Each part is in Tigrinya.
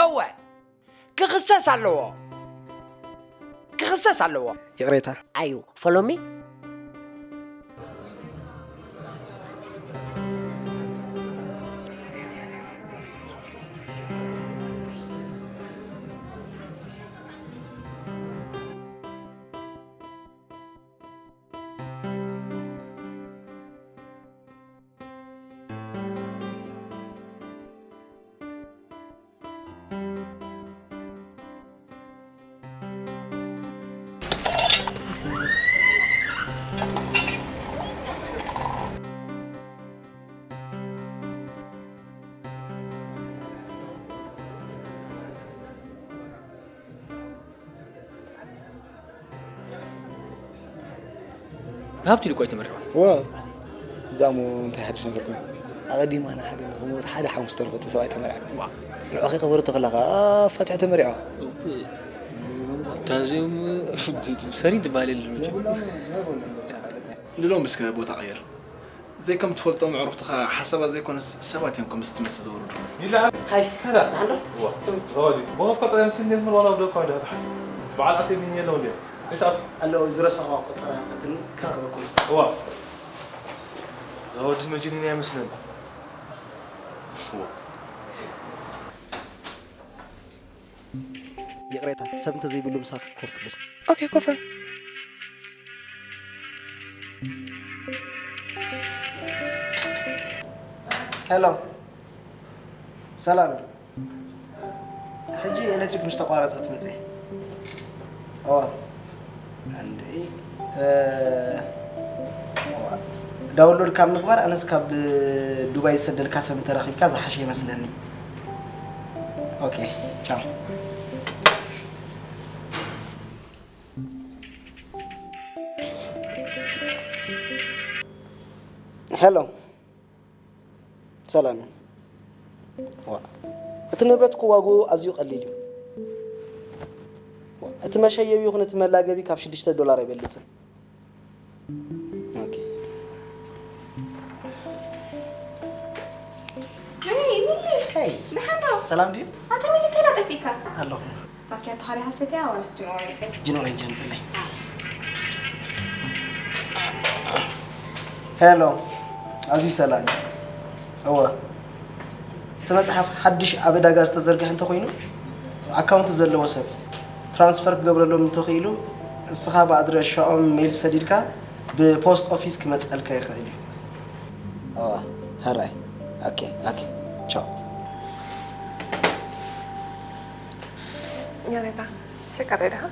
እወ፣ ክኽሰስ ኣለዎ። ክኽሰስ ኣለዎ። ይቕሬታ። ኣዩ፣ follow me? ንሃብቲ ኢሉ እኮ ኣይተመርዕወን። ዋ፣ እዛሞ እንታይ ሓድሽ ነገር ኮይኑ? ኣቐዲማ ንሓደ ንኽሞት ሓደ ሓሙስ ተረፈቶ ሰብኣይ ተመርዐ። ዋ። ንዑ ከይቀበረቶ ከለኻ፣ ኣፋትሑ ተመሪዕዋ። እወ። እታ እዚኦም፣ ሰሪን ትበሃል የለን መቸም። ንሎምስ ከ ቦታ ቀይር። ዘይከም ትፈልጦም ኣዕሩኽትኻ ሓሳባት ዘይኮነስ ሰባት እዮም ከምዚ ትመስል ዘውርዱ። ይልዓል። ሃይ። ከዳ። ደሓን ዶ? እዋ። ዘዋዲ። ብኸፍካ ጥራይ ምስ እንዴት ምልዋላ ወደኳ እንዲኻ ትሓስብ። በዓል ኣፌ ቢኒ የለው እንዴ? እንታይ ትኣቱ? ኣሎ፣ ዝረሳዋ ቆጸራ ቀትኒ ክረኽበኩም። እዋ። ዘዋዲ መጅኒን ኣይመስልን። እዋ። ይቕሬታ፣ ሰብ እንተዘይብሉ ምሳኺ ኮፍ እብል። ኦኬ፣ ኮፍ በል። ሄሎ፣ ሰላም። ሕጂ ኤሌክትሪክ ምስ ተቋረጸ ትመጽእ። እዋ። ኣንደይ፣ እ፣ ዳውንሎድ ካብ ምግባር ኣነስ ካብ ዱባይ ዝሰደልካ ሰብ እንተረኺብካ ዝሓሸ ይመስለኒ። ኦኬ፣ ቻው። ሄሎ። ሰላም እዩ። ዋ፣ እቲ ንብረት እኮ ዋግኡ ኣዝዩ ቀሊል እዩ። ዋ፣ እቲ መሸየቢ ይኹን እቲ መላገቢ ካብ ሽዱሽተ ዶላር ኣይበልጽን። ኦኬ። ሄይ፣ ሚሊ። ሄይ። ደሓን ዶ? ሰላም ድዩ? ኣታ ሚሊ፣ እንታይ ደኣ ጠፊእካ? ኣለኹ። ማኪያቶ ካልእ ሃሰት እያ፣ ዋላ ጅን ኦሬንጅ? ጅን ኦሬንጅ ኣምጽለይ። ሄሎ፣ ኣዝዩ ሰላም። እወ። እቲ መጽሓፍ ሓድሽ ኣብ ዕዳጋ ዝተዘርግሐ እንተኾይኑ፣ ኣካውንት ዘለዎ ሰብ ትራንስፈር ክገብረሎም እንተኽኢሉ፣ ንስኻ ብኣድራሻኦም ሜል ሰዲድካ ብፖስት ኦፊስ ክመጸልካ ይኽእል እዩ። እወ፣ ሕራይ። ኦኬ፣ ኦኬ። ቻው። ያኔታ፣ ሸቃጣይ ደኻ?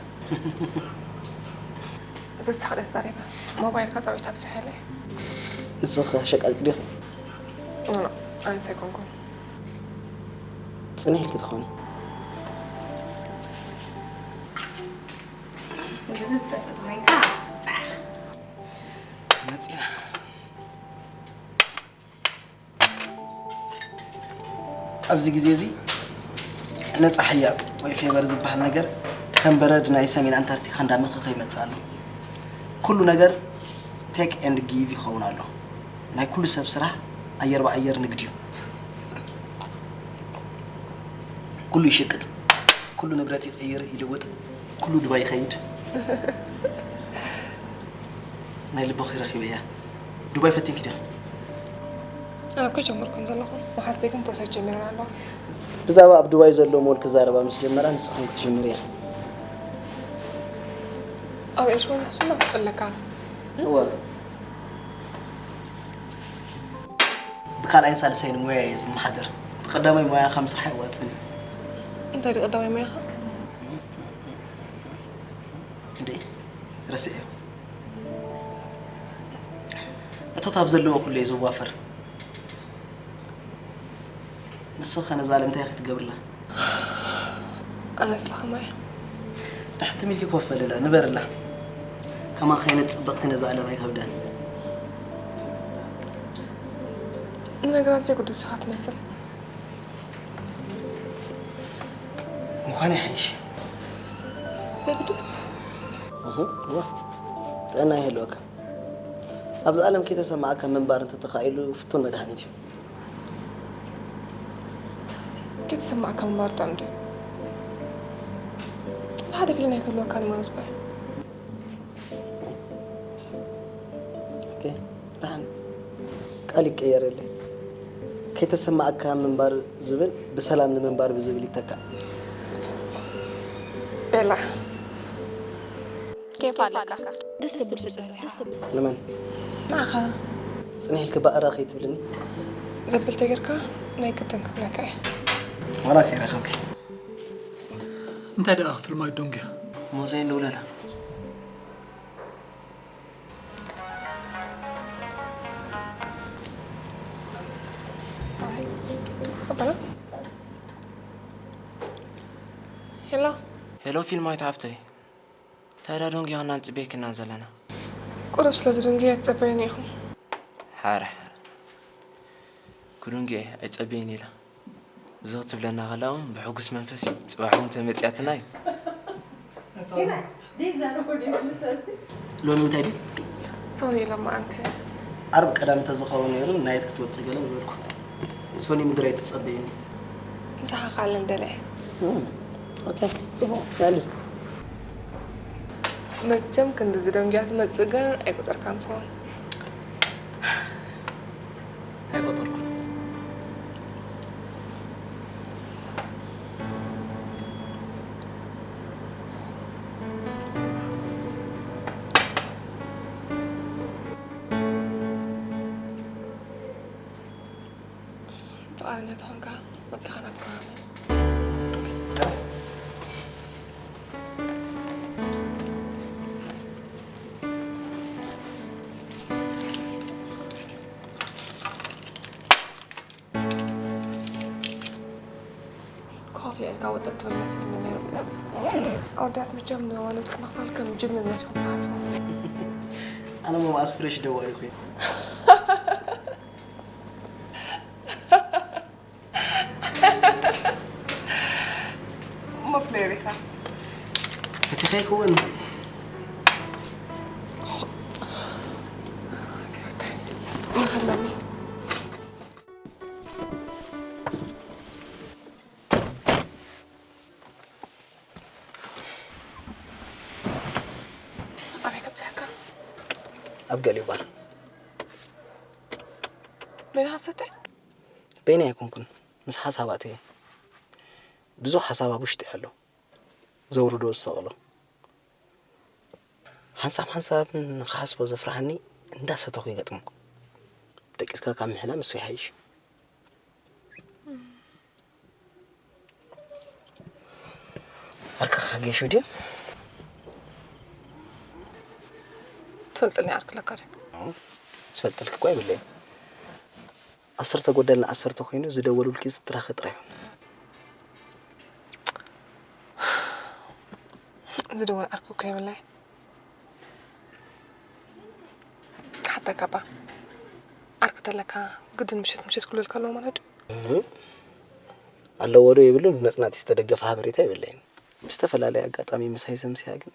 ዘሳቕ ድያ ዛሬባ? ሞባይልካ ጥዑይ ኣብዚሐለይ። ንስኺ ኸ ሸቃጢት ዲኺ? ኖ፣ ኣነስ ኣይኮንኩን። ጽንሕ ኢልኪ ትኾኒ። ብዝጠፍእ ተኾይንካ ጻዕኻ። መጺና። ኣብዚ ግዜ እዚ ነጻ ህያብ ወይ ፌቨር ዝበሃል ነገር ከም በረድ ናይ ሰሜን ኣንታርክቲካ እንዳመኸኸ ይመጽእ ኣሎ። ኩሉ ነገር ቴክ ኤንድ ጊቭ ይኸውን ኣሎ። ናይ ኩሉ ሰብ ስራሕ ኣየር ብኣየር ንግድ እዩ። ኩሉ ይሽቅጥ፣ ኩሉ ንብረት ይቕይር ይልውጥ፣ ኩሉ ዱባይ ይኸይድ። ናይ ልበኺ ረኺበያ። ዱባይ ፈቲንኪ ዲኺ? ኣነ እኮ ጀመርኩን ዘለኹ። መሓዝተይ ግን ፕሮሰስ ጀሚረን ኣለዋ። ብዛዕባ ኣብ ዱባይ ዘሎ ሞል ክዛረባ ምስ ጀመራ ንስኽን ክትጅምሪ ኢኺ። ኣብ ኤሽወን ሕሱና ኣለካ። እወ። ብካልኣይን ሳልሳይን ሞያ እየ ዝመሓደር። ብቀዳማይ ሞያኻ ምስራሕ ኣየዋጽእን እዩ። እንታይ ድዩ ቀዳማይ ሞያኻ? እንዴ፣ ረስዐዮ። እቶት ኣብ ዘለዎ ኩሉ እየ ዝዋፈር። ንስኺ ከ ነዛ ዓለም እንታይ ኢኺ ትገብርላ? ኣነስ ከማይ። ዳሕቲ ሚልኪ ኮፍ በልላ፣ ንበርላ። ከማኺ ዓይነት ጽብቕቲ ነዛ ዓለም ኣይከብዳን። ንነገራት ዘይግድስኻ ትመስል። ምዃኑ ይሓይሽ። ዘግድስ? እህ፣ እዋ። ጥዕና ይህልወካ። ኣብዚ ዓለም ከይተሰማዕካ ምንባር እንተተኻኢሉ ፍቱን መድሃኒት እዩ። ከይተሰማዕካ ምንባር ጥዑም ድዩ? ሓደ ፊልም ኣይክህልወካን እዩ ማለት እኮ እዩ። ኦኬ፣ ደሓን። ቃል ይቀየረለይ። ከይተሰማዕካ ምንባር ዝብል ብሰላም ንምንባር ብዝብል ይተካእ። ቤላ። ኬፍ ኣለካ። ደስ ትብል ፍጥረት ኢኻ። ንመን? ንዓኻ። ጽንሕ ኢልኪ ባእራ ከይትብልኒ። ዘብል ተጌርካ ናይ ግድን ክብለካ እየ። ዋላ ከይረኸብኪ። እንታይ ደኣ ፍልማይ ዶንግያ? ሞዛይ ንውለላ። ሄሎ። ሄሎ ፊልማዊት ሓፍተይ። ታዲያ ዶንግያ ኢና ንጽበየኪ ዘለና። ቁሩብ ስለ ዝደንጉየ ኣይትጸበዩኒ ኢኹም። ሓረ ሓረ። ክዱንግየ ኣይጸበይን ኢላ። እዞ ትብለና ከላ እውን ብሕጉስ መንፈስ እዩ። ጽባሕ እውን ተመጽያትና እዩ። ሎሚ እንታይ ድዩ? ሰው የለም ኣንቲ። ዓርብ ቀዳም እንተዝኸውን ነይሩ ናየት ክትወጽእ ገለ ምበልኩ። ሶኒ ምድር ኣይትጸበይኒ። ምሳኻ ክኣልን ደለ። እም፣ ኦኬ፣ ጽቡቕ፣ ያሊ። መቸም ክንድዚ ደንጉያ ትመጽእ ግን ኣይቆጸርካን ትኸውን። ኣይቆጸርኩን። ፍቓደኛ ተኾንካ ወጺኻ ናብ ከባቢ። ኮፍ ኢልካ ወጠጥ ትብል መሲልኒ ነይሩ። ኣወዳት መቸም ንወለድኩም ምኽፋል ከም ጅግንነት ኢኹም ትሓስቡ። ኣነ እሞ መኣስ ፍሬሽ ደዋሪ ኮይነ። እሞ ፕሌየር ኢኻ። ፈቲኸ ይኸውን። ንኸዳሚ። ኣበይ ከብጽሐካ? ኣብ ገሊኡ ባር። በይንኻ ትሰትይ? በይነይ ኣይኮንኩን፣ ምስ ሓሳባት እየ። ብዙሕ ሓሳብ ኣብ ውሽጢ ኣሎ። ዘውርዶ ዝሰቕሎ። ሓንሳብ ሓንሳብ ንኽሓስቦ ዘፍርሃኒ እንዳሰተኹ ይገጥሞ። ደቂስካ ካብ ምሕላም እሱ ይሓይሽ። ዓርክኻ ጌሹ ድዩ? ትፈልጥኒ ዓርኪ ኣለካ ድዩ? ዝፈልጠልኪ እኮ የብለይን። ዓሰርተ ጎደልና ዓሰርተ ኮይኑ ዝደወሉልኪ ዝትራኸ ጥራይ። ዝደወል ዓርኪ እኮ የብለይን። ሓታ ካባ ዓርኪ ተለካ ግድን ምሸት ምሸት ክብለልካ ኣለዎ ማለት ድዩ? እህ። ኣለዎ ዶ የብሉን ብመጽናዕቲ ዝተደገፈ ሓበሬታ የብለይን። ብዝተፈላለየ ኣጋጣሚ ምሳይ ዘምስያ ግን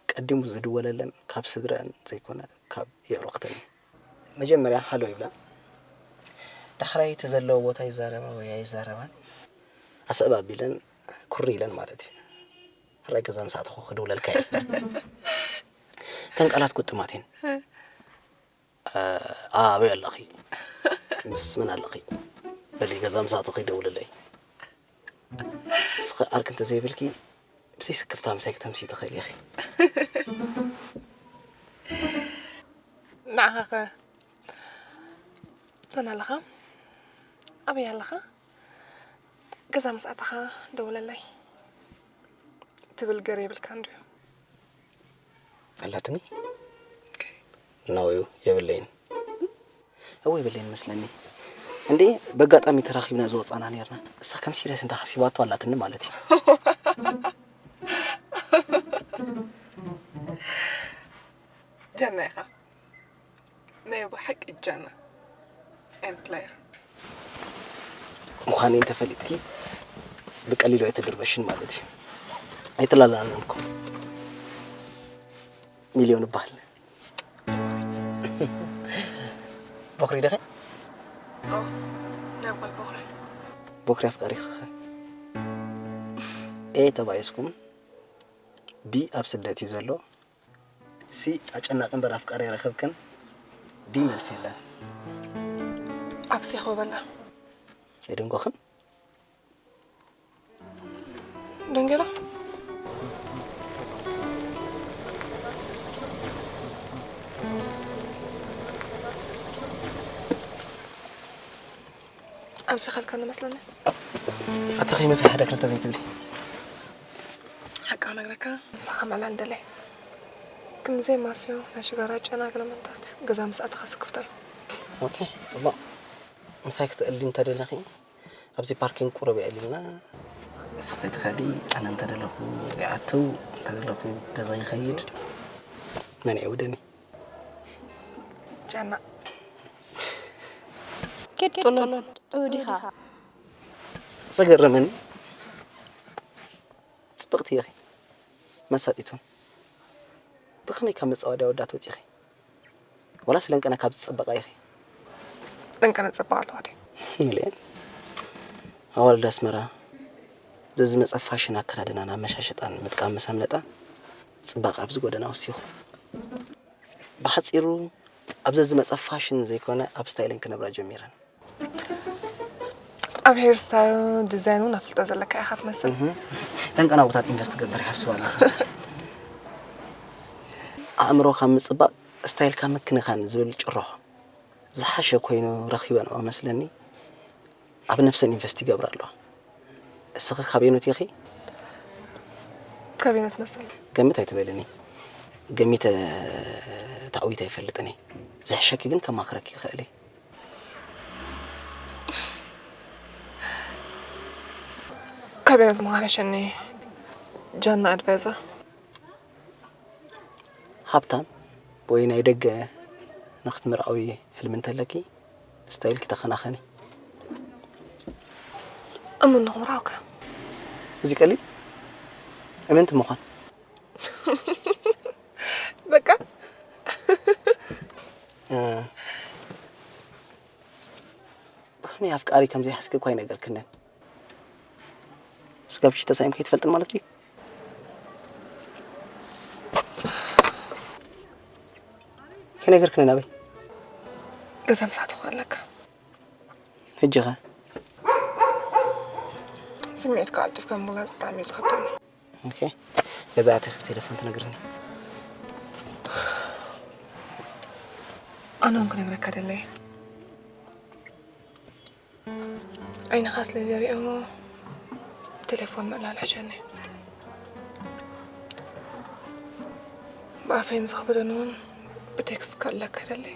ቀዲሙ ዝድወለለን ካብ ስድረአን ዘይኮነ ካብ የዕሩኽተን እዩ። መጀመርያ ሃሎ ይብላ። ዳሕራይ እቲ ዘለዎ ቦታ ይዛረባ ወይ ኣይዛረባን ኣስዕብ ኣቢለን ኩሪ ኢለን ማለት እዩ። ሕራይ ገዛ ምስ ኣተኹ ክድውለልካ እየ። እተን ቃላት ግጥማት እየን። እ፣ ኣበይ ኣለኺ? ምስ መን ኣለኺ? በሊ ገዛ ምስ ኣተኺ ደውልለይ። ንስኺ ዓርኪ እንተዘይብልኪ ብዘይ ስክፍታ ምሳይ ክተምሲ ትኽእሊ ኢኺ። ንዓኻ ከ መን ኣለኻ? ኣበይ ኣለኻ? ገዛ ምስ ኣተኻ ደውለለይ ትብል ገር የብልካን ድዩ? ኣላትኒ? ኖዩ የብለይን። እወ የብለይን መስለኒ። እንዴ በጋጣሚ ተራኺብና ዝወጻና ነርና። እሳ ከም ሲሪየስ እንተ ሓሲባቶ ኣላትኒ ማለት እዩ። ጀና ኢኻ። ናይ ብሓቂ ጀና። And player። ምዃነይ እንተፈሊጥኪ ብቀሊሉ ኣይትድርበሽን ማለት እዩ። ኣይተላላኣናን እኮ። ሚልዮን እበሃል። ቦኽሪ ዲኺ? ናይ ጓል ቦኽሪ። ቦኽሪ ኣፍቃሪኺ ኸ? ኤ ተባኢስኩም፣ ቢ ኣብ ስደት እዩ ዘሎ፣ ሲ ኣጨናቂ እምበር ኣፍቃሪ ኣይረኸብክን፣ ዲ መልሲ የለን። ኣብ ሴኽ በላ። የደንጎኽን? ደንገላ? ኣብዚ ኸልካ ንመስለኒ። ኣቲ ኸይመሳይ ሓደ ክልተ ዘይትብሊ። ሓቂ ክነግረካ፣ ምሳኻ ምዕላል ደለይ። ግን ዘይማስዮ ናይ ሽጋራ ጨና ገለመልታት ገዛ ምስ ኣተኻ ስክፍታ እዩ። ኦኬ፣ ጽቡቕ። ምሳይ ክትእሊ እንተደለኺ፣ ኣብዚ ፓርኪንግ ቁሩብ የዕሊልና። ንስኺ ትኸዲ፣ ኣነ እንተደለኹ ይኣትው፣ እንተደለኹ ገዛ ይኸይድ። መን የውደኒ? ጨና። ኪድ ጥሉል፣ እው ዲኻ? ዘገረመኒ፣ ጽብቕቲ ኢኺ፣ መሳጢት እውን። ብኸመይ ካብ መጻወድያ ኣወዳት ወጺኺ? ወላስ ለንቀነ ካብ ዝጸበቓ ኢኺ? ለንቀነ ዝጸበቓ ኣለዋ ድዩ? ሚልዮን፣ ኣዋልድ ኣስመራ ዘዝመጸ ፋሽን ኣከዳድናን ኣመሻሽጣን ምጥቃም ምስ ኣምለጣ፣ ጽባቐ ኣብዚ ጎደና ወሲኹ። ብሓጺሩ፣ ኣብ ዘዝመጸ ፋሽን ዘይኮነ፣ ኣብ ስታይለን ክነብራ ጀሚረን። ኣብ ሄር ስታይል ዲዛይን እውን ኣፍልጦ ዘለካ ኢኻ ትመስል። እህ። ለንቀና ቦታት ኢንቨስት ትገብር ይሓስብ ኣለኹ። ኣእምሮኻ ምጽባቕ፣ ስታይልካ ምክንኻን ዝብል ጭርሖ ዝሓሸ ኮይኑ ረኺበንኦ መስለኒ። ኣብ ነፍሰን ኢንቨስት ይገብራ ኣለዋ። እስኺ ካበየኖት ኢኺ? ካበየኖት መሰል? ገምት ኣይትበልኒ። ገሚተ ተዓዊተ ኣይፈልጥን እየ። ዝሕሸኪ ግን ከማኽረኪ ይኽእል እየ። ካበየኖት ምዃን ሕሸኒ ጃና ኣድቫይዘር። ሃብታም ወይ ናይ ደገ ንኽትምርዓዊ ህልሚ እንተለኪ፣ ስታይልኪ ተኸናኸኒ። እሙን ንኽምርዓውካ። እዚ ቀሊል? እምንቲ ምዃን። በቃ። እ፣ ብኸመይ ኣፍቃሪ ከም ዘይሓዝኪ እኳ ኣይነገርክንን። ስጋብ ሕጂ ተሳኢምኪ ኣይትፈልጥን ማለት ድዩ? ከይነገርክኒ ናበይ? ገዛ ምሳሕ ትኽእል ኣለካ። ሕጂ ኸ? ስምዒትካ ቀልጢፍካ ምግላጽ ብጣዕሚ እዩ ዝኸብደኒ። ኦኬ። ገዛ ኣቲኺ ብቴሌፎን ትነግርኒ። ኣነ እውን ክነግረካ ደለየ። ዓይንኻ ስለ ዘሪኦ ብቴሌፎን ምእላል ሕሸኒ። ብኣፈይን ዝኽብደን እውን ብቴክስት ክእለካ ይደሊ።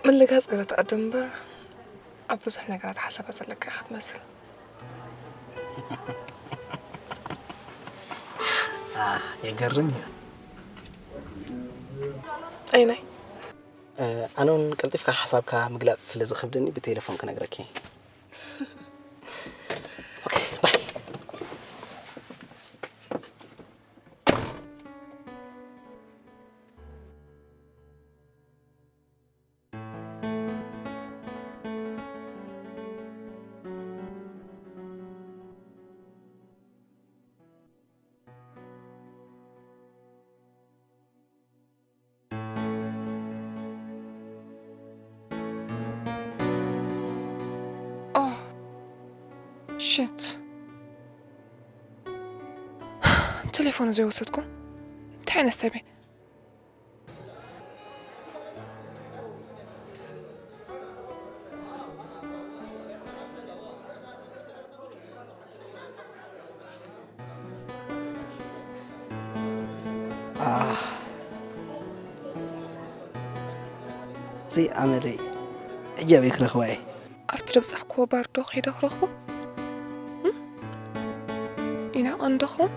ምልጋጽ ገለ ትቐድም እምበር ኣብ ብዙሕ ነገራት ሓሳባት ዘለካ ኢኻ ትመስል። ኣህ፣ የገርም እዩ። ኣይናይ? እ፣ ኣነ እውን ቀልጢፍካ ሓሳብካ ምግላጽ ስለ ዝኸብደኒ ብቴሌፎን ክነግረኪ። ኦኬ፣ ባይ። ኦ፣ ሽት። ቴሌፎኑ ዘይወሰድኩ? እንታይ ዓይነት ሰብ እየ? ኣህ። ዘይኣመለይ። ሕጂ ኣበይ ክረኽባ እየ? ኣብቲ ደብጻሕክዎ ባር ዶ ከይደ ክረኽቦ? እም? ይናቐን ዶ ኸውን?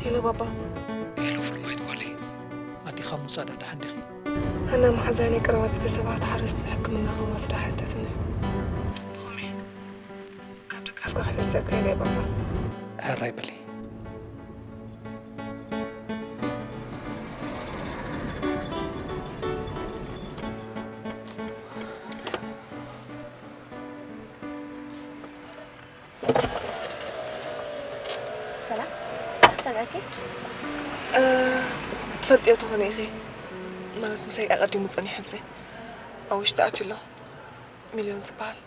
ሄሎ ባባ። ሄሎ ፍርማይት ጓለይ፣ ኣቲኻ ምውፃእ ዳድሓን ዲኺ? ሃና መሓዛይ ናይ ቀረባ ቤተሰባ ተሓረስቲ ንሕክምና ክወስዳ ሓተትኒ። ብኸመይ? ካብ ድቃስ ጋር ከተሰካ ኢለ ባባ። ሕራይ በሊ። ሰላም ሰምዐኪ። ትፈልጥዮ ትኾኒ ኢኺ ማለት ምሳይ ኣቐዲሙ ጸኒሑ ምሳይ ኣብ ውሽጢ ኣትዩ ኣሎ። ሚልዮን ዝበሃል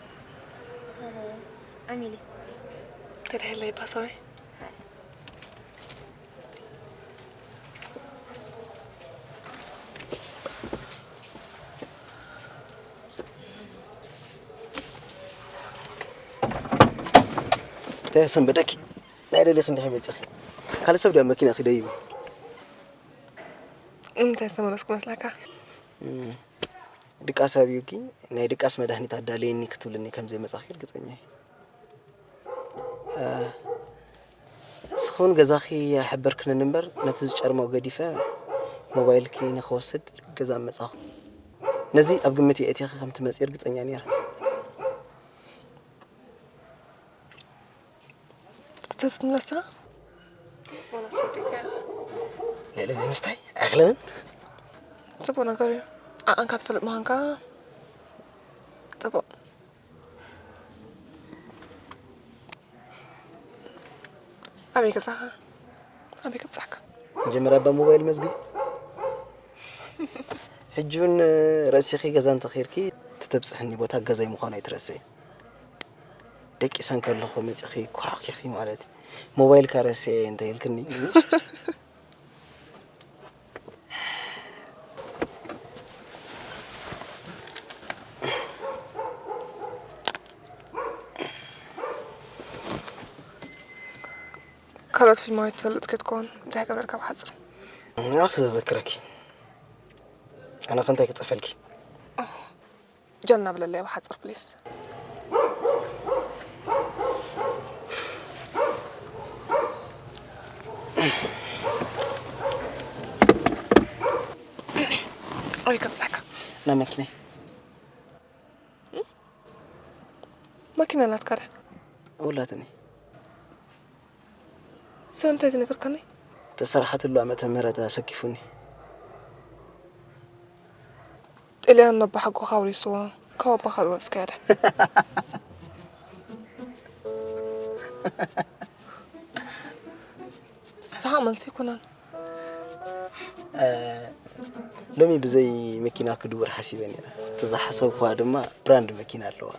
ዓሚሊ ተደሄለይ ባሶረይ። እንታይ ሰንበደኪ? ናይ ደሊኺ እንዲኺ መፂኺ? ካልእ ሰብ ድያ መኪና ኺደይቡ? እንታይ ዝተመለስኩ መስለካ? ድቃስ ኣብዩኪ ናይ ድቃስ መድሃኒት ኣዳለየኒ ክትብልኒ ከም ዘይመጻኺ ርግጸኛ እየ። እስኺ እውን ገዛኺ ኣይሓበርክንን እምበር ነቲ ዝጨርሞ ገዲፈ ሞባይልኪ ንኽወስድ ገዛ መጻኹ። ነዚ ኣብ ግምት የእትየኺ ከም ትመጺ ርግጸኛ ነይረ። ክተትትምለሳ ዋላ ስወዲካ ልዕሊ እዚ ምስታይ ኣይኽለንን። ጽቡቕ ነገር እዩ። ዓቐንካ ትፈልጥ ምዃንካ ጽቡቕ። ኣበይ ገዛኻ? ኣበይ ከብጻሕካ? መጀመርያ ባ ሞባይል መዝግብ። ሕጂ እውን ረሲኺ ገዛ እንተኺርኪ ተተብጽሕኒ ቦታ ገዛይ ምዃኑ ኣይትረስዒ። ደቂሰ እንከለኹ መጺኺ ኳዕኺኺ ማለት እዩ። ሞባይልካ ረስዐ እንተ ኢልክኒ ካልኦት ፊልማዊት ትፈልጥ ክትኮን እንታይ ገበርካ ብሓፅሩ? ንዓኺ ዘዘክረኪ ኣነ ከ እንታይ ክፅፈልኪ? ጀና ብለለይ ብሓፅር ፕሊስ። ኣበይ ከብፅሐካ? ናብ መኪናይ። መኪና ኣላትካ ዶ? ውላትኒ። ስለምንታይ ዝነገርካኒ? ተሰርሓትሉ ዓመተ ምህረት ኣሰኪፉኒ። ጥልያን ነባሓጎኻ ኣውሪስዋ ካብ ኣባኻ ዝወረስካያ ዶ? ሰሓቕ መልሲ ኣይኮነን። ሎሚ ብዘይ መኪና ክድውር ሓሲበ ነይረ። እቲ ዝሓሰብኩዋ ድማ ብራንድ መኪና ኣለዋ።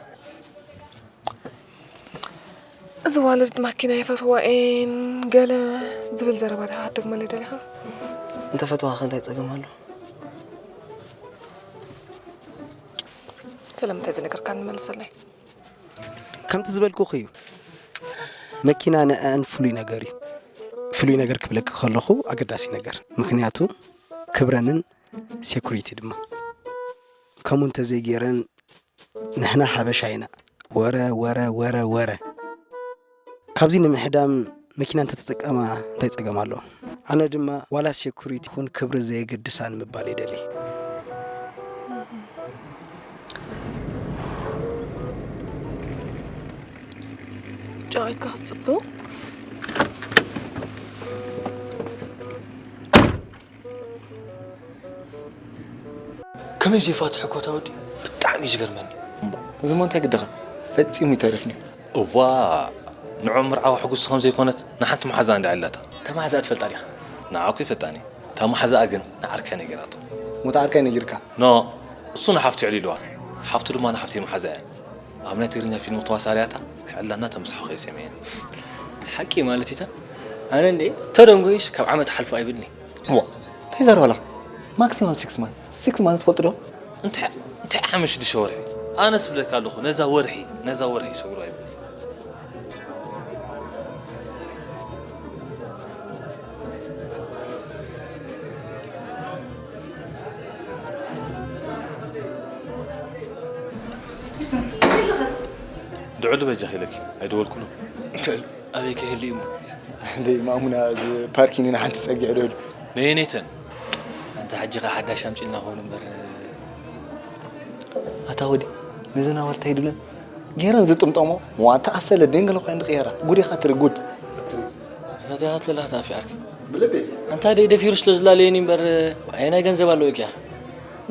እዚ ዋልድ ማኪና ይፈትዋ እየን ገለ ዝብል ዘረባ ዲኻ ክትደግመለይ ደሊኻ? እንተፈትዋ ከ እንታይ ጸገም ኣሎ? ስለምንታይ ዝነገርካኒ መልሰለይ? ከምቲ ዝበልኩኺ እዩ። መኪና ንዕአን ፍሉይ ነገር እዩ። ፍሉይ ነገር ክብለኪ ከለኹ ኣገዳሲ ነገር። ምኽንያቱ ክብረንን ሴኩሪቲ ድማ። ከምኡ እንተዘይገይረን ንሕና ሓበሻ ኢና። ወረ ወረ ወረ ወረ። ካብዚ ንምሕዳም መኪና እንተተጠቀማ እንታይ ጸገም ኣለዎ? ኣነ ድማ ዋላ ሴኩሪቲ ይኹን ክብሪ ዘየገድሳ ንምባል ይደሊ። ጨቒትካ ክትጽብቕ ከመይ ዘይፋትሐ ኮታ ወዲ ብጣዕሚ እዩ ዝገርመኒ። እሞ እዚ ሞ እንታይ ግድኻ ፈጺሙ ይተርፍኒ። እዋ ንዑ ምርዓዋ ሕጉስቲ ከም ዘይኮነት ንሓንቲ መሓዛ እንዳ ዕላታ። እታ መሓዛኣ ትፈልጣ ዲኻ? ንዓ እኮ ይፈልጣኒ። እታ መሓዛኣ ግን ንዓርካይ ነጊራቶ። ሞታ ዓርካይ ነጊርካ? ኖ እሱ ንሓፍቱ የዕሊልዋ። ሓፍቱ ድማ ንሓፍተይ መሓዛ እያ። ኣብ ናይ ትግርኛ ፊልም ተዋሳርያታ ክዕላና ተምስሖ ከይሰምየን። ሓቂ ማለት እታ ኣነ እንዴ ተደንጎይሽ ካብ ዓመት ሓልፎ ኣይብልኒ። ዋ እንታይ ዘረባላ ማክሲማም ሲክስ ማንት ሲክስ ማንት ትፈልጡ ዶ? እንታይ እንታይ ሓመሽ ድሸ ወርሒ ኣነስ ብለካ ኣለኹ ነዛ ወርሒ ነዛ ወርሒ ይሰግሩ ኣይብሉ። ድዕሉ በጃኺ ኢለኪ ኣይደወልኩሉ። ድዕሉ ኣበይ ከይህሉ እዩ እሞ? ደይ ማሙና፣ እዚ ፓርኪንግ ንሓንቲ ጸጊዕ ዶ ኢሉ? ነየነይተን? ኣንታ ሕጂ ኸ ሓዳሽ ኣምጺልና ኾኑ እምበር። ኣታ ወዲ፣ ነዘን ኣዋልድ ኣይድብለን? ገይረን ዝጥምጠሞ፣ ዋንታ ኣሰለ ደንገለ ኮይን ድቕየራ። ጉድ ኢኻ ትርኢ፣ ጉድ። እንታይ ኢኻ ትብለላ ኣታ ኣፊ ዓርኪ? ብልቢ። ኣንታ ደይ ደፊሩ ስለ ዝላለየኒ እምበር፣ ኣየናይ ገንዘብ ኣለዎ እኪ ኢኻ?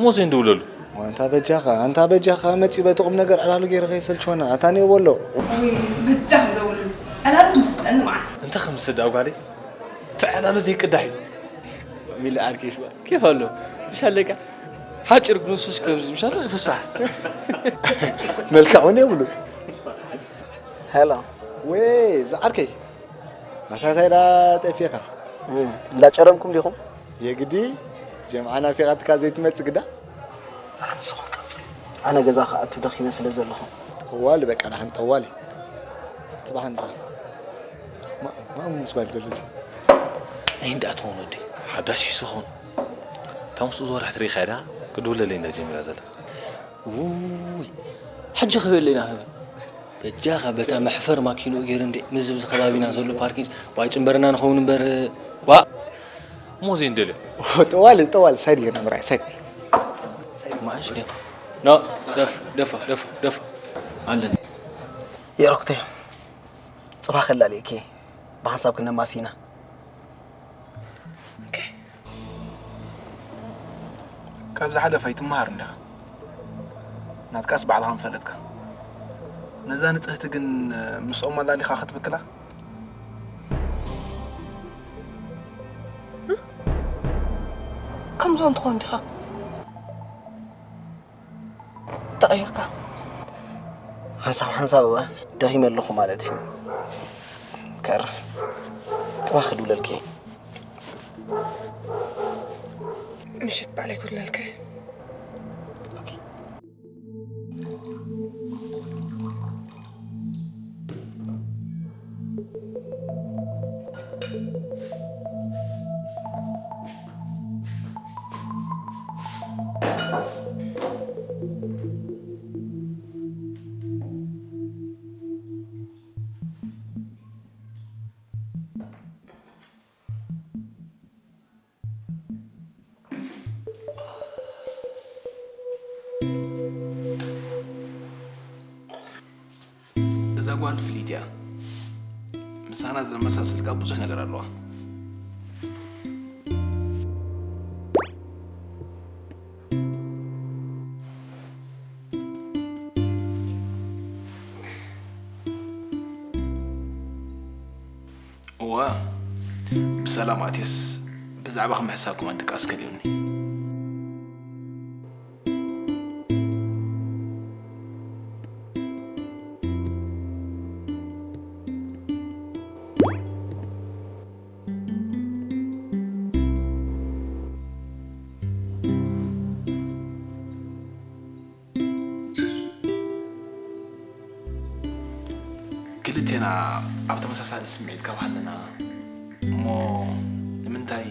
ሞዜ እንድውለሉ። ኣንታ በጃኻ፣ ኣንታ በጃኻ መጺኡ በቲ ቁም ነገር ዕላሉ ገይረ ከይሰልችወና። ኣታ ኔው በሎ። ወይ በጃኹም ደውሉሉ። ዕላሉ ክምስጠኒ መዓት። እንታይ ክምስጥ ደኣ ጓለይ? እቲ ዕላሉ ዘይቅዳሕ እዩ። ሚሊ ዓርከይ ስማ፣ ኬፍ ኣሎ። ምሽ ኣለካ? ሓጭር ክንሱስ ከምዚ፣ ምሽ ኣሎ? ፍሳሕ። መልክዕ እውን የብሉን። ሄሎ። ወይ፣ ዝዓርከይ። ኣታ እንታይ ደኣ ጠፊኻ? እም፣ እንዳጨረምኩም ዲኹም? የግዲ፣ ጀምዓ ናፊቓትካ ዘይትመጽእ ግዳ? ንስኹም ቀጽሉ። ኣነ ገዛ ክኣቱ ደኺመ ስለ ዘለኹ። ጠዋሊ በቃ፣ ደሓን ጠዋሊ። ጽባሕ ንራኸብ። ማ-፣ ማን ምስ ጓል ዘሎ እዚ? ኣይ፣ እንዳ ትኸውን ወዲ። ሓዳሽ ሒሱ ኸውን። እታ ምስኡ ዝወርሕ ትሪኢኻ እያ ደኣ? ክድውለለይ እንዳ ጀሚራ ዘላ። ውይ፣ ሕጂ ክበለና። በጃኻ በታ መሕፈር ማኪንኡ ገይሩ እንዴ፣ ምዝብ እዚ ከባቢና ዘሎ ፓርኪንስ፣ ዋይ ጽንበርና ንኸውን እምበር፣ ዋ። ሞዜ እንደልዮ። ጠዋሊ፣ ጠዋሊ፣ ሳይድ ገይርና ምርኣይ፣ ሳይድ። ማሽ ደ-፣ ኖ፣ ደፍ፣ ደፍ፣ ደፍ፣ ደፍ። ኣለና። የሮክቴ፣ ጽባሕ ከላልየኪ፣ ብሓንሳብ ክነማሲና። ኦኬ። ካብ ዝሓለፈ ኣይትመሃር እንዲኻ። ናትካስ ባዕልኻ ምፈለጥካ። ነዛ ንጽህቲ ግን ምስኦም ኣላሊኻ ክትብክላ? ከምዞም ትኾን ዲኻ? ተቐይርካ። ሓንሳብ ሓንሳብ እወ፣ ደኺመ ኣለኹ ማለት እዩ። ከዕርፍ። ጽባሕ ክድውለልኪ እየ። ምሽት ባዕለይ ክድውለልካ እየ። ኦኬ። እዛ ጓል ፍልይቲ እያ። ምሳና ዘመሳስል ካብ ብዙሕ ነገር ኣለዋ። እዋ፣ ብሰላም ኣትየስ ብዛዕባኺ ምሕሳብ ከማን ድቃስ ከሊኡኒ። ክልቴና ኣብ ተመሳሳሊ ስምዒት ካብ ሃለና እሞ ንምንታይ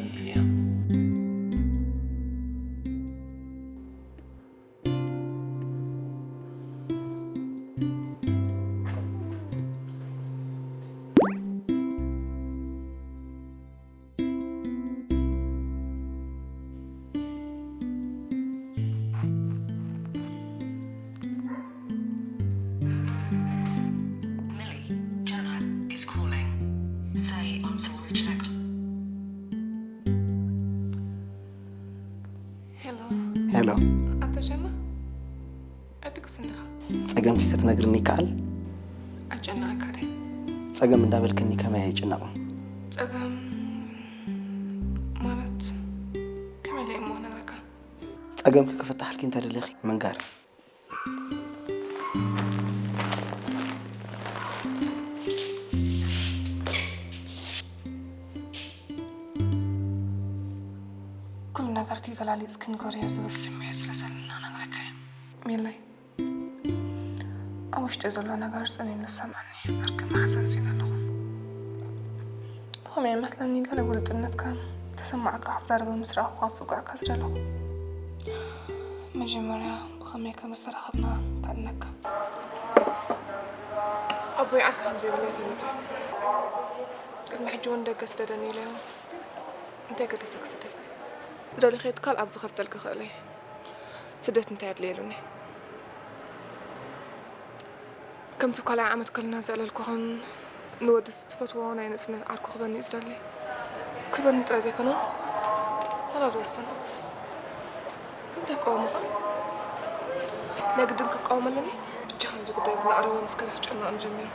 Millie, Jenna is calling. Say I'm sorry, reject. ሄሎ። ሄሎ። ኣታ ሸማ? ዕድግስ እንዲኻ? ጸገምኪ ክትነግርኒ ይከኣል? ኣጨነቐካ ደ? ጸገም እንዳበልክኒ ከመይ ኣይጭነቕን? ጸገም ማለት ከመይ ኢለ እሞ ነግረካ? ጸገምኪ ክፍታሓልኪ እንተደሊኺ ምንጋር። ኩሉ ነገር ክገላሊጽ ክንገርዮ ዝብል ስምዒት ስለ ዘለና ነግረካ እየ። ሜላይ፣ ኣብ ውሽጢ ዘሎ ነገር ጽኒኑ ዝሰምዓኒ ዕርክን ማሕዘን ስኢነ ኣለኹ። ብኸመይ ይመስለኒ ገለ ግሉጽነትካ ተሰማዕካ ክትዛረበ ምስ ረኣኹኻ ክጽግዐካ ዝደለኹ። መጀመርያ ብኸመይ ከም ዝተራኸብና ከዕልለካ። ኣቦይ ዓርኪ ከም ዘይብለይ ይፈልጥ እዩ። ቅድሚ ሕጂ እውን ደገ ስደደኒ ኢለዮ። እንታይ ገደሰኪ ስደት? ዝደለኽዮ ትካል ኣብዚ ከፍተልኪ እኽእል እየ። ስደት እንታይ ኣድልየሉኒ? ከምቲ ካልኣይ ዓመት ከለና ዘዕለልኩኽን ንወዲ ትፈትዎ ናይ ንእስነት ዓርኩ ክበኒ እዩ ዝደሊ። ክበኒ ጥራይ ዘይኮነ፣ ዋላ ዝወስን። እንታይ ክቃወሞ ኸ? ናይ ግድን ክቃወም ኣለኒ? ብቻ ከምዚ ጉዳይ እዚ እናቐረበ ምስ ከዳ ክጨነቐኒ ጀሚሩ።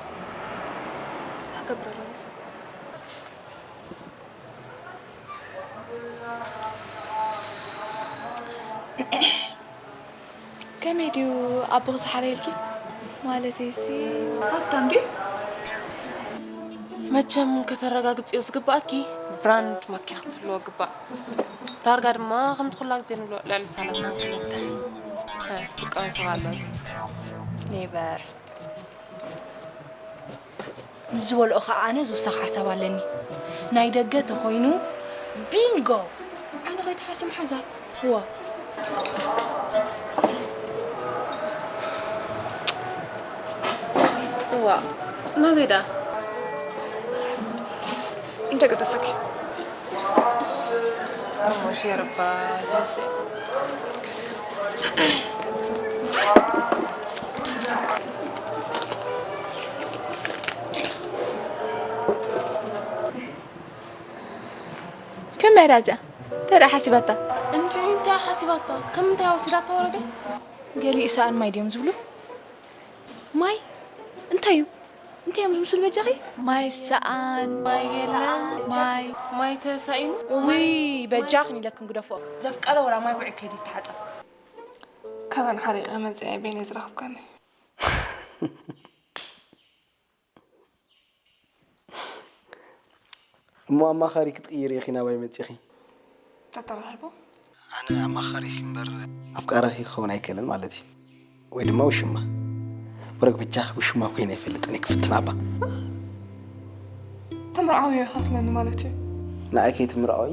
እንታይ ክገብር ኣለኒ? ከመይ ድዩ ኣቦኺ ዝሓረየልኪ? ማለተይሲ ሃፍታም ድዩ? መቸም ከተረጋግጽዮ ዝግባኣኪ ብራንድ ማኪና ክትህልዎ ግባእ። ታርጋ ድማ ከምቲ ኩላ ግዜ ንብሎ ልዕሊ ሰላሳን ክልተ ትጥቀም ሰብ ኣላት። ኔቨር። ምስ ዝበልኦ ኸዓ ኣነ ዝውሰኽ ሓሳብ ኣለኒ። ናይ ደገ ተኾይኑ ቢንጎ! ኣነ ከይተሓስም ሓዛ። እዋ። እዋ። ናበይ ደኣ? እንታይ ገደሰኪ? እሞ ሸርባ ጃሴ። ከመይ እያ እዚኣ? እንታይ ደኣ ሓሲባታ? እንድዒ እንታይ ሓሲባታ? ከም እንታይ ወሲዳታ ወረደ? ገሊኡ ሰኣን ማይ ድዮም ዝብሉ? ማይ? እንታይ እዩ? እንታይ እዮም ዝምስሉ በጃኺ? ማይ ሰኣን፣ ማይ የለን፣ ማይ። ማይ ተሳኢኑ? እውይ፣ በጃኽን ኢለክን ግደፎ። ዘፍቀረ ወላ ማይ ውዒ ከይዲ ይተሓጸብ። ካባን ሓሪቐ መጽአ ቤነ ዝረኽብካኒ። እሞ ኣማኻሪ ክትቕይሪ ኢኺ ናባይ መጺኺ? ተተራኺቡ? ኣነ ኣማኻሪኺ እምበር ኣፍቃሪኺ ክኸውን ኣይክእልን ማለት እዩ። ወይ ድማ ውሽማ። ብረግ በጃኺ ውሽማ ኮይነ ኣይፈልጥን እየ ክፍትን ኣባ። ተመርዓዊ ኢኻ ትብለኒ ማለት እዩ? ንዓይ ከይትምርዓዊ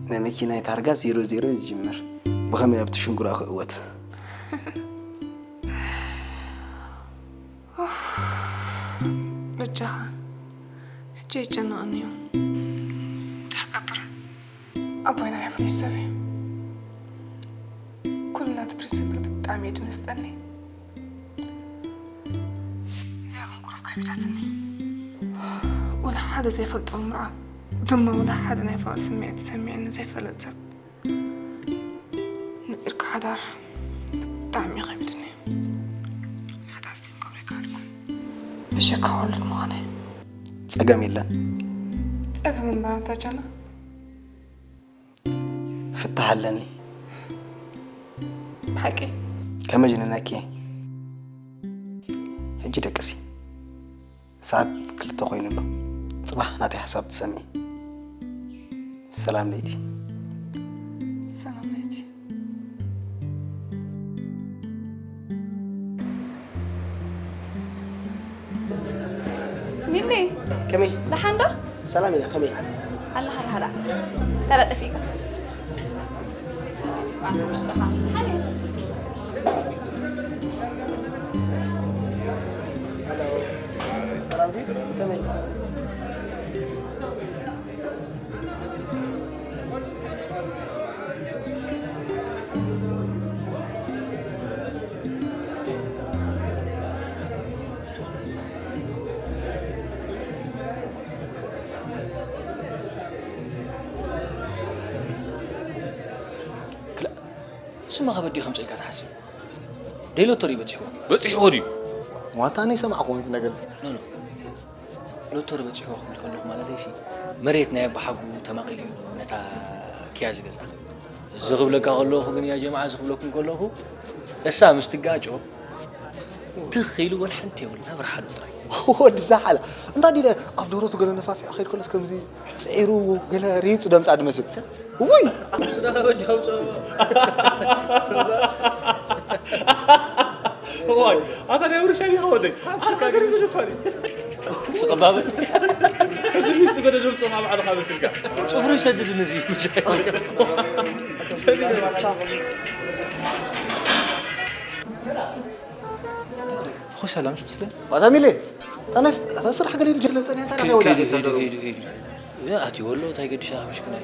ናይ መኪናይ ታርጋ ዜሮ ዜሮ እዩ ዝጅምር። ብኸመይ ኣብቲ ሽንጉራ ክእወት? ኡፍ፣ በጃኻ፣ ሕጂ የጨንቐኒ እዩ። እንታይ ክገብር? ኣቦይ ናይ ፍሉይ ሰብ እዩ። ኩሉ ናቱ ፕሪንሲፕል ብጣዕሚ እዩ ዝምስጠኒ። እዚኣ ግን ቁሩብ ከቢዳትኒ። ወላ ሓደ ዘይፈልጦ ምርዓ፣ ድማ ወላ ሓደ ናይ ፍቕሪ ስምዒት ተሰሚዕኒ ዘይፈልጥ ሰብ። ንዒርካ ሓዳር ብጣዕሚ ከቢድኒ። ሓዳር ስም ክብሪ ካልኩ። ብሸካ ወሉድ ምዃነይ። ጸገም የለን። ጸገም እምበር ኣንታ ጃና። ፍታሕ ኣለኒ። ብሓቂ? ከመጅንነኪ። ሕጂ ደቅሲ። ሰዓት ክልተ ኮይኑ ኣሎ። ጽባሕ ናተይ ሓሳብ ትሰምዒ። ሰላም ለይቲ። ሰላም ለይቲ። ሚሊ፣ ከመይ? ደሓን ዶ? ሰላም ኢና፣ ከመይ? ኣላ ሃላ ሃላ። ተራ ጠፊእካ። ሰላም ድዩ? ከመይ? ክላ-፣ እሱማ ከበድ እዩ ከምፅእ ኢልካ ትሓስብ? ደይ ሎተሪ በፂሕዎ። በፂሕዎ ድዩ? ዋንታ ኣነ ይሰማዕኩ እዚ ነገር እዚ። ኖ፣ ኖ። ሎተሪ በፂሕዎ ክብል ከለኹ ማለተይሲ፣ መሬት ናይ ኣባሓጉ ተማቒሉ እዩ ነታ ኪያ ዝገዝኣ። እዚ ክብለካ ከለኹ ግን ያ ጀማዓ፣ እዚ ክብለኩም ከለኹ፣ እሳ ምስ ትጋጮ፣ ትኽ ኢሉ ወላ ሓንቲ የብሉን፣ ናብ ርሓሉ ጥራይ። ወዲ ዛሓላ። እንታይ ዲለ ኣብ ደረቱ ገለ ነፋፊሑ ከይድ ከሎስ ከምዚ ጽዒሩ ገለ ሪጹ ደምጻ ድመስል። ውይ! ስራ ከበድ ኣውጽኦ። እዋይ፣ ኣታ ናይ ውርሻ ዲኻ ወደይ? ኣታ ገሪሙ እኮ እዩ። ስቕ ባበል። ሕጂ ሪጹ ገለ ደምጾ ካብ ባዕልኻ መስልካ። ጽፍሩ ይሰድድ ንዚ። ሰሊም። እኮ ሰላም ሽምስለ። ዋታ ሚሌ። ኣነስ እታ ስራሕ ገለ ኢሉ ጀለን ጸኒያ እንታይ ዳተወዳ ኪድ ኪድ ተዘሩ። ኪድ ኪድ ኪድ ኣትይዎ ኣሎ እንታይ ገዲሻ ሓሚሽክናይ።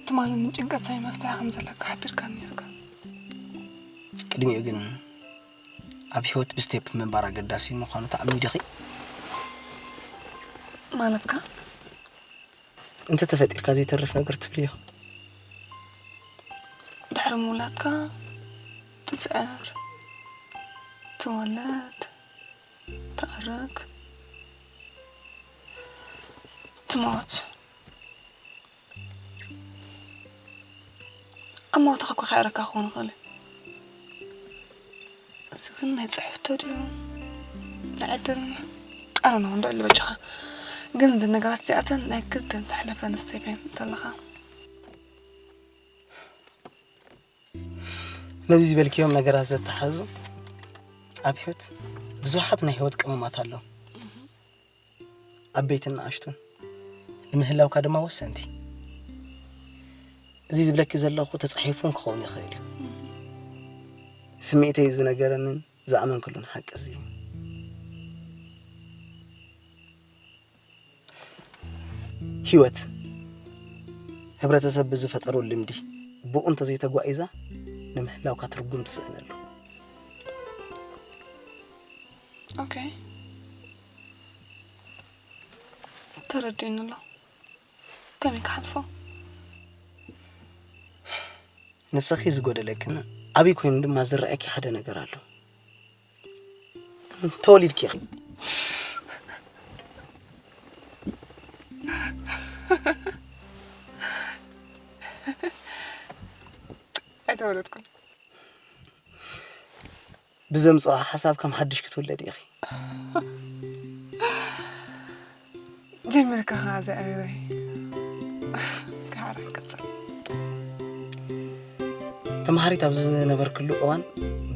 ትማሊ ንጭንቀት ሳይ መፍትሒ ከም ዘለካ ሓቢርካ ነርካ። ቅድሚኡ ግን ኣብ ህይወት ብስቴፕ ምንባር ኣገዳሲ ምዃኑ ተኣምኒ ዲኺ? ማለትካ? እንተ ተፈጢርካ ዘይተርፍ ነገር ትብልዮ። ድሕሪ ምውላድካ ትፅዕር፣ ትወለድ፣ ትኣርግ፣ ትሞት። ኣብ መወትኻ እኮ ከዕረካ ክኾን ይኽእል እዩ። እዚ ግን ናይ ፅሑፍ ተድዩ ናይ ዕድል ኣረኖ እንድዕሉ በጃኻ። ግን እዚ ነገራት እዚኣተን ናይ ግድን ተሕለፈን ስቴፕ እየን እንተለኻ። ነዚ ዝበልክዮም ነገራት ዘተሓዙ ኣብ ህይወት ብዙሓት ናይ ህይወት ቅመማት ኣለዉ። ዓበይትን ንኣሽቱን ንምህላውካ ድማ ወሰንቲ። እዚ ዝብለኪ ዘለኹ ተጻሒፉን ክኸውን ይኽእል እዩ። ስምዒተይ ዝነገረንን ዝኣመንክሉን ሓቂ እዚ እዩ። ህይወት፣ ህብረተሰብ ብዝፈጠሮ ልምዲ ብኡ እንተዘይተጓዒዛ ንምህላውካ ትርጉም ትስእነሉ። ኦኬ፣ ተረዲኡኒ ኣሎ። ከመይ ክሓልፎ? ንስኺ ዝጎደለክን ዓብዪ ኮይኑ ድማ ዝረኣየኪ ሓደ ነገር ኣሎ። ተወሊድኪ ኢኺ። ኣይተወለድኩን። ብዘምፅኦ ሓሳብ ከም ሓድሽ ክትውለድ ኢኺ። ጀሚርካ ኸዓ ዝኣረይ ክሓራ ቀፅል። ተምሃሪት ኣብ ዝነበርክሉ እዋን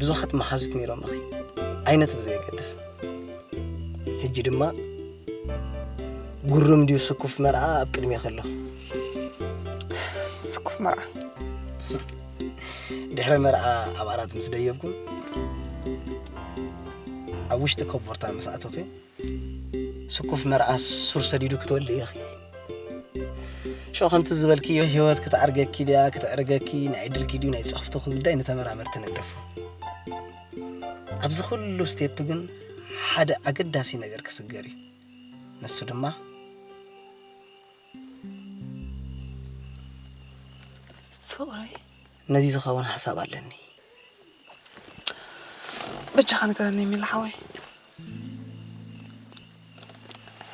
ብዙሓት መሓዙት ነይሮም ኢኺ። ዓይነት ብዘየገድስ። ሕጂ ድማ ጉሩም ድዩ ስኩፍ መርዓ ኣብ ቅድሜ ከሎ። ስኩፍ መርዓ። ድሕሪ መርዓ ኣብ ዓራት ምስ ደየብኩም ኣብ ውሽጢ ኮቦርታ ምስ ኣተኹ ስኩፍ መርዓ ሱር ሰዲዱ ክትወልድ ኢኺ። ሽዑ ከምቲ ዝበልክዮ ህይወት ክትዓርገኪ ድያ ክትዕርገኪ ናይ ዕድልኪ ድዩ ናይ ጸፍትኹ ጉዳይ ንተመራመርቲ ንግደፎ። ኣብዚ ኩሉ ስቴፕ ግን ሓደ ኣገዳሲ ነገር ክስገር እዩ። ንሱ ድማ ፍቕረይ ነዚ ዝኸውን ሓሳብ ኣለኒ። በጃኻ ንገረኒ ሚላ ሓወይ።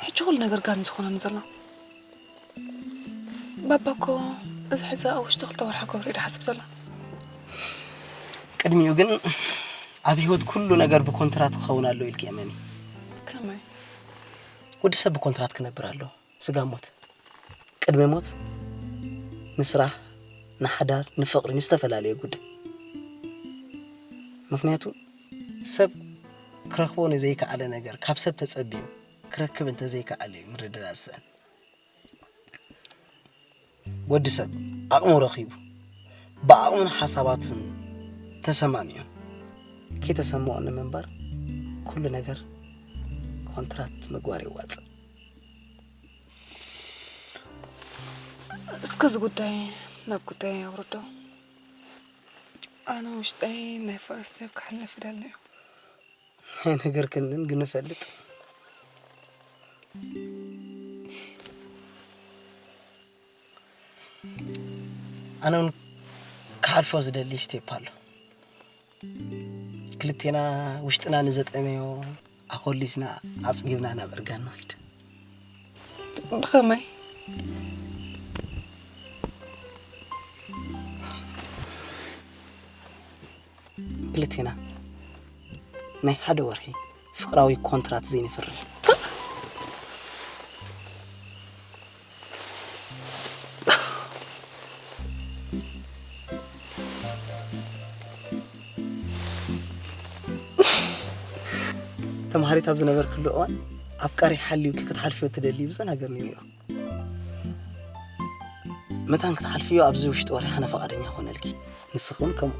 ሕጂ ኩሉ ነገር ጋን እዩ ዝኾነኒ ዘሎ። ባባ እኮ እዚ ሕዚ ኣብ ውሽጢ ክልተ ወርሒ ክገብሮ እዩ ዝሓስብ ዘሎ። ቅድሚኡ ግን ኣብ ህይወት ኩሉ ነገር ብኮንትራት ክኸውን ኣሎ ኢልኪ እመኒ። ከመይ? ወዲ ሰብ ብኮንትራት ክነብር ኣለዎ። ስጋ ሞት ቅድሚ ሞት ንስራሕ፣ ንሓዳር፣ ንፍቕሪ፣ ንዝተፈላለየ ጉዳይ። ምክንያቱ ሰብ ክረክቦ ንዘይከኣለ ነገር ካብ ሰብ ተጸቢዩ ክረክብ እንተዘይከኣለ እዩ ምርድዳእ ዝስእን። ወዲ ሰብ ዓቕሙ ረኺቡ ብዓቕሙን ሓሳባቱን ተሰማሚዑ ከይተሰምዖ ንምንባር ኩሉ ነገር ኮንትራት ምግባር የዋጽእ። እስከ እዚ ጉዳይ ናብ ጉዳይ ኣውርዶ። ኣነ ውሽጠይ ናይ ፈረስ ስቴፕ ክሓልፍ ይደሊ እዩ። ኣይነገርክንን ግን እፈልጥ። ኣነ እውን ክሓልፎ ዝደሊ ስቴፕ ኣሎ። ክልቴና ውሽጥና ንዘጠመዮ ኣኾሊስና ኣጽጊብና ናብ እርጋን ንኺድ። ብኸመይ? ክልቴና ናይ ሓደ ወርሒ ፍቕራዊ ኮንትራት ዘይንፍርም። ተምሃሪት ኣብ ዝነበርክሉ እዋን ኣፍቃሪ ሓልዩኪ ክትሓልፍዮ ትደሊ ብዙሕ ነገር ነይሩ። መታን ክትሓልፍዮ ኣብዚ ውሽጢ ወርሒ ኣነ ፈቓደኛ ኮነልኪ። ንስኺ እውን ከምኡ።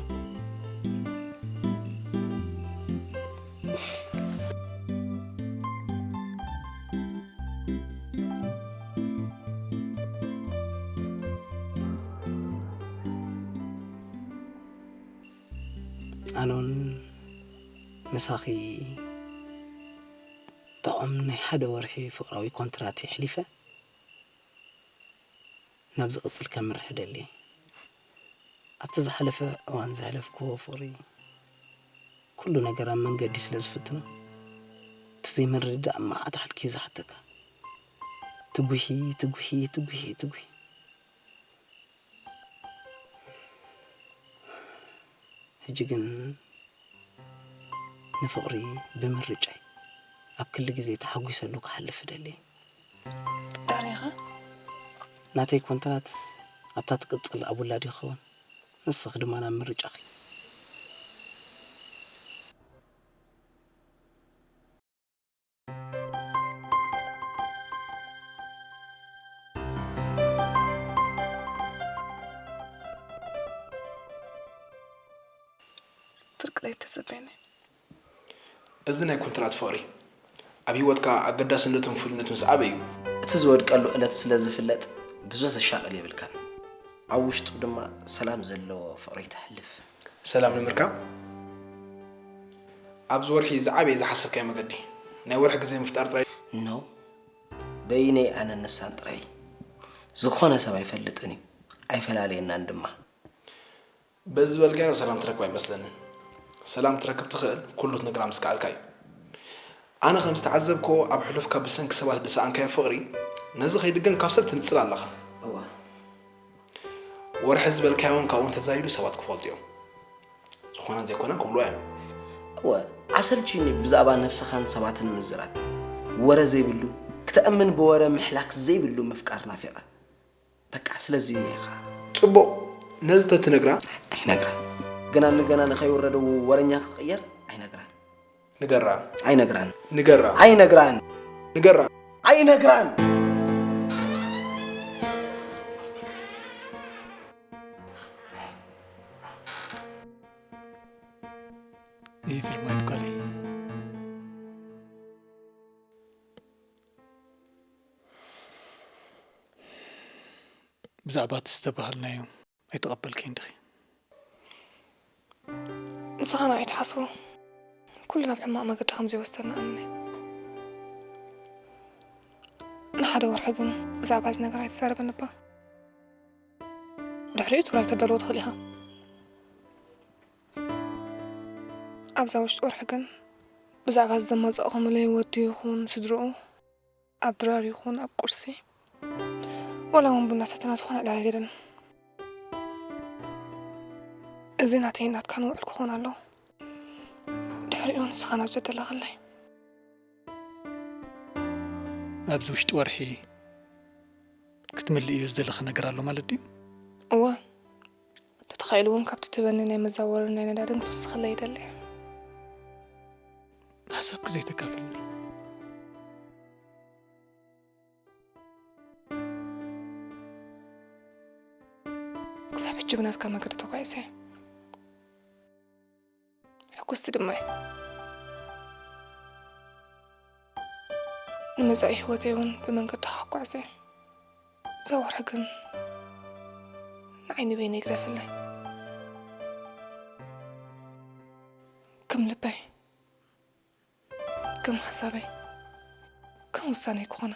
ኣነ እውን ምሳኺ ጥዑም ናይ ሓደ ወርሒ ፍቕራዊ ኮንትራት የሕሊፈ ናብ ዝቕጽል ከምርሕ እደሊ። ኣብቲ ዝሓለፈ እዋን ዘሕለፍክዎ ፍቕሪ ኩሉ ነገር ኣብ መንገዲ ስለ ዝፍትኖ እቲ ዘይምርድዳእ መዓት ሓልኪ እዩ ዝሓተካ። ትጉሂ፣ ትጉሂ፣ ትጉሂ፣ ትጉሂ። ሕጂ ግን ንፍቕሪ ብምርጫይ ኣብ ክሊ ግዜ ተሓጒሰሉ ክሓልፍ እደሊ። ዳሬኻ? ናተይ ኮንትራት ኣብታ ትቅጽል ኣብ ውላድ ይኸውን። ንስኺ ድማ ናብ ምርጫኺ። ፍርቂ ዘይተጸበየኒ። እዚ ናይ ኮንትራት ፍቕሪ ኣብ ህይወትካ ኣገዳስነቱን ፍሉይነቱን ዝዓበ እዩ። እቲ ዝወድቀሉ ዕለት ስለ ዝፍለጥ ብዙሕ ዘሻቕል የብልካን። ኣብ ውሽጡ ድማ ሰላም ዘለዎ ፍቕሪ ተሕልፍ። ሰላም ንምርካብ ኣብዚ ወርሒ ዝዓበየ ዝሓሰብካዮ መገዲ ናይ ወርሒ ግዜ ምፍጣር ጥራይ። ኖ፣ በይነይ ኣነን ንሳን ጥራይ። ዝኾነ ሰብ ኣይፈልጥን እዩ፣ ኣይፈላለየናን ድማ። በዚ ዝበልካዮ ሰላም ትረክብ ኣይመስለንን። ሰላም ትረክብ ትኽእል ኩሉ ትነግራ ምስ ከኣልካ እዩ። ኣነ ከም ዝተዓዘብክዎ ኣብ ሕሉፍካ ብሰንኪ ሰባት ዝሰኣንካዮ ፍቕሪ ነዚ ከይድገም ካብ ሰብ ትንጽል ኣለኻ። እዋ። ወርሒ ዝበልካዮ እውን ካብኡ እንተዛይዱ ሰባት ክፈልጡ እዮም። ዝኾነን ዘይኮነን ክብልዋ እዮም። እወ፣ ኣሰልችዩኒ ብዛዕባ ነብስኻን ሰባትን ምዝራብ። ወረ ዘይብሉ፣ ክተእምን ብወረ ምሕላክ ዘይብሉ ምፍቃር ናፊቐ። በቃ ስለዚ ኢኻ። ጽቡቕ፣ ነዚ ተትነግራ። ኣይነግራን። ገና ንገና ንኸይውረደው ወረኛ ክትቕየር ኣይነግራን። ንገራ። ኣይነግራን። ንገራ። ኣይነግራን። ንገራ። ኣይነግራን። ይህ ፊልም አይትኳለይ። ብዛዕባ እቲ ዝተባህልናዮ ኣይተቐበልከይን ዲኺ? ንስኻ ንዓይ ትሓስቦ ኩሉ ናብ ሕማቕ መገዲ ከም ዘይወስደና ኣምን እየ። ንሓደ ወርሒ ግን ብዛዕባ እዚ ነገር ኣይትዛረበኒ እባ። ድሕሪኡ ትብራይ ተዳልዎ ትኽእል ኢኻ። ኣብዛ ውሽጢ ወርሒ ግን ብዛዕባ እዚ ዘማጸእኹምለይ ወዲ ይኹን ስድርኡ ኣብ ድራር ይኹን ኣብ ቁርሲ ወላ እውን ቡና ሰተና ዝኾነ ዕላል ኣይገደን። እዚ ናተይ ናትካን ውዕል ክኾን ኣሎ። ድሕሪኡ ንስኻ ናብ ዘደለኸለይ። ኣብዚ ውሽጢ ወርሒ ክትምልእዮ ዝደለኸ ነገር ኣሎ ማለት ድዩ? እወ። ተተኻኢሉ እውን ካብቲ ትበኒ ናይ መዛወርን ናይ ነዳድን ክትውስኸለይ ይደሊ። ሓሳብኪ ዘይተካፍልኒ። ክሳብ ሕጂ ብናትካ መገዲ ተጓዒዘ። ሕጉስቲ ድማ እየ። ንመጻኢ ህይወተይ እውን ብመንገድኻ ክጓዕዘ እየ። እዛ ወርሒ ግን ንዓይ ንበይነይ ግደፈለይ። ከም ልበይ፣ ከም ሓሳበይ፣ ከም ውሳነይ ክኾና።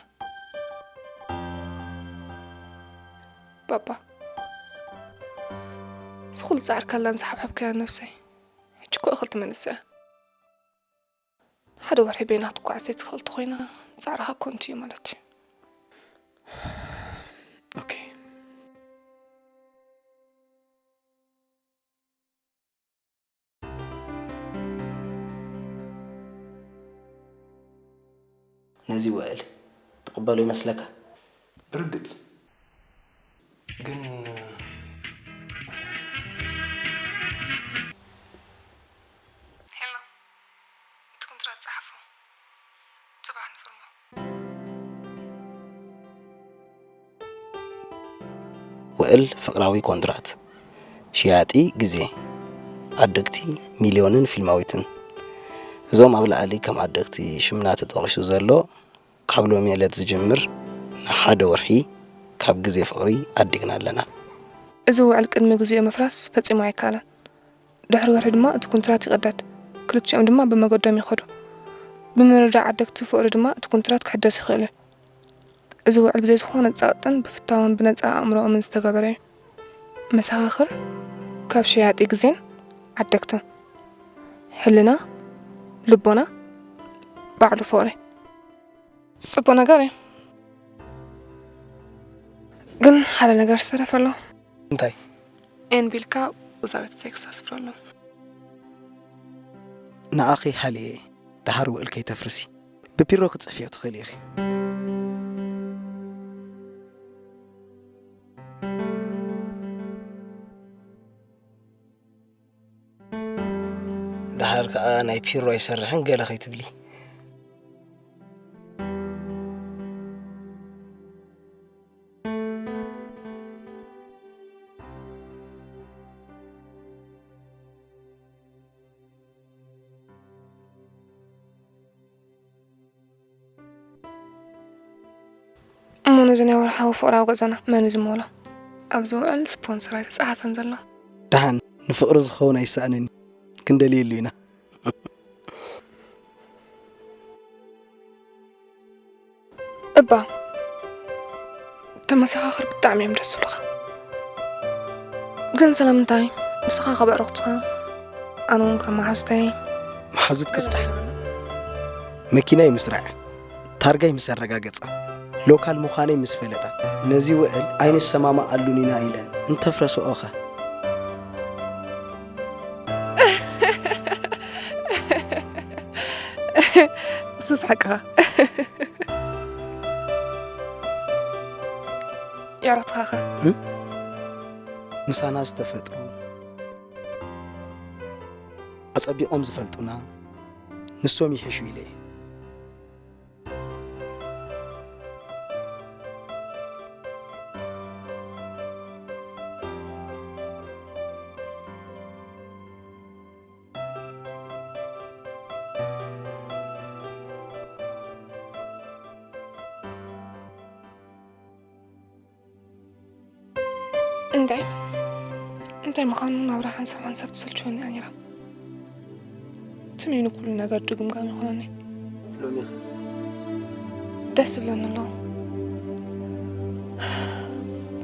ባባ፣ እዚ ኩሉ ጻዕርካላን ዝሓብሓብካያን ነብሰይ፣ ሕጂ እኮ እኽል ትመንስ እያ። ሓደ ወርሒ በይና ክትጓዓዝ ዘይትኽእል ተኾይና፣ ጻዕርኻ ከንቱ እዩ ማለት እዩ። ኦኬ። ነዚ ውዕል ትቕበሎ ይመስለካ? ብርግጽ ግን ሄሎ፣ እቲ ኮንትራት ጸሓፎ። ዝኽእል ፍቕራዊ ኮንትራት። ሽያጢ ግዜ። ዓደግቲ ሚልዮንን ፊልማዊትን። እዞም ኣብ ላዕሊ ከም ዓደግቲ ሽምና ተጠቒሱ ዘሎ፣ ካብ ሎሚ ዕለት ዝጅምር ንሓደ ወርሒ ካብ ግዜ ፍቕሪ ዓዲግና ኣለና። እዚ ውዕል ቅድሚ ግዜኡ ምፍራስ ፈጺሙ ኣይከኣለን። ድሕሪ ወርሒ ድማ እቲ ኩንትራት ይቕደድ። ክልቲኦም ድማ ብመገዶም ይኸዱ። ብምርዳእ ዓደግቲ ፍቕሪ ድማ እቲ ኩንትራት ክሕደስ ይኽእል እዩ። እዚ ውዕል ብዘይ ዝኾነ ጸቕጥን ብፍታውን ብነጻ ኣእምሮኦምን ዝተገበረ እዩ። መሰኻኽር ካብ ሸያጢ ግዜን ዓደግትን። ሕልና፣ ልቦና፣ ባዕሉ ፍቕሪ። ጽቡቕ ነገር እዩ። ግን ሓደ ነገር ዝተረፈ ኣሎ። እንታይ? ኤን ቢልካ ወዛረት ሴክስ ኣስፍረሎም። ንኣኺ ሃልየ፣ ደሓር ውዕል ከይተፍርሲ። ብፒሮ ክትጽፍዮ ትኽእሊ ኢኺ። ደሓር ከኣ ናይ ፒሮ ኣይሰርሕን ገለ ከይትብሊ። እሞ ነዚ ናይ ወርሓዊ ፍቕራዊ ጉዕዞና መን እዩ ዝመውሎ? ኣብዚ ውዕል ስፖንሰር ኣይተጻሓፈን ዘሎ። ደሓን፣ ንፍቕሪ ዝኸውን ኣይሰኣንን፣ ክንደልየሉ ኢና። እባ፣ ተመሰኻኽር ብጣዕሚ እዮም ደስ ዝብሉኻ። ግን ስለምንታይ ንስኻ ካብ ኣዕሩኽትኻ፣ ኣነ እውን ካብ መሓዙተይ። መሓዙትክስ ደሓን። መኪናይ ምስራዕ፣ ታርጋይ ምስ ኣረጋገጻ፣ ሎካል ምዃነይ ምስ ፈለጣ፣ ነዚ ውዕል ኣይንሰማማኣሉን ኢና ኢለን እንተፍረስኦኸ? እሱስ ሓቅኻ። የዕሩኽትኻኸ? እም? ምሳና ዝተፈጥሩ፣ ኣጸቢቖም ዝፈልጡና፣ ንሶም ይሕሹ ኢለ እየ። እንታይ? እንታይ ምዃኑ ናብራ ሓንሳብ ሓንሳብ ትሰልችወኒ እያ ነይራ። ትም ኢሉ ኩሉ ነገር ድግምጋም ይኾነኒ። ሎሚኸ? ደስ ዝብለኒ ኣሎ።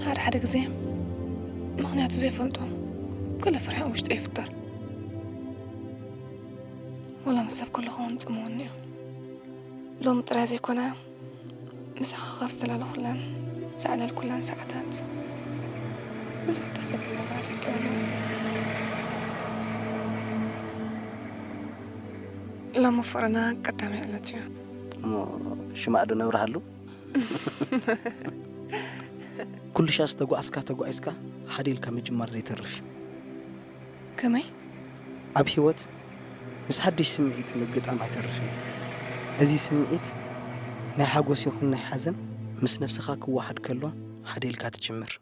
ሓደ ሓደ ግዜ ምኽንያቱ ዘይፈልጦ ገለ ፍርሒ ኣብ ውሽጠይ ይፍጠር። ወላ ምስ ሰብ ከለኹ እውን ጽምወኒ እዩ። ሎሚ ጥራይ ዘይኮነ፣ ምሳኻ ካብ ዝተላለኹለን ዘዕለልኩለን ሰዓታት ብዙሕ ደስ ዘብሉ ነገራት ይፍጠሩለይ። ሎሚ ፍቕርና ቀዳማይ ዕለት እዩ። እሞ ሽማዕ ዶ ነብርሃሉ? ኩሉ ሻዕ ዝተጓዕዝካ ተጓዒዝካ ሓደ ኢልካ ምጅማር ዘይተርፍ እዩ። ከመይ? ኣብ ህይወት ምስ ሓድሽ ስምዒት ምግጣም ኣይተርፍን እዩ። እዚ ስምዒት ናይ ሓጎስ ይኹን ናይ ሓዘን ምስ ነብስኻ ክወሓድ ከሎ ሓደ ኢልካ ትጅምር።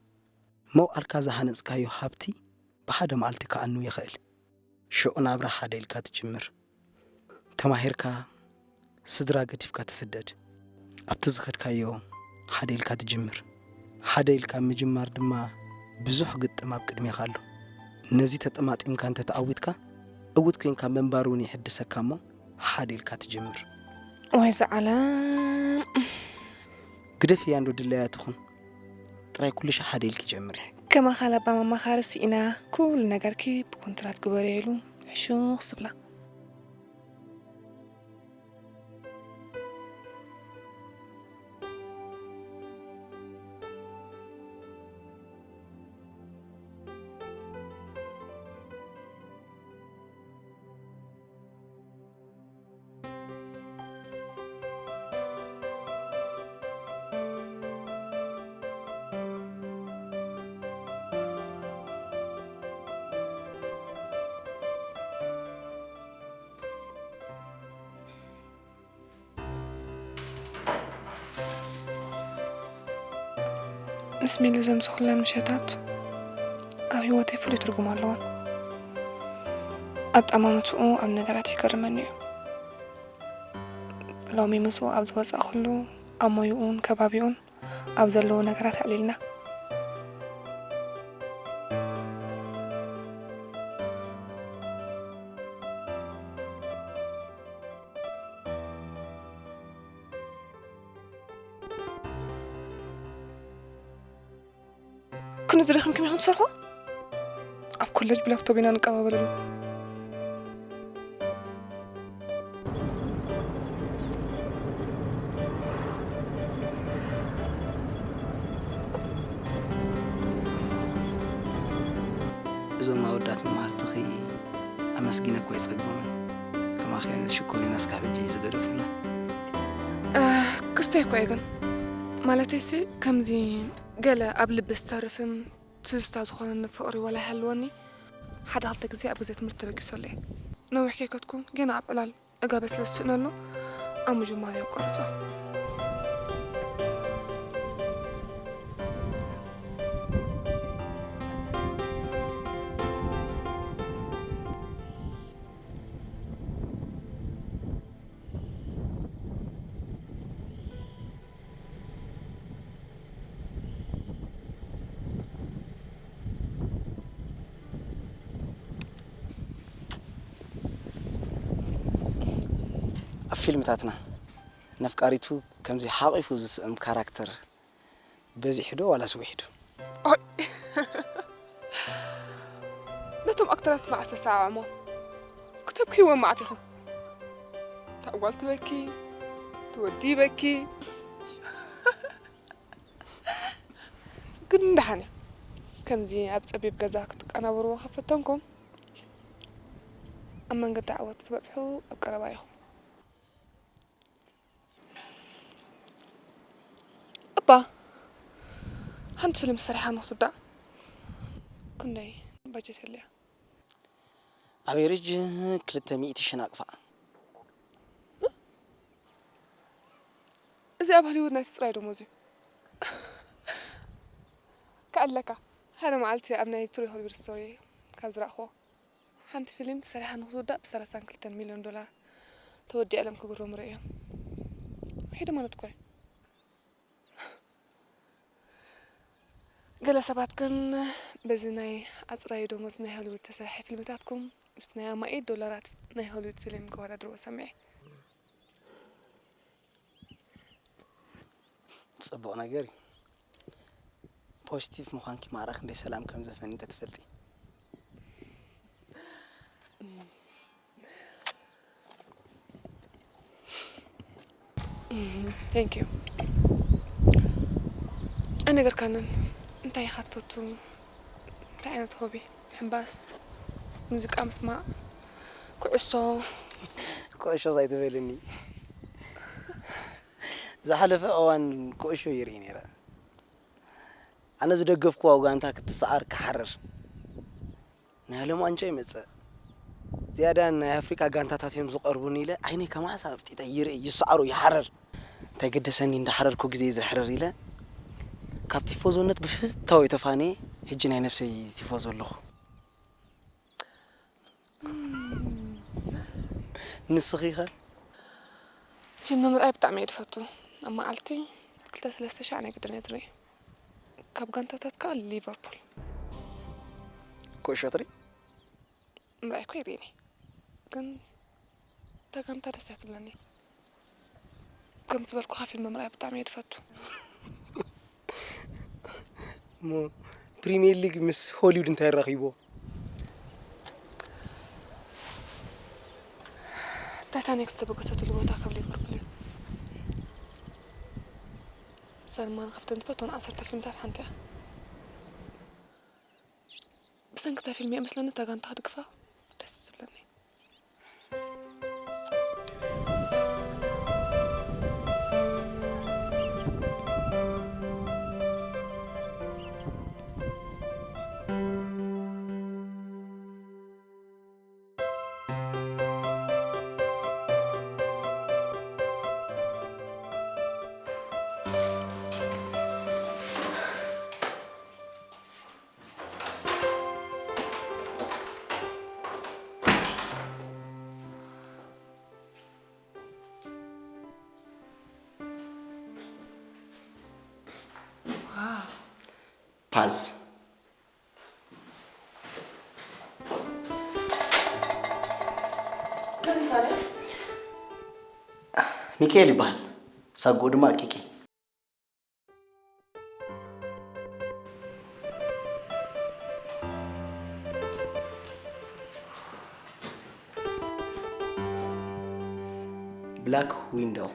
መውዓልካ ዝሃነጽካዮ ሃብቲ ብሓደ መዓልቲ ክኣኑ ይኽእል። ሽዑ ናብራ ሓደ ኢልካ ትጅምር። ተማሂርካ ስድራ ገዲፍካ ትስደድ። ኣብቲ ዝኸድካዮ ሓደ ኢልካ ትጅምር። ሓደ ኢልካ ምጅማር ድማ ብዙሕ ግጥም ኣብ ቅድሜኻ ኣሎ። ነዚ ተጠማጢምካ እንተተዓዊትካ፣ ዕዉት ኮይንካ ምንባር እውን ይሕድሰካ እሞ ሓደ ኢልካ ትጅምር። ወይ ዝዓለም። ግደፍያ እንዶ ድላያ ትኹን። ጥራይ ኩሉ ሻዕ ሓደ ኢልኪ ጀምሪ። ከማኻ ለባም ኣማኻሪ ስኢና ኩሉ ነገርኪ ብኮንትራት ግበርዮ ኢሉ ሕሹኽ ዝብላ። ምስ ሚሊ ዘምስኹለን ምሸታት ኣብ ህይወተይ ፍሉይ ትርጉም ኣለወን። ኣጠማምትኡ ኣብ ነገራት ይገርመኒ እዩ። ሎሚ ምስኡ ኣብ ዝወጻእኩሉ ኣብ ሞይኡን ከባቢኡን ኣብ ዘለዉ ነገራት ኣዕሊልና። ክንዲ ዝደኸምኩም ኢኹም ትሰርሑ? ኣብ ኮለጅ ብላፕቶፕ ኢና ንቀባበለሉ። እዞም ኣወዳት መማህርትኺ ኣመስጊነ እኮ ኣይጸግቦምን። ከማኺ ዓይነት ሽኮሪና እስካብ ሕጂ ዝገደፉና። ክስታይ እኮ እየ ግን። ማለተይሲ ከምዚ ገለ ኣብ ልቢ ዝተርፍን ትዝታ ዝኾነኒ ፍቕሪ ዋላ ይሃልወኒ፣ ሓደ ክልተ ግዜ ኣብ ግዜ ትምህርቲ ተበጊሰሉ እየ። ነዊሕ ከይከድኩ ገና ኣብ ዕላል እጋበስ ስለ ዝስእነሉ ኣብ ምጅማር የቋርጾ። ኣብ ፊልምታትና ነፍቃሪቱ ከምዚ ሓቒፉ ዝስእም ካራክተር በዚሑ ዶ ዋላስ ውሒዱ? ኦይ! ነቶም ኣክተራት መዓስ ተሰዓዓሞ? ክተብክይዎም መዓት ኢኹም። እታ ጓል ትበኪ፣ ትወዲ ይበኪ። ግን ደሓን እዩ። ከምዚ ኣብ ጸቢብ ገዛ ክትቀናበርዎ ከፈተንኩም፣ ኣብ መንገዲ ዓወት ክትበጽሑ ኣብ ቀረባ ኢኹም። እባ፣ ሓንቲ ፊልም ሰሪሓ ንኽትውዳእ ክንደይ ባጀት የድልያ? ኣቬሬጅ ክልተ ሚእቲ ሽሕ ናቕፋ። እዚ ኣብ ሆሊውድ ናይቲ ጽራይ ደሞዝ እዩ። ከኣለካ፣ ሓደ መዓልቲ ኣብ ናይ ትሩ ሆሊውድ ስቶሪ ካብ ዝረእኽዎ፣ ሓንቲ ፊልም ተሰሪሓ ንኽትውዳእ ብሰላሳን ክልተን ሚልዮን ዶላር ተወዲኣ ኢሎም ክግረሙ ርእዮም። ውሒዱ ማለት እኮ እዩ። ገለ ሰባት ግን በዚ ናይ ኣጽራዩ ደሞዝ ናይ ሆሊውድ ተሰራሒ ፊልምታትኩም ምስ ናይ ኣማኢት ዶላራት ናይ ሆሊውድ ፊልም ከወዳድርዎ ሰሚዐ። ጽቡቕ ነገር እዩ። ፖዚቲቭ ምዃንኪ ማዕረ ክንደይ ሰላም ከም ዘፈኒ እንተትፈልጢ። Thank you። ኣይነገርካንን። እንታይ ኢኻ ትፈቱ? እንታይ ዓይነት ሆቢ? ምሕንባስ? ሙዚቃ ምስማዕ? ኩዕሶ? ኩዕሾ ኣይትበልኒ። ዝሓለፈ እዋን ኩዕሾ ይርኢ ነይረ። ኣነ ዝደገፍክዋ ጋንታ ክትሰዓር ክሓርር። ናይ ሎም ዋንጫ ይመጽእ። ዝያዳ ናይ ኣፍሪቃ ጋንታታት እዮም ዝቐርቡኒ ኢለ ዓይነይ ከማሳ ኣፍጢጠ ይርኢ፣ ይሰዓሩ፣ ይሓርር። እንታይ ገደሰኒ እንዳሓረርኩ ግዜ ዘሕርር ኢለ ካብ ቲፎዞነት ብፍታወይ ተፋንየ ሕጂ ናይ ነብሰይ ቲፎዞ ኣለኹ። ንስኺ ኸ? ፊልም ምርኣይ ብጣዕሚ እየ ዝፈቱ። ኣብ መዓልቲ ክልተ ሰለስተ ሻዕ ናይ ግድን እየ ዝርኢ። ካብ ጋንታታት ከኣ ሊቨርፑል። ኩዕሾ ትርኢ? ምርኣይ እኮ ይርእኒ፣ ግን እታ ጋንታ ደስ እያ ትብለኒ። ከም ዝበልኩኻ ፊልም ምርኣይ ብጣዕሚ እየ ዝፈቱ። እሞ ፕሪምየር ሊግ ምስ ሆሊውድ እንታይ ኣራኺብዎ? ታይታኒክ ዝተበገሰትሉ ቦታ ካብ ሊቨርፑል እዩ። ሰልማን ካብተን ዝፈትወን ዓሰርተ ፊልምታት ሓንቲ እያ። ብሰንኪ እታ ፊልም እየ መስለኒ እታ ጋንታ ክድግፋ ደስ ዝብለኒ። ፓዝ። መን ሳልያ? ሚካኤል ይበሃል። ሳጎ ድማ ቂቂ። ብላክ ዊንዶው።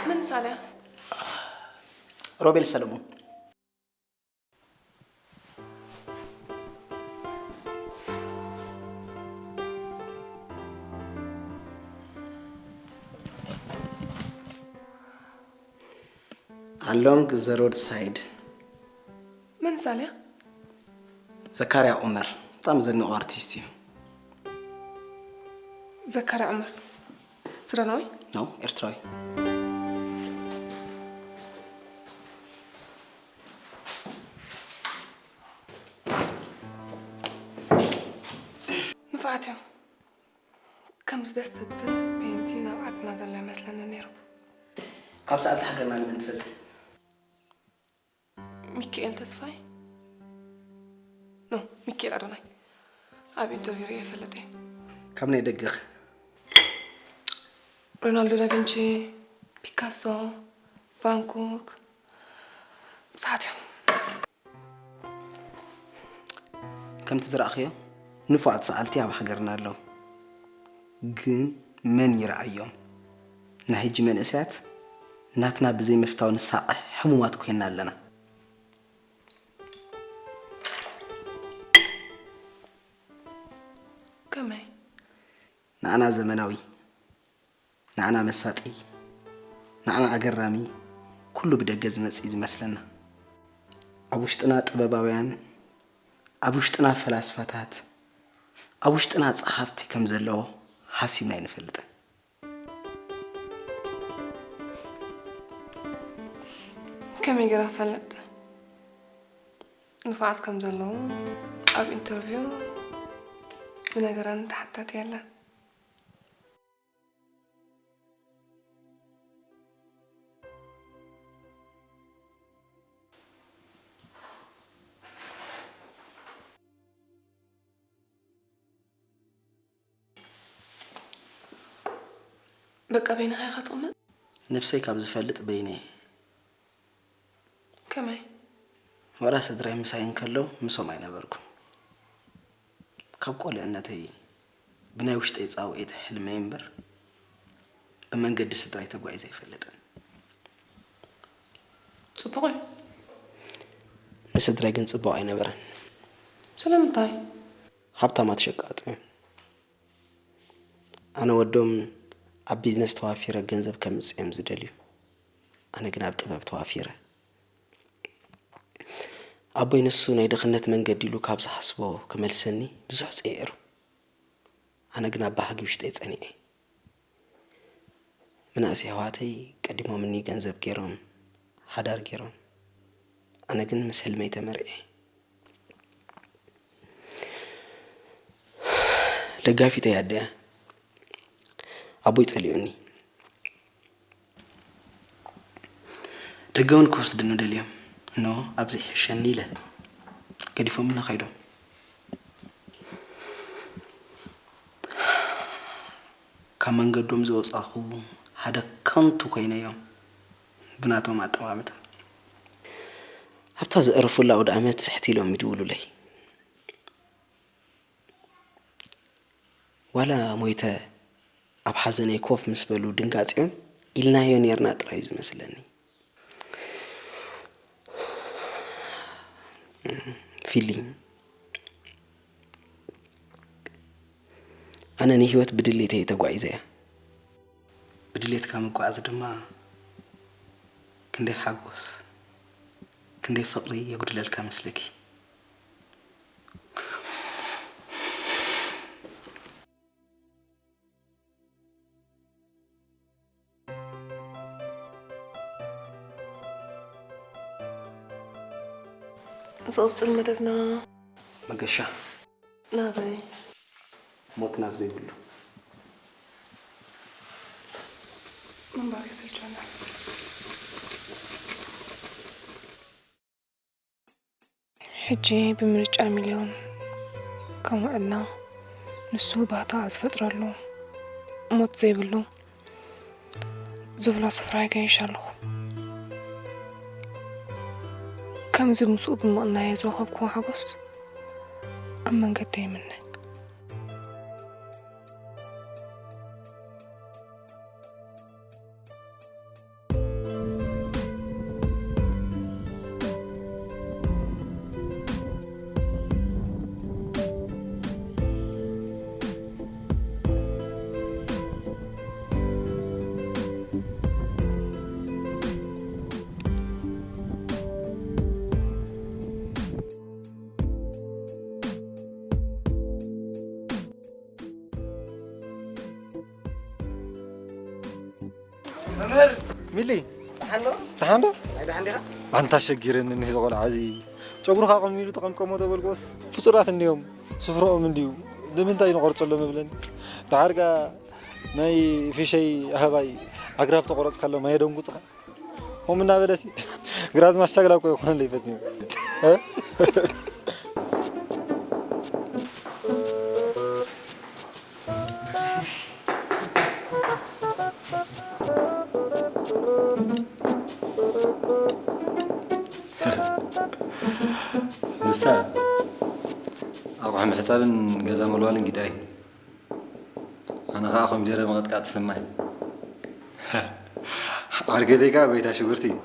መን ሳልያ? ሮቤል ሰለሞን። Along the roadside። መን ሳልያ? ዘካርያ ዑመር በጣም ዘንቆ ኣርቲስት እዩ። ዘካርያ ዑመር ሱዳናዊ? ነው ኤርትራዊ። ንፋዓት እዮም። ከምዚ ደስ ዘብል ፔንቲ ናብ ዓድና ዘሎ ኣይመስለኒ ነይሩ። ካብ ሰዓት ሃገርና ንመን ትፈልጢ? ሚካኤል ተስፋይ ኖ ሚካኤል ኣዶናይ ኣብ ኢንተርቪው ሪኤ ይፈልጥ እየ። ካብ ናይ ደገኽ? ሮናልዶ ዳቪንቺ፣ ፒካሶ፣ ቫንኮክ ብዙሓት እዮም። ከምቲ ዝረኣኽዮ ንፉዓት ሰዓልቲ ኣብ ሃገርና ኣለዉ። ግን መን ይረኣዮም? ናይ ሕጂ መንእሰያት ናትና ብዘይምፍታው ንሳቐ ሕሙማት ኮይና ኣለና። ከመይ? ንዓና ዘመናዊ፣ ንዓና መሳጢ፣ ንዓና ኣገራሚ ኩሉ ብደገ ዝመጽእ እዩ ዝመስለና። ኣብ ውሽጥና ጥበባውያን፣ ኣብ ውሽጥና ፈላስፋታት፣ ኣብ ውሽጥና ጸሓፍቲ ከም ዘለዎ ሓሲብና ኣይንፈልጥን። ከመይ ገይረ ክፈልጥ? ንፉዓት ከም ዘለዉ ኣብ ኢንተርቪው ዝነገረኒ ተሓታቲ የለን። በቃ በይንኻ ኢኻ ትቕመጥ? ነብሰይ ካብ ዝፈልጥ በይነይ። ከመይ? ወላ ስድራይ ምሳይ እንከለዉ ምሶም ኣይነበርኩን። ካብ ቆልዕነተይ ብናይ ውሽጠይ ጻውዒት ሕልመይ እምበር ብመንገዲ ስድራይ ተጓዒዘ ኣይፈልጥን። ጽቡቕ እዩ። ንስድራይ ግን ጽቡቕ ኣይነበረን። ስለምንታይ? ሃብታማት ሸቃጦ እዮም። ኣነ ወዶም ኣብ ቢዝነስ ተዋፊረ ገንዘብ ከምጽእ እዮም ዝደልዩ። ኣነ ግን ኣብ ጥበብ ተዋፊረ። ኣቦይ ንሱ ናይ ድኽነት መንገዲ ኢሉ ካብ ዝሓስቦ ክመልሰኒ ብዙሕ ጸይሩ። ኣነ ግን ኣብ ባህጊ ውሽጠይ ጸኒዐ። መናእሰይ ኣሕዋተይ ቀዲሞምኒ ገንዘብ ገይሮም፣ ሓዳር ገይሮም። ኣነ ግን ምስ ሕልመይ ተመርዕየ። ደጋፊተይ ኣደያ ኣቦይ ጸሊኡኒ። ደገ እውን ክወስድኒ ደልዮም። ኖ፣ ኣብዚ ይሕሸኒ ኢለ ገዲፎምኒ ከይዶም። ካብ መንገዶም ዝወጻኹ ሓደ ከንቱ ኮይነዮም ብናቶም ኣጠማምታ። ኣብታ ዘዕርፉላ ኣውደ ኣመት ስሕት ኢሎም ይድውሉለይ። ዋላ ሞይተ ኣብ ሓዘነይ ኮፍ ምስ በሉ ድንጋጺኦም ኢልናዮ ኔርና ጥራይ እዩ ዝመስለኒ። ፊሊ፣ ኣነ ንህይወት ብድሌተይ እየ ተጓዒዘያ። ብድሌትካ ምጓዓዝ ድማ ክንደይ ሓጎስ፣ ክንደይ ፍቕሪ የጉድለልካ መስለኪ። ዝቕጽል መደብና መገሻ ናበይ? ሞት ናብ ዘይብሉ። ምንባር የሰልቸና። ሕጂ ብምርጫ ሚልዮን ከምኡ ዕድና ንሱ ባህታ ዝፈጥረሉ ሞት ዘይብሉ ዝብሎ ስፍራ ይገይሽ ኣለኹ። ከምዚ ምስኡ ብምቕናየ ዝረኸብክዎ ሓጎስ ኣብ መንገዲ ይምነ። ሚሊ፣ ደሓን ዶ? ኣንታ ሸጊረኒ እኒህ ዝቖልዓ እዚ ጨጉርኻ ቀሚሉ ተቐምቀሞ ተበልቆስ ፍጡራት እንዲዮም ስፍረኦም እንድዩ ንምንታይ ንቆርፀሎም እብለን ደሓርጋ ናይ ፊሸይ ኣህባይ ኣግራብ ተቆረፅካሎም ኣየደንጉፅኻ ሆም እናበለሲ ግራዝማች ሻግላ እኮ ይኾነለይ ፈትዩ ንሳ ኣቑሑ ምሕጻብን ገዛ ምልዋልን ግዳ እዩ። ኣነ ኸዓ ኮሚደረ ምቕጥቃጥ ትስማዕ እዩ። ዓርገተይ ከዓ ጎይታ ሽጉርቲ እዩ።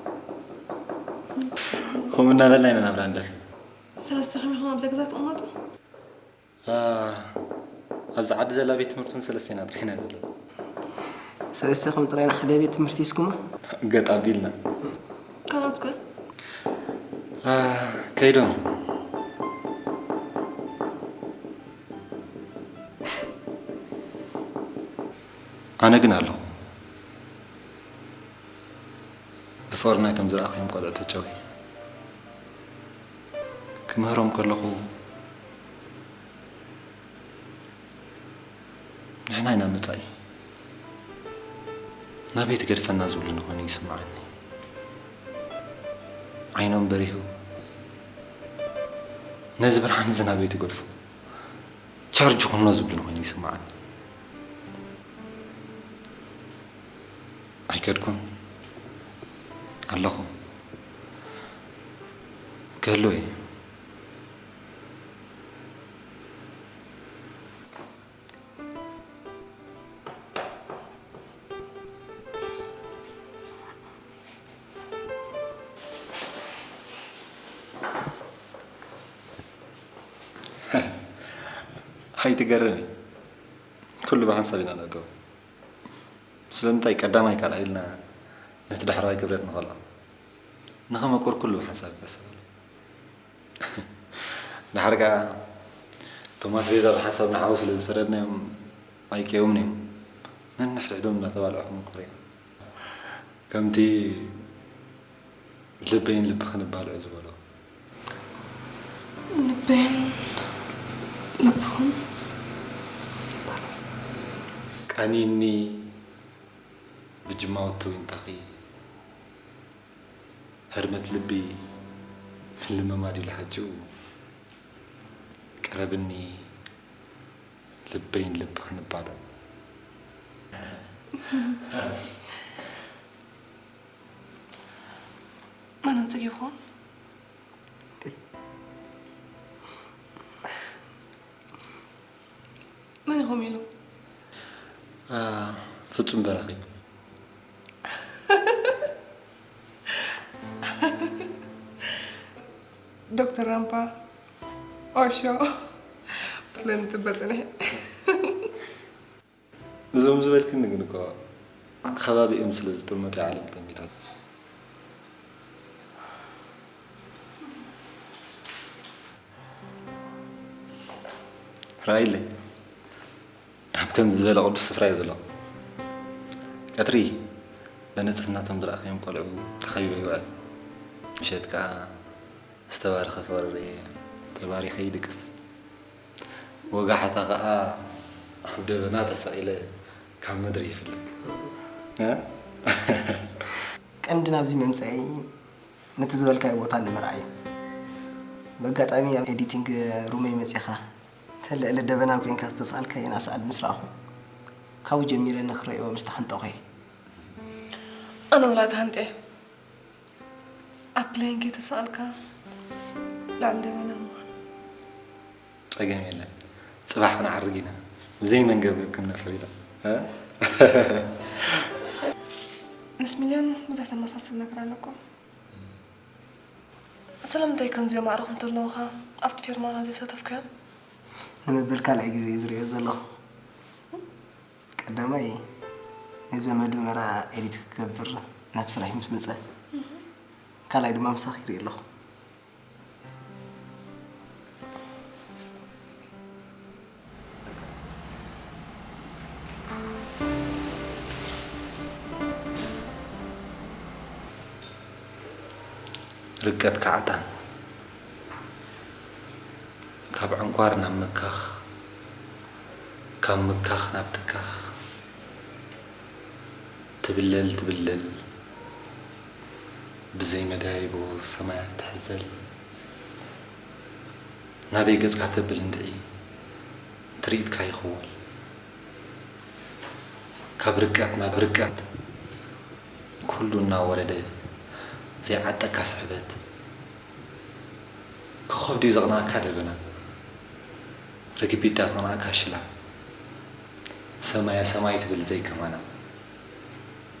ከምኡ እናበልና ኢና ናብራ ንደፍእ። ሰለስተኹም ኢኹም ኣብዛ ገዛ ትቕመጡ? ኣብዚ ዓዲ ዘላ ቤት ትምህርቲ እውን ሰለስቴና ጥራሕና ዘሎ። ሰለስተኹም ጥራይ ንሓደ ቤት ትምህርቲ ሂዝኩማ? ገጥ ኣቢልና። ካልኦት ከ? ከይዶም። ኣነ ግን ኣለኹ። ብፎርናይቶም ዝረኣኹዮም ቆልዑ ተጨውየ ክምህሮም ከለኹ ንሕና ኢና መጻኢ ናበይ ትገድፈና ዝብሉኒ ኮይኑ ይስምዓኒ። ዓይኖም በሪሁ ነዚ ብርሃን እዚ ናበይ ትገድፎ ቻርጅ ኩኖ ዝብሉኒ ኮይኑ ይስምዓኒ። ኣይከድኩን ኣለኹ ክህሉ እየ። ኣይትገረሚ፣ ኩሉ ብሓንሳብ ኢና ነእትዎ። ስለምንታይ ቀዳማይ ካልኣይ ኢልና ነቲ ዳሕረዋይ ክብረት ንኸልኦ? ንኸመቁር ኩሉ ብሓንሳብ ይፈስስ ኣሎ። ድሓር ከኣ እቶም ኣስቤዛ ብሓንሳብ ንሓው ስለ ዝፈረድናዮም ኣይቀየሙን እዮም። ነንሕድሕዶም እናተባልዑ ክመቁሩ እዮም። ከምቲ ልበይን ልብኽን እባልዑ ዝበሎ። ልበይን ልብኹም ይባል። ቀኒኒ ብጅማውቲ ዊንታኺ ህርመት ልቢ ምልምማድ ኢሉ ሓጭው ቀረብኒ ልበይን ልብኽን እባልዑ። መን ኣምጽእዎ ይኾን? መን ኢኹም ኢሉ? ፍጹም በራኺ። ዶክተር ራምፓ ኦሾ ብለን ጽበ ጽንሕ። እዞም ዝበልክኒ ግን እኮ ከባቢኦም ስለ ዝጥመቱ ዓለም ጠሚታት። ራእይለይ ኣብ ከምዚ ዝበለ ቅዱስ ስፍራ እዩ ዘሎ። ቀትሪ በንጽህናቶም ዝረኣኸዮም ቆልዑ ተኸቢበ ይውዕል። ምሸት ከኣ ዝተባረኸ ፍቕሪ ርእየ ተባሪኸ ይድቅስ። ወጋሕታ ኸኣ ኣብ ደበና ተሰቒለ ካብ ምድሪ ይፍለ። ቀንዲ ናብዚ ምምጻኤይ ነቲ ዝበልካዮ ቦታ ንምርኣይ እዩ። ብኣጋጣሚ ኣብ ኤዲቲንግ ሩመይ መጺኻ፣ ተልዕሊ ደበና ኮይንካ ዝተሳእልካየን ኣሳእል ምስ ረኣኹ፣ ካብኡ ጀሚረ ንኽርእዮ ምስ ተሓንጠኹ እየ። ኣነ ወላ ተሃንጥየ። ኣብ ፕሌን ከይተሳእልካ ልዕሊ ደበና ምዃን። ጸገም የለን። ጽባሕ ክንዓርግ ኢና። ብዘይ መንገብገብ ክንነፍር ኢና። እ? ምስ ሚልዮን ብዙሕ ተመሳስል ነገር ኣለኩም። ስለምንታይ ከምዚኦም ኣዕሩኽ እንተለዉኻ ኣብቲ ፌርማና ዘይሳተፍካዮም? ንምብል ካልኣይ ግዜ እየ ዝርእዮ ዘለኹ። ቀዳማይ፣ ናይ ዘመዱ መርዓ ኤዲት ክገብር ናብ ስራሕ ምስ መጸ። ካልኣይ ድማ ምሳኺ ይርኢ ኣለኹ። ርቀት ካዕታን፣ ካብ ዕንኳር ናብ ምካኽ፣ ካብ ምካኽ ናብ ትካኽ፣ ትብለል ትብለል፣ ብዘይ መዳይቦ ሰማያት ትሕዘል። ናበይ ገጽካ ተብል እንድዒ፣ ትርኢትካ ይኽወል። ካብ ርቀት ናብ ርቀት፣ ኩሉ እናወረደ ዘይዓጠካ ስሕበት። ኮኾብ ድዩ ዘቕንኣካ ደበና፣ ርግቢት ድያ ተቕንኣካ ሽላ። ሰማየ ሰማይ ትብል ዘይከማና፣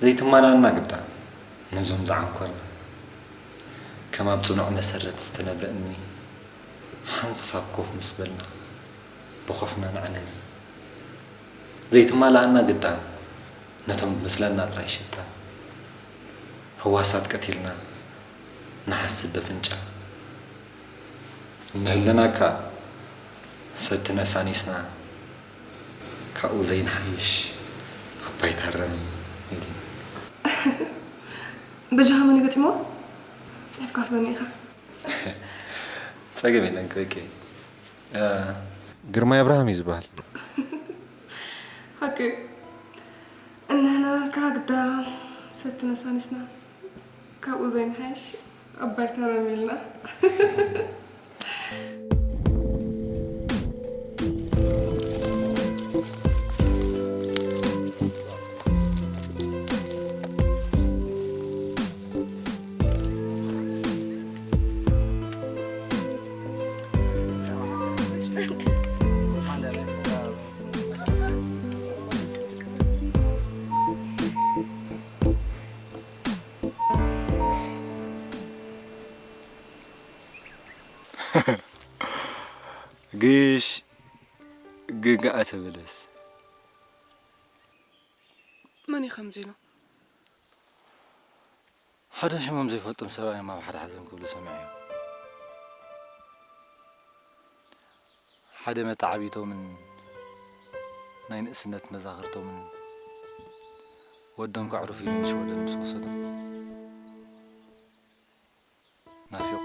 ዘይትማላኣና ግዳ ነዞም ዝዓንኮርና። ከም ኣብ ጽኑዕ መሰረት ዝተነብረ እምኒ፣ ሓንሳብ ኮፍ ምስ በልና ብኾፍና ነዕንኒ። ዘይትማላኣና ግዳ ነቶም ዝመስለና ጥራይ ሽታ፣ ህዋሳት ቀቲልና ንሓስብ በፍንጫ። እንህለናካ ሰቲ ነሳኒስና፣ ካብኡ ዘይንሓይሽ ኣብ ባይታ ረም ኢልና። በጃኻ መን ገጢሞ? ጽሒፍካ ትበኒ ኢኻ። ጸገም የለን ክበቂ። እ፣ ግርማይ ኣብርሃም እዩ ዝበሃል። ሓቂ እዩ። እንሕና ናትካ ግዳ ሰቲ ነሳኒስና፣ ካብኡ ዘይንሓይሽ ኣብ ባይታ ረም ኢልና። ግሽ ግጋኣ ተበለስ። መን እዩ ከምዚ ኢሉ? ሓደ ሽሞም ዘይፈልጦም ሰብኣይ እዮም ኣብ ሓደ ሓዘን ክብሉ ሰሚዐዮም። ሓደ መተዓብይቶምን ናይ ንእስነት መዛኽርቶምን ወዶም ከዕርፉ ኢሉ ንሽወደን ምስ ወሰዶም ናፊቑ።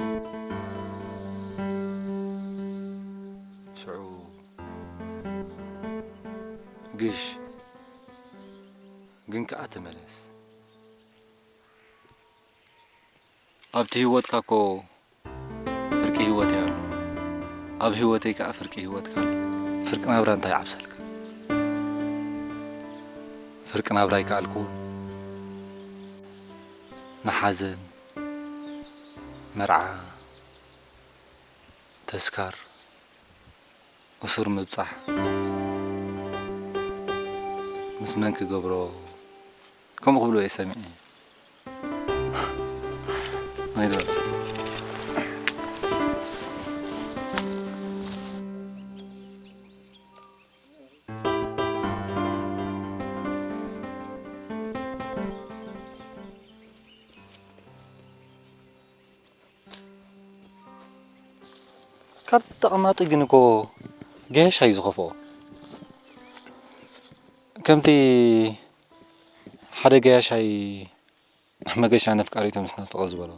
ሽዑ ግሽ ግን ከኣ ተመለስ። ኣብቲ ህይወትካ እኮ ፍርቂ ህይወት እያ ኣሎ። ኣብ ህይወተይ ከኣ ፍርቂ ህይወትካ ኣሎ። ፍርቂ ናብራ እንታይ ይዓብሰልካ? ፍርቂ ናብራ ኣይከኣልኩን። ንሓዘን፣ መርዓ፣ ተስካር፣ እሱር ምብጻሕ፣ ምስ መን ክገብሮ፣ ከምኡ ክብሉ እየ ሰሚዐ። ናይ ዶ-፣ ካብቲ ተቐማጢ ግን እኮ ገያሻይ ዝኸፍኦ። ከምቲ ሓደ ገያሻይ መገሻ ነፍቃሪቱ ምስ ናፈቐ ዝበሎ።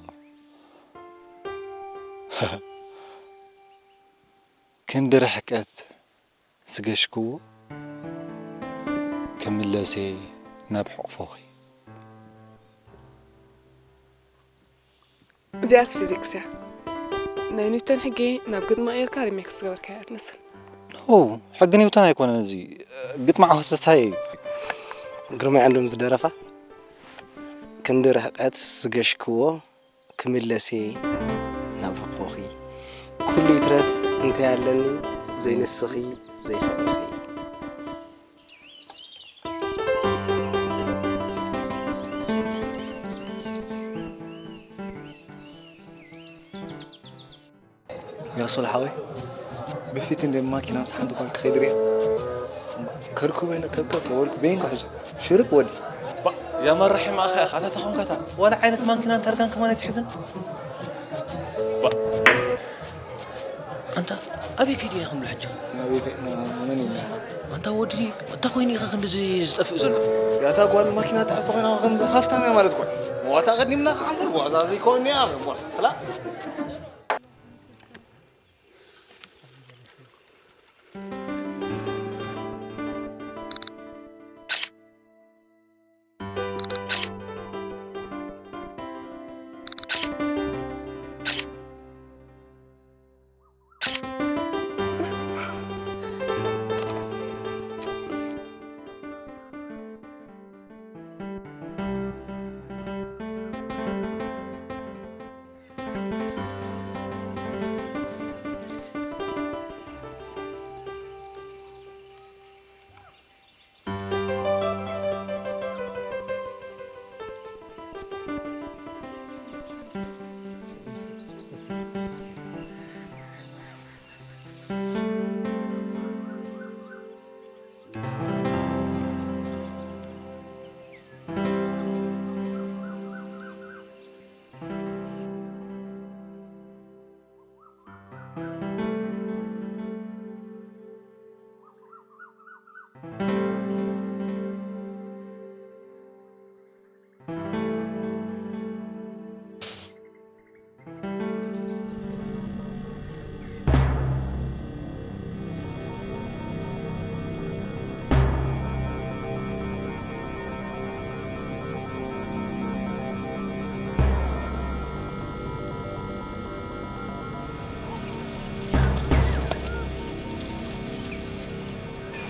ክንዲ ርሕቀት ዝገሽክዎ፣ ክምለስ እየ ናብ ሕቕፎኺ። እዚኣስ ፊዚክስ እያ። ናይ ኒውተን ሕጊ ናብ ግጥሚ ቀይርካ ሪሜክስ ዝገበርካያ ትመስል። ኦ፣ ሕጊ ኒውተን ኣይኮነን እዚ፣ ግጥሚ ዓወት ፍስሃየ እዩ። ግርማይ ዓንዶም ዝደረፋ፣ ክንዲ ርሕቀት ዝገሽክዎ፣ ክምለስ እየ ናብ ሕቆኺ፣ ኩሉ ይትረፍ እንታይ ኣለኒ፣ ዘይንስኺ ዘይፍቕርኺ። ያሶል ሓወይ፣ ብፊት እንደ ማኪና ምስ ሓንቲ ጓል ክኸይድ ርየ። ከርኩበ ኢለ ከብከብ ተበልኩ፣ በይን ክሕዞ። ሽርብ ወዲ። ባ፣ ያማን ራሒም ኣኸ ኢኻ፣ ኣታ ተኾንካታ። ዋላ ዓይነት ማኪናን ታርጋን ከማን ኣይትሕዝን። ባ። ኣንታ፣ ኣበይ ከይዱ ኢና ክንብሎ ሕጂ? ኣበይ ከ-፣ መን እዩ? ኣንታ ወዲ፣ እንታይ ኮይኑ ኢኻ ክንድዚ ዝጠፍእ ዘሎ? ያታ ጓል ማኪና ትሕዝ ተኾይና ከምዚ ሃፍታም እያ ማለት እኮ። ዋታ ቀዲምና ክሓልፉ፣ ዋዛ ዘይኮን እያ፣ ጓል። ፍላ።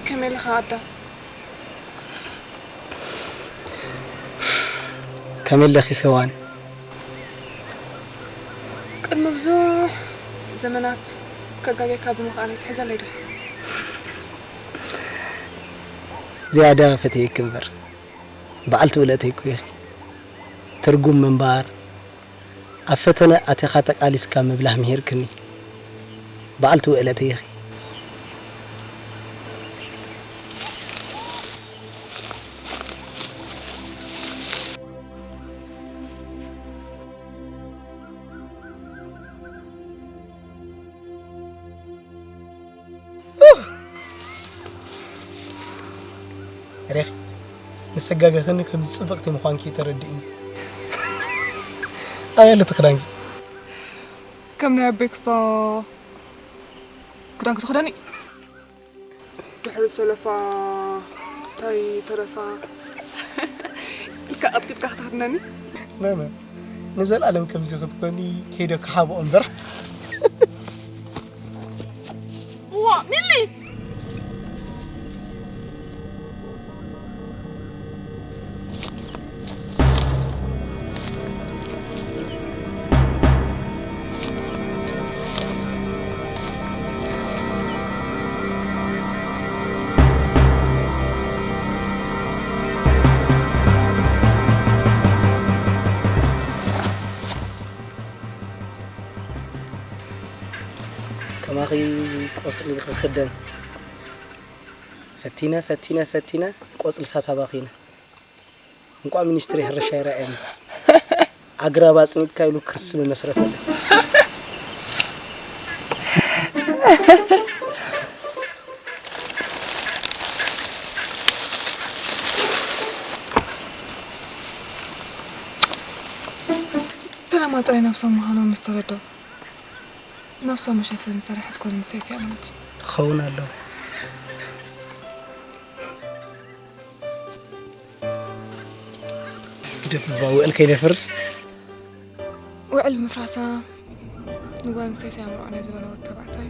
ከመይ ኣለኻ ኣዳም? ከመይ ኣለኺ ሄዋን? ቅድሚ ብዙሕ ዘመናት ከጋግየካ ብምኽኣለይ ትሕዘለይ ዶ? ዝያዳ ፈትየኪ እምበር፣ በዓልቲ ውለተይ እኮ ኢኺ። ትርጉም ምንባር፣ ኣብ ፈተነ ኣቲኻ ተቃሊስካ ምብላህ ምሂርክኒ። በዓልቲ ውእለተይ ኢኺ። ሬኺ፣ ምስ ኣጋገኽኒ ከምዚ ጽብቕቲ ምዃንኪ ተረዲእኒ። ኣበይ ኣሎ እቲ ክዳንኪ? ከም ናይ ኣቦይ ክስቶ ክዳንኪ ትኽደኒ? ድሕሪ ሰለፋ እንታይ ተረፋ? ኢልካ ቀጥቂጥካ ክትኽድነኒ? መመ፣ ንዘለኣለም ከምዚ ክትኮኒ ከይደ ክሓብኦ እምበር። እዋ፣ ሚሊ! ከማኺ ቆጽሊ ክኽደን ፈቲነ፣ ፈቲነ፣ ፈቲነ፣ ቆጽልታት ኣባኺነ። እንቋዕ ሚኒስትሪ ሕርሻ ይረኣየኒ። ኣግራብ ኣጽኒትካ ኢሉ ክሲ መመስረተሉ። ፈለማ ጥራይ ነብሶም ምዃኖም ምስ ተረድኦም፣ ነብሶም መሸፈኒ ዝሰርሐት ጓል ኣንስተይቲ እያ ማለት እዩ። ክኸውን ኣለዎ። ግደፍ እባ፣ ውዕል ከይነፍርስ። ውዕል ምፍራስ ራሳ ንጓል ኣንስተይቲ ኣእምሮኣ ናይ ዝበለወት ተባዕታይ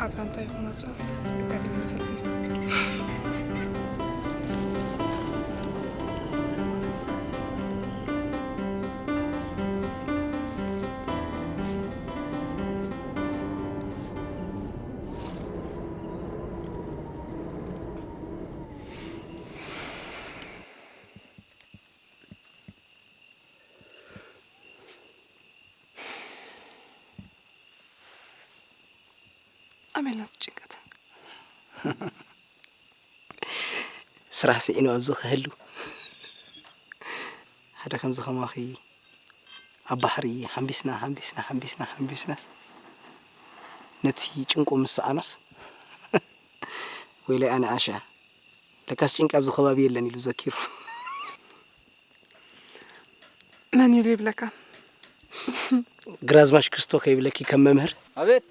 ኣብ ዛንታ ይኹን ኣብ ጽሑፍ ኣጋጢሙኒ ኣይፈልጥን እዩ። ኣሜን ናቱ ጭንቀት። ስራሕ ስዒኑ ኣብዚ ክህሉ ሓደ ከምዚ ከማኺ ኣብ ባሕሪ ሓምቢስና ሓምቢስና ሓምቢስና ሓምቢስናስ ነቲ ጭንቁ ምስ ሰኣኖስ ወይለይ ኣነ ኣሻ ለካስ ጭንቂ ኣብዚ ከባቢ የለን ኢሉ ዘኪሩ። መን ኢሉ ይብለካ? ግራዝማች ክስቶ ከይብለኪ ከም መምህር ኣቤት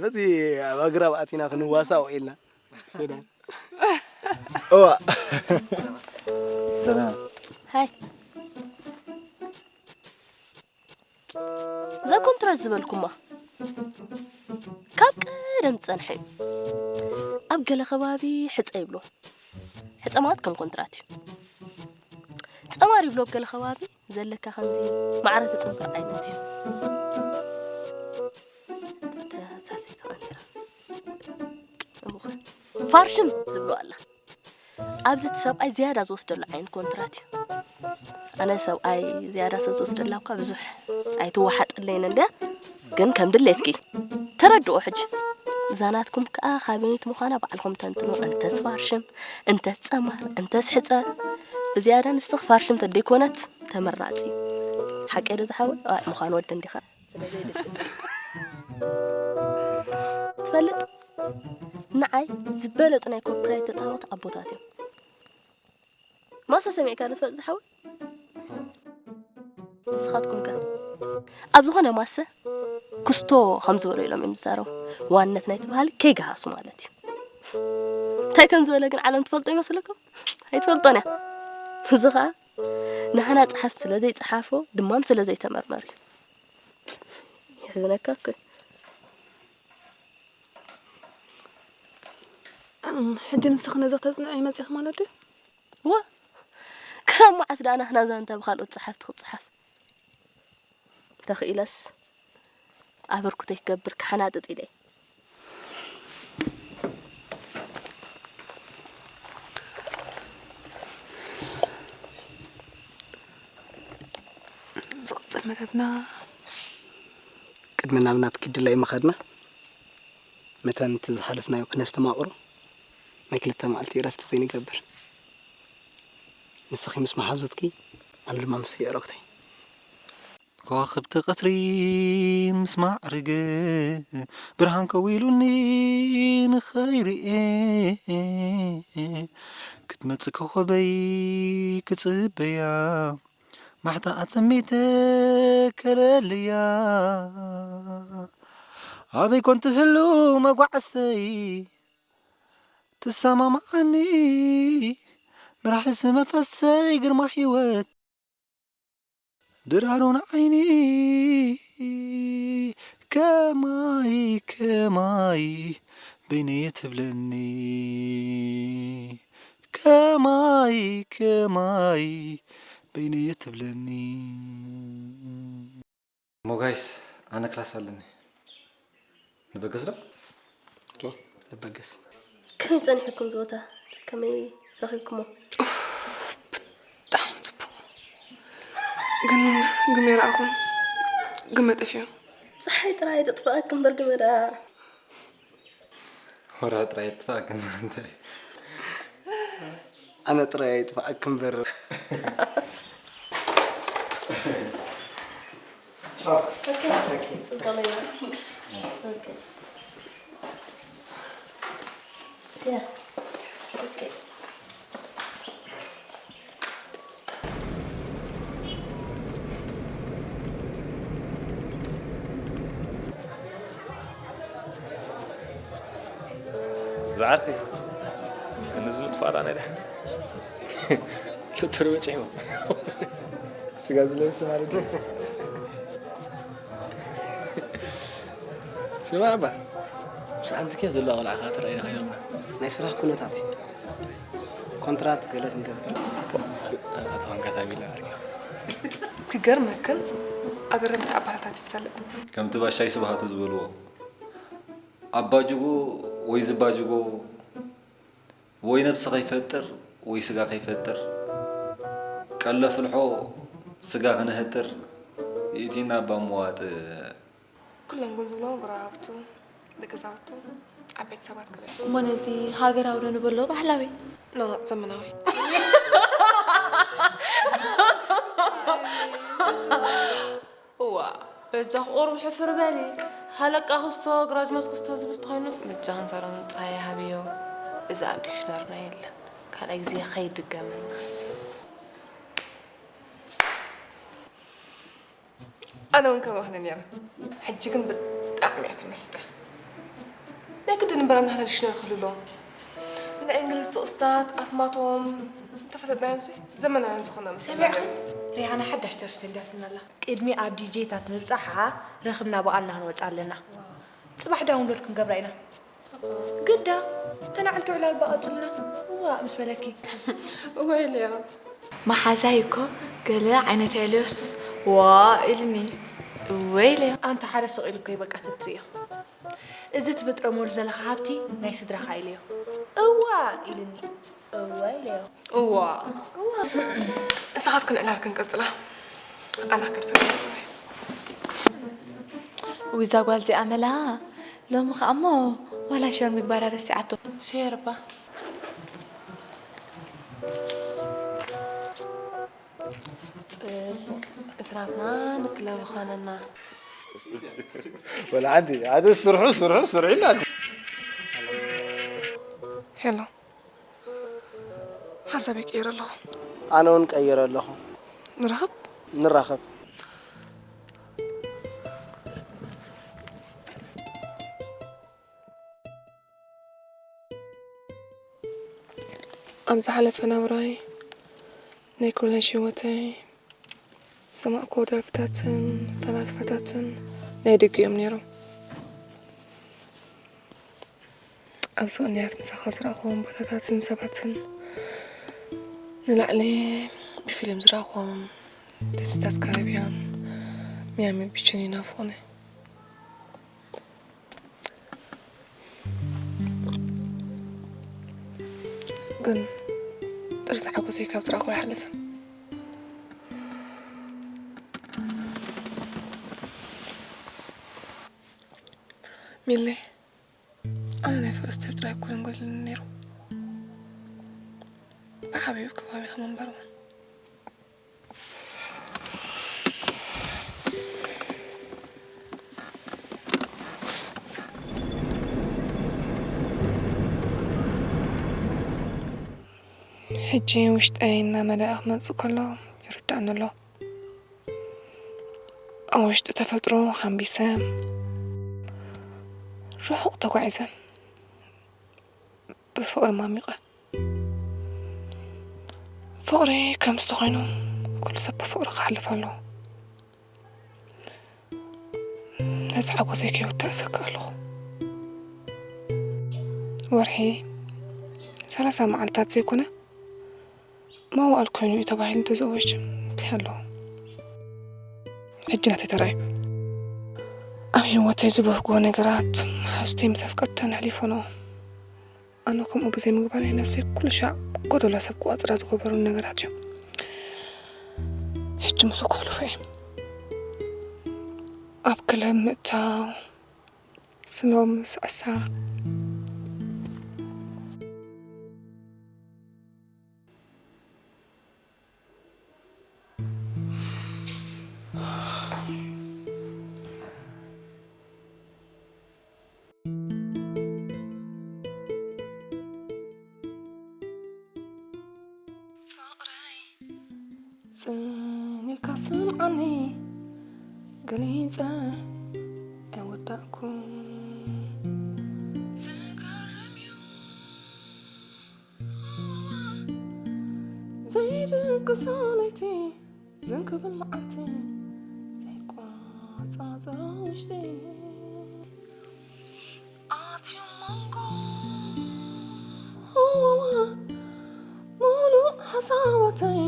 በዚ ኣብ ኣግራብ ኣቲና ክንዋሳእ ኢልና እዋ ሃይ እዛ ኮንትራት ዝበልኩማ ካብ ቀደም ዝጸንሐ እዩ። ኣብ ገለ ከባቢ ሕጸ ይብሎ። ሕጸ ማለት ከም ኮንትራት እዩ። ጸማር ይብሎ ኣብ ገለ ከባቢ ዘለካ ከምዚ ማዕረ ትጽንበር ዓይነት እዩ። ተሳሰይተኻ ነይራ። እወ። ፋርሽም ዝብሎ ኣላ። ኣብዚ እቲ ሰብኣይ ዝያዳ ዝወስደሉ ዓይነት ኮንትራት እዩ። ኣነ ሰብኣይ ዝያዳ ስለ ዝወስደላ እኳ ብዙሕ ኣይትወሓጠለይን እንድያ፣ ግን ከም ድሌትኪ ተረድኦ። ሕጂ እዛ ናትኩም ከኣ ካቢኔት ምዃና ባዕልኹም ተንትኑ። እንተስ ፋርሽም፣ እንተስ ጸማር፣ እንተስ ሕጸ፣ ብዝያዳ ንስኽ ፋርሽም ተደይኮነት ተመራጺ እዩ። ሓቀይ ዶ ዝሓወይ? ኣይ፣ ምዃን ወዲ እንዲኻ። ስለ ዘይደግፍ። ትፈልጥ? ንዓይ ዝበለጹ ናይ ኮፒራይት ተጻወት ኣቦታት እዮም። ማሰ ሰሚዕካ ዶ ትፈልጥ ዝሓወይ? ንስኻትኩም ከ? ኣብ ዝኾነ ማሰ ክስቶ ከም ዝበሎ ኢሎም እዮም ዝዛረቡ። ዋንነት ናይቲ ባህሊ ከይገሃሱ ማለት እዩ። እንታይ ከም ዝበለ ግን ዓለም ትፈልጦ ይመስለኩም? ኣይትፈልጦን እያ። እዚ ኸኣ ናህና ጸሓፍቲ ስለ ዘይጸሓፎ ድማም ስለ ዘይተመርመር እዩ። የሕዝነካ እኮ እዩ። እም፣ ሕጂ ንስኺ ነዚ ክተጽንዒ መጺኺ ማለት ድዩ? ዋ ክሳብ መዓስ ደኣ ናህና ዛንታ ብኻልኦት ጸሓፍቲ ክጸሓፍ? ተኽኢለስ ኣበርክቶይ ክገብር ክሓናጥጥ ኢለ እየ። ዝቕጽል መደብና ቅድሚ ናብ ናትኪ ድላይ ምኻድና መታን እቲ ዝሓለፍናዮ ክነስተማቕሮ ናይ ክልተ መዓልቲ እረፍቲ ዘይንገብር። ንስኺ ምስ መሓዙትኪ ኣነ ድማ ምስ የዕሩኽተይ። ከዋኽብቲ ቀትሪ ምስ ማዕርገ ብርሃን ከዊሉኒ ንኸይርኤ ክትመጽእ ኮኾበይ ክጽበያ ማሕታ ኣጸሚተ ከለልያ ኣበይ ኮን ትህሉ መጓዕዝተይ ትሰማማዓኒ ብራሕሲ መፈሰይ ግርማ ህይወት ድራሩ ንዓይኒ ከማይ ከማይ በይነየ ትብለኒ ከማይ ከማይ በይነየ ትብለኒ። እሞ ጋይስ ኣነ ክላስ ኣለኒ። ንበገስ ዶ? ኦኬ፣ ንበገስ። ከመይ ጸኒሕኩም እዚ ቦታ? ከመይ ረኺብኩሞ? ብጣዕሚ ጽቡቕ። ግን ግመ ረኣኹን ግመ ጠፊኡ። ጸሓይ ጥራይ ኣይትጥፍኣኪ እምበር ግመ ደኣ። ወራ ጥራይ ኣይትጥፍኣኪ እምበር እንታይ? ኣነ ጥራይ ኣይጥፍኣኪ እምበር። ኦኬ፣ ጽቡቕ ነገር። ኦኬ። ሲያ። ኦኬ። ዝዓርከይ፣ ክንዝምት ፋራ ናይ ደሓን። ዶክተር በጺሑ። ስጋ ዝለብስ ማለት እዩ። ስማ ኣባ፣ ምስ ሓንቲ ኬፍ ዘለዋ ቆልዓ ከኣ ትረኣይና ከይዶምና። ናይ ስራሕ ኩነታት እዩ። ኮንትራት ገለ ክንገብር። ኣቶ ኮንካ ታቢላ ኣርኪ። ክገርመክን ኣገረምቲ ኣባታታት እዩ ዝፈልጥ። ከምቲ ባሻይ ስብሃቱ ዝበልዎ፣ ኣባጅጎ ወይ ዝባጅጎ ወይ ነብሲ ከይፈጥር ወይ ስጋ ከይፈጥር፣ ቀሎ ፍልሖ ስጋ ክነህጥር፣ ይእቲና ኣባ ምዋጥ። ኩሎም ግን ዝብሎ ጎረባብቱ፣ ደገዛውቱ፣ ዓበይቲ ሰባት ገለ እዮም። እሞ ነዚ ሃገራዊ ዶ ንበሎ ባህላዊ? ኖ፣ ኖ፣ ዘመናዊ። እዋ፣ በጃኺ ቁሩብ ሕፍር በሊ። ሃለቃ ክስቶ፣ ግራዝማች ክስቶ ዝብል ተኾይኑ፣ በጃኽን ሳሮን ጸሃየ ሃብዮ። እዚ ኣብ ዲክሽነርና የለን። ካልኣይ ግዜ ከይድገመና። ኣነ እውን ከማኽን ነይረ። ሕጂ ግን ብጣዕሚ እያ ተመስጠ። ናይ ግድን እምበር ኣብ ናህና ዲክሽነሪ ክህሉ ኣለዎ። ናይ እንግሊዝ ጥቕስታት፣ ኣስማቶም እንተፈለጥናዮምሲ ዘመናውያን ዝኾንና መስለና ሰሚዕኺ? ነይሩ። ሪሃና ሓዳሽ ደርፊ ሰዲዳትና ኣላ። ቅድሚ ኣብ ዲጄታት ምብጻሓ ረኽብና ብቓልና ክንወጽእ ኣለና። ጽባሕ ዳውንሎድ ክንገብራ ኢና። ግዳ፣ ተናዕልቲ ዕላል በቐጽልና። እዋ፣ ምስ በለኪ። እወ ኢለዮ። መሓዛይ እኮ ገለ ዓይነት ኤልዮስ ዋ ኢልኒ። እወ ኢለዮ። ኣንታ ሓደ ስቕ ኢሉ እኮ እዩ በቃ ተትርእዮ። እዚ ትብጥረመሉ ዘለኻ ሃብቲ ናይ ስድራኻ ኢለዮ። እዋ ኢልኒ። እወ ኢለዮ። እዋ። ንስኻትክን ዕላልክን ቀጽላ። ኣና ከድፈለኒ ሰብኣይ። ዊዛ ጓል እዚኣ መላ ሎሚ ኸኣ እሞ ዋላ ሸር ምግባራ ረሲዓቶ። ሸር እባ። ጽብቅ፣ እቲ ናትና ንክለብ ኾነና። ወላ ሓንቲ፣ ሓደ ስርሑ፣ ስርሑ፣ ስርሑ ኢልና። ሄሎ፣ ሓሳበይ ቀይረ ኣለኹ። ኣነ እውን ቀይረ ኣለኹ። ንራኸብ? ንራኸብ። ኣብ ዝሓለፈ ናብራይ፣ ናይ ኮሌጅ ህይወተይ፣ ዝሰማዕክዎ ደርፍታትን ፈላስፋታትን ናይ ደገ እዮም ነይሮም። ኣብዚ ቅንያት ምሳኻ ዝረኣኽዎም ቦታታትን ሰባትን ንላዕሊ ብፊልም ዝረኣኽዎም ደሴታት ካሪብያን ሚያሚ ቢችን ይናፍቑኒ። ግን ጥርዚ ሓጎሰይ ካብ ዝረኣኹ ኣይሓልፍን። ሚሌ፣ ኣነ ናይ ፈረስታይ ጥራይ ኣይኮነን ጎዲልኒ ነይሩ። ብዓብዩ ከባቢኻ ምንባር እውን። ሕጂ ውሽጠይ እናመለኣ ክመጽእ ከሎ ይርዳእኒ ኣሎ። ኣብ ውሽጢ ተፈጥሮ ሓምቢሰ ርሑቕ ተጓዒዘ ብፍቕሪ ማሚቐ። ፍቕሪ ከምዚ ተኾይኑ ኩሉ ሰብ ብፍቕሪ ክሓልፍ ኣለዎ። ነዚ ሓጎሰይ ከይውዳእ እሰክእ ኣለኹ። ወርሒ ሰላሳ መዓልታት ዘይኮነ መዋእል ኮይኑ እዩ ተባሂሉ ተዘወጅ እንታይ ኣለዎ? ሕጂ ናተይ ተራእዩ። ኣብ ህይወተይ ዝበህግዎ ነገራት መሓዙተይ ምስ ኣፍቀርተን ኣሕሊፈንኦ። ኣነ ከምኡ ብዘይምግባረይ ነብሰይ ኩሉ ሻዕ ጎደሎ ሰብ ክቆጽራ ዝገበሩኒ ነገራት እዮም። ሕጂ ምስኡ ከሕልፎ እየ። ኣብ ክለብ ምእታው፣ ስኖም ምስዕሳዕ። ፍቕረይ፣ ጽን ኢልካ ስምዓኒ፣ ገሊጸ ኣይወዳእኩን። ዝገርም እዩ። ዘይደ ደቂ ሰለይቲ ዝንክብል መዓልቲ ዘይቋጻጸሮ ውሽጢ ኣትዩ መንጎ። ዋዋ፣ ሙሉእ ሓሳባተይ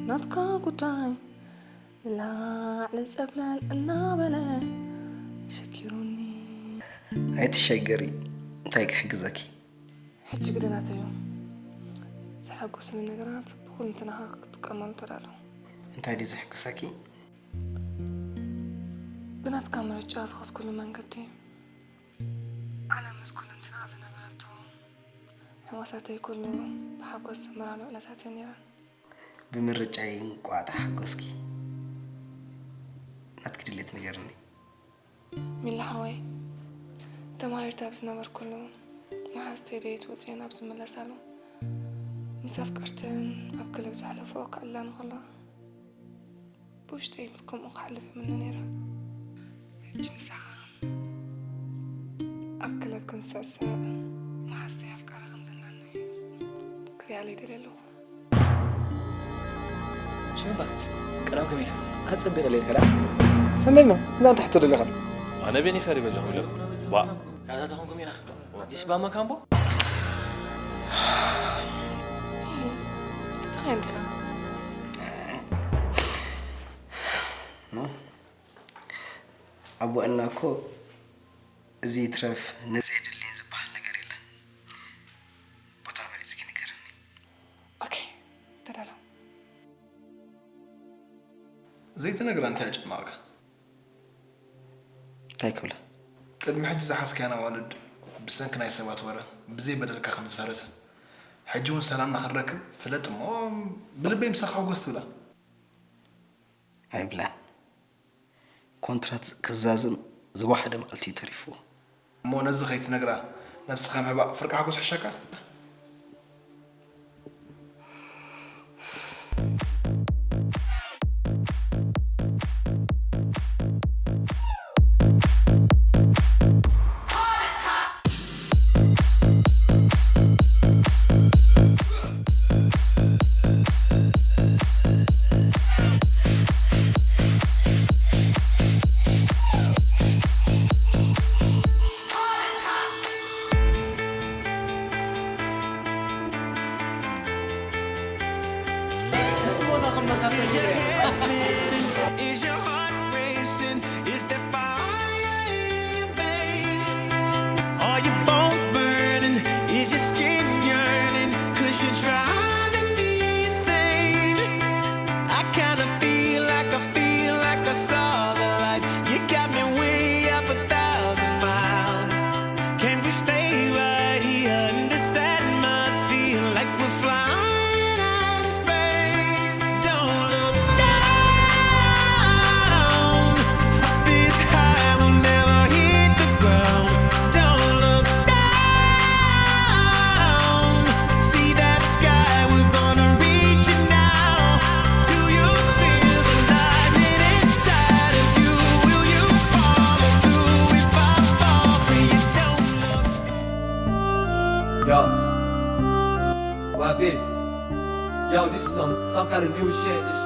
ናትካ ጉዳይ ንላዕሊ ጸብለል እናበለ ሸጊሩኒ። ኣይትሸገሪ፣ እንታይ ክሕግዘኪ? ሕጂ ግደ ናተይ እዩ። ዘሐጉስኒ ነገራት ብኹልንትናኻ ክትጥቀመሉ ተዳሎ። እንታይ ድዩ ዘሐጉሰኪ? ብናትካ ምርጫ ዝኸድኩሉ መንገዲ፣ ዓለም ምስ ኩልንትና ዝነበረቶ፣ ሕዋሳተይ ኩሉ ብሓጎስ ዘመራሉ ዕለታት እየን ነይረን። ብምርጫይ እንቋዕ ተሓጎስኪ። ናትኪ ድሌት ንገርኒ። ሚላ ሓወይ፣ ተማሪርት ኣብ ዝነበርኩሉ፣ መሓዝተይ ደየት ወፅየን ኣብ ዝምለሳሉ፣ ምስ ኣፍቀርተን ኣብ ክለብ ዘሕለፍኦ ክዕላ እንከሎ፣ ብውሽጠይ ምስ ከምኡ ክሓልፍ እምነ ነይረ። ሕጂ ምሳኻ ኣብ ክለብ ክንስዕስዕ፣ መሓዝተይ ኣፍቃሪ ከም ዘላኒ ክሪኣለይ ደልየ ኣለኹ። ሽምባ፣ ቀዳም ከመይ ኢኻ? ኣጸቢቐ ኢለ ኢልካ ደኣ። ሰሜን ነው፣ እንዳ እንታይ ሕቶ ደሊኻ? ኣነ ቤኒፈር ይበጃኹም ኢለ። ዋ። ያዛ ተኾንኩም ኢኻ። ኣዲስ ባማ ካምቦ? ተኸንካ። ኖ። ኣቦ እና እኮ እዚ ይትረፍ ነዚ የድልይን ዝበሃል ነገር የለን። ቦታ መሪጽኪ ንገርኒ። ኦኬ፣ ተዳሎ። ዘይትነግራ እንታይ ኣጨነቐካ? እንታይ ክብላ? ቅድሚ ሕጂ ዝሓዝካየን ኣዋልድ ብሰንኪ ናይ ሰባት ወረ ብዘይ በደልካ ከም ዝፈረሰ፣ ሕጂ እውን ሰላምና ክንረክብ ፍለጥ እሞ ብልበይ ምሳኻ ሕጎስ ትብላ። ኣይብላን። ኮንትራት ክዛዝም ዝወሓደ መዓልቲ እዩ ተሪፍዎ። እሞ ነዚ ከይትነግራ ነብስኻ ምሕባእ ፍርቂ ሓጎስ ይሕሸካ? Is your heart racing? Is there fire in your veins? Are your bones burning? Is your skin yearning? 'Cause you're driving me insane. I kinda feel like, I feel like I saw the light. You got me way up a thousand miles. Can we stay right here in this atmosphere like we're flying out of space? Don't look down. This high will never hit the ground. Don't look down. See that sky, we're gonna reach it now. Do you feel the lightning inside of you? Will you follow through if I fall for you? Don't look. Yo. What, babe? Yo, this is some, some kind of new shit. Just,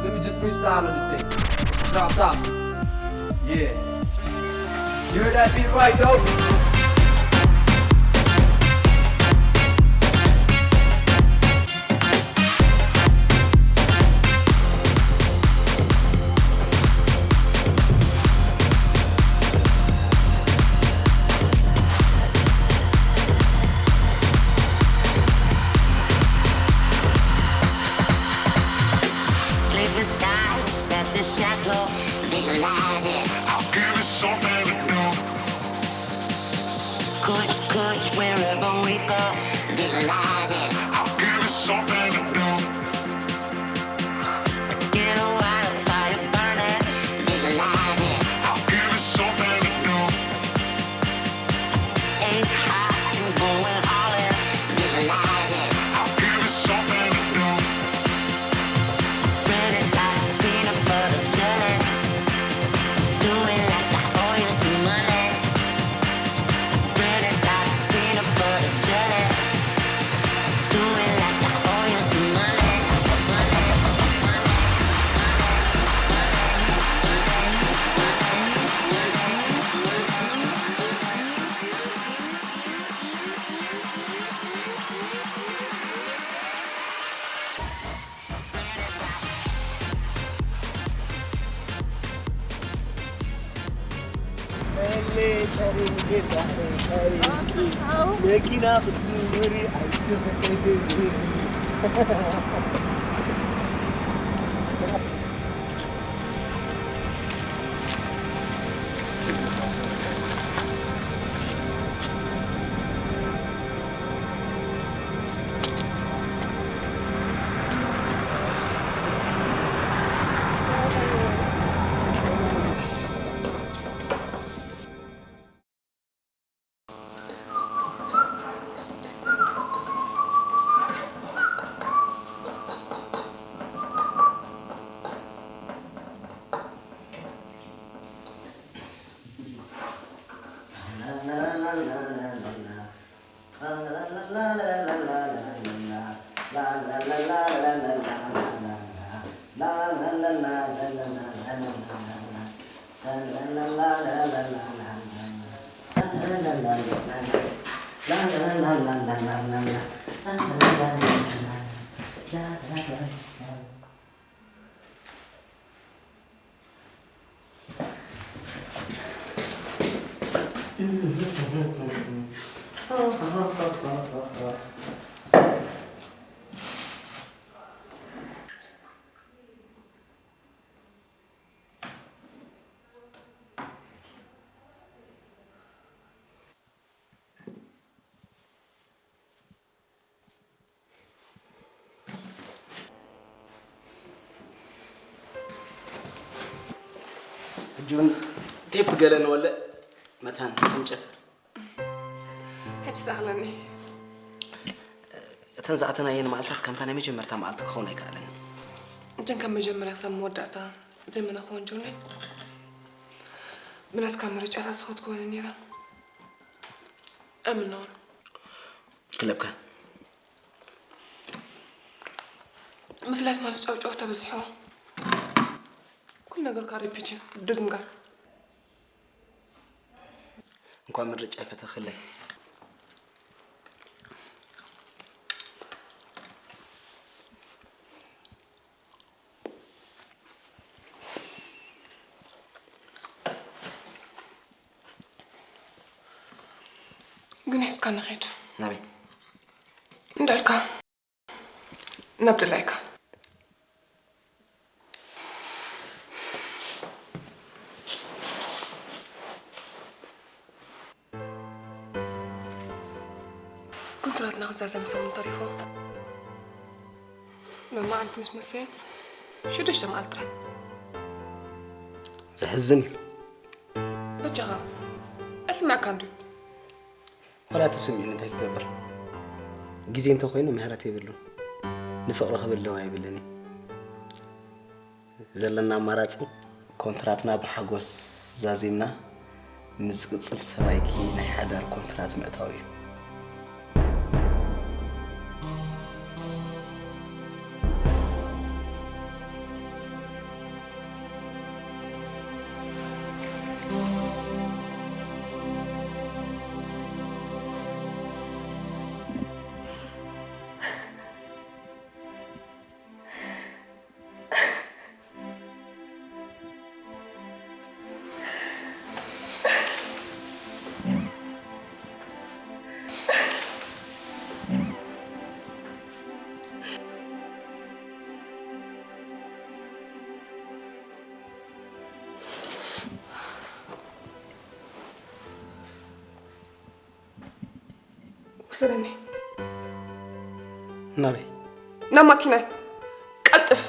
let me just freestyle on this thing. It's a drop top. Yeah. You heard that beat right, though? Sleepless nights at the chateau. Visualize it. I'll give it something to do. Kuch, kuch, wherever we go. Visualize it. I'll give it something to do. Get a wildfire burning. Visualize it. I'll give it something to do. Ace high, I'm going all in. Visualize it. I'll give it something to do. Spread it like peanut butter jelly. Do it like I owe you some money. Spread it like peanut butter jelly. Do it like I owe you መኪና ክትዝውሪ ኣይትኽእልን። ሕጂ እውን ቴፕ ገለ ንወልዕ መታን ክንጨፍር። ሕጂ ዝኣኽለኒ። እተን ዝኣተናየን መዓልታት ከምታ ናይ መጀመርታ መዓልቲ ክኸውን ኣይከኣለን። እተን ካብ መጀመርያ ክሳብ መወዳእታ ዘይመነ ክኾን ጆርኒ። ብናትካ ምርጫታት ስኸት ክኾነ ነይራ። ኣምናውን ክለብካ። ምፍላጥ ማለት ጫውጫውታ በዚሕዎ። ኩሉ ነገርካ ሪፒት እዩ፣ ድግምጋም። እንኳን ምርጫ ይፈተኽለይ። ግን ሒዝካ ንኺድ። ናበይ? እንዳልካ። ናብ ድላይካ። ኩንትራትና ክዛዘም ሰሙን ተሪፎ። ሎማዓንቲ ምስ መሰየት ሽዱሽተ መዓልቲ ጥራይ። ዘሕዝን እዩ። በጃኻ፣ እስምዐካ እንድዩ። ዋላ ተሰሚዑኒ እንታይ ክገብር? ግዜ እንተኾይኑ ምህረት የብሉን። ንፍቕሪ ክብል ደው ኣይብልን እዩ። ዘለና ኣማራጺ ኮንትራትና ብሓጎስ ዛዚምና ምስ ዝቕጽል ሰብኣይኪ ናይ ሓዳር ኮንትራት ምእታው እዩ። ውሰደኒ። ናበይ? ናብ ማኪናይ። ቀልጥፍ።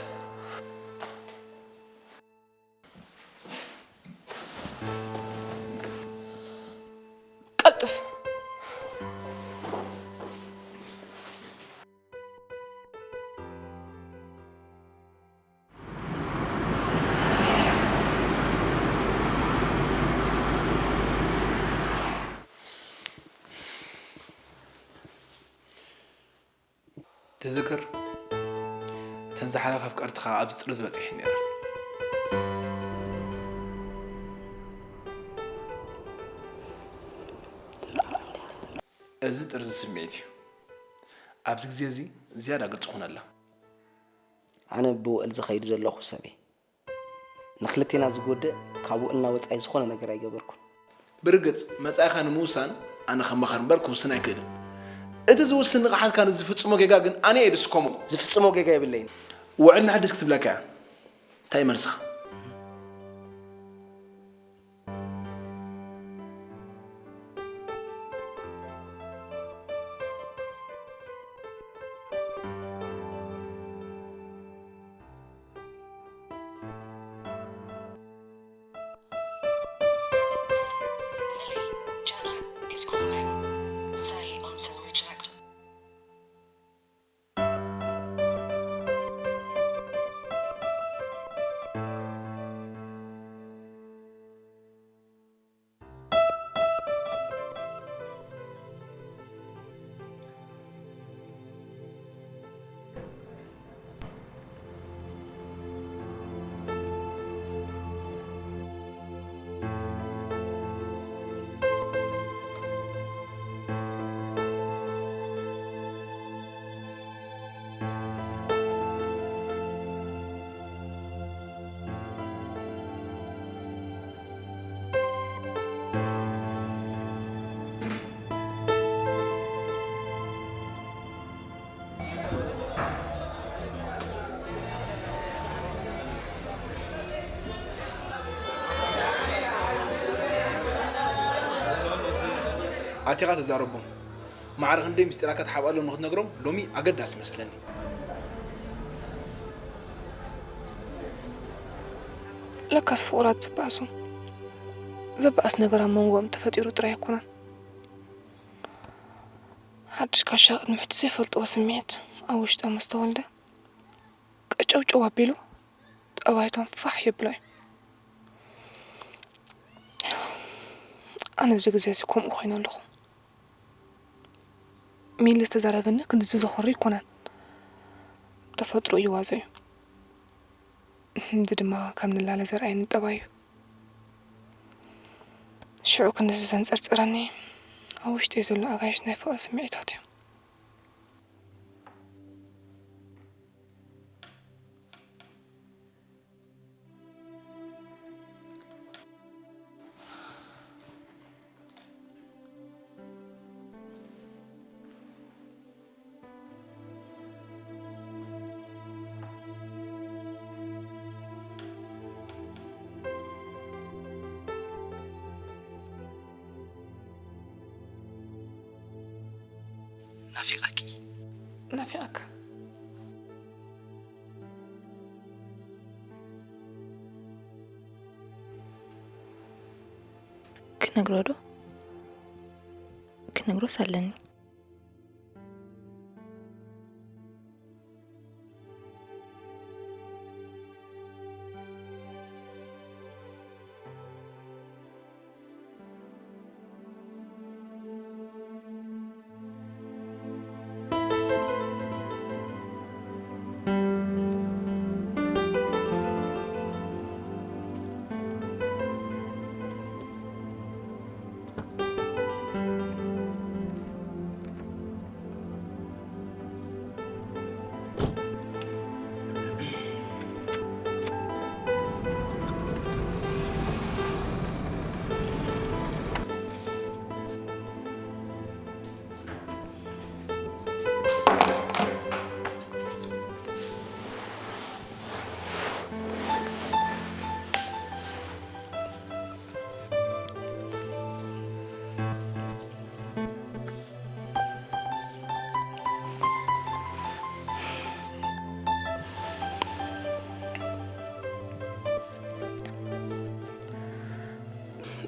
ቀልጥፍ። ትዝክር? እተን ዝሓለፋ ኣፍቀርትኻ ኣብዚ ጥርዚ በጺሐን ነይረን። እዚ ጥርዚ ስምዒት እዩ። ኣብዚ ግዜ እዚ ዝያዳ ግልጺ ኩነላ። ኣነ ብውዕል ዝኸይድ ዘለኹ ሰብ እየ። ንኽልቴና ዝጎድእ ካብ ውዕልና ወጻኢ ዝኾነ ነገር ኣይገበርኩን። ብርግጽ መጻኢኻ ንምውሳን ኣነ ከማኸር እምበር ክውስን ኣይክእልን። እቲ ዝውስን ንቕሓትካ ንዝፍጽሞ ጌጋ ግን ኣነ እየ ዝስከሞ። ዝፍጽሞ ጌጋ የብለይን። ውዕል ንሕድስ ክትብለካ እያ። እንታይ እዩ መልስኻ? Millie, Jenna is calling. Say on silver check. ኣቲኻ ተዛረቦም። ማዕረ ክንደይ ምስጢራካ ትሓብኣሎም ንክትነግሮም ሎሚ ኣገዳሲ መስለኒ። ለካስ ፍቑራት ዝበኣሱ። ዘበኣስ ነገር ኣብ መንጎኦም ተፈጢሩ ጥራይ ኣይኮነን። ሓድሽ ጋሻ ቅድሚ ሕጂ ዘይፈልጥዎ ስምዒት ኣብ ውሽጦም ምስ ተወልደ፣ ቀጨውጨው ኣቢሉ ጠባይቶም ፋሕ የብሎ እዩ። ኣነ ኣብዚ ግዜ እዚ ከምኡ ኮይነ ኣለኹ። ሚሊ ዝተዛረበኒ ክንድዚ ዘኹሪ ኣይኮነን። ተፈጥሮ እዩ ዋዘ እዩ። እዚ ድማ ካብ ንላለ ዘርኣየኒ ጠባይ እዩ። ሽዑ ክንድዚ ዘንጸርጸረኒ ኣብ ውሽጢ ዘሎ ኣጋይሽ ናይ ፍቕሪ ስምዒታት እዮም። ናፊቐኪ። ናፊቐካ። ክነግሮ ዶ? ክነግሮስ ኣለኒ።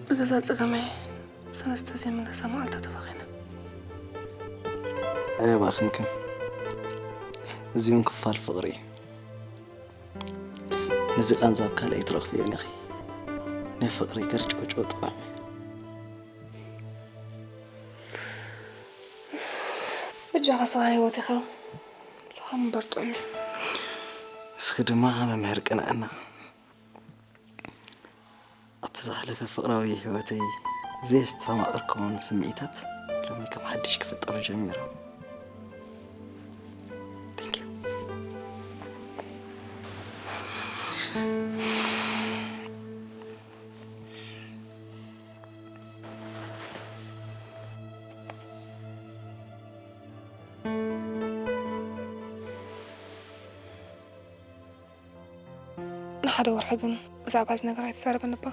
ብገዛ ጸገመይ ሰለስተ ዘይምለሳ መዓልታት ተባኺነ። ኣየባኽንክን። እዚ እውን ክፋል ፍቕሪ እዩ። ነዚ ቃንዛ ኣብ ካልኣይ ትረኽብዮን ኢኺ። ናይ ፍቕሪ ገርጭውጭው ጥዑም እዩ። በጃኻ ስኻ ህይወት ኢኻ። ስኻ ምበር ጥዑም እዩ። እስኺ ድማ መምህር ቅንዕና። ኣብቲ ዝሓለፈ ፍቕራዊ ህይወተይ ዘየስተማቐርኩዎን ስምዒታት ሎሚ ከም ሓድሽ ክፍጠሩ ጀሚሮም። Thank you። ሓደ ወርሒ ግን ብዛዕባ እዚ ነገር ኣይትዛረበኒ እባ።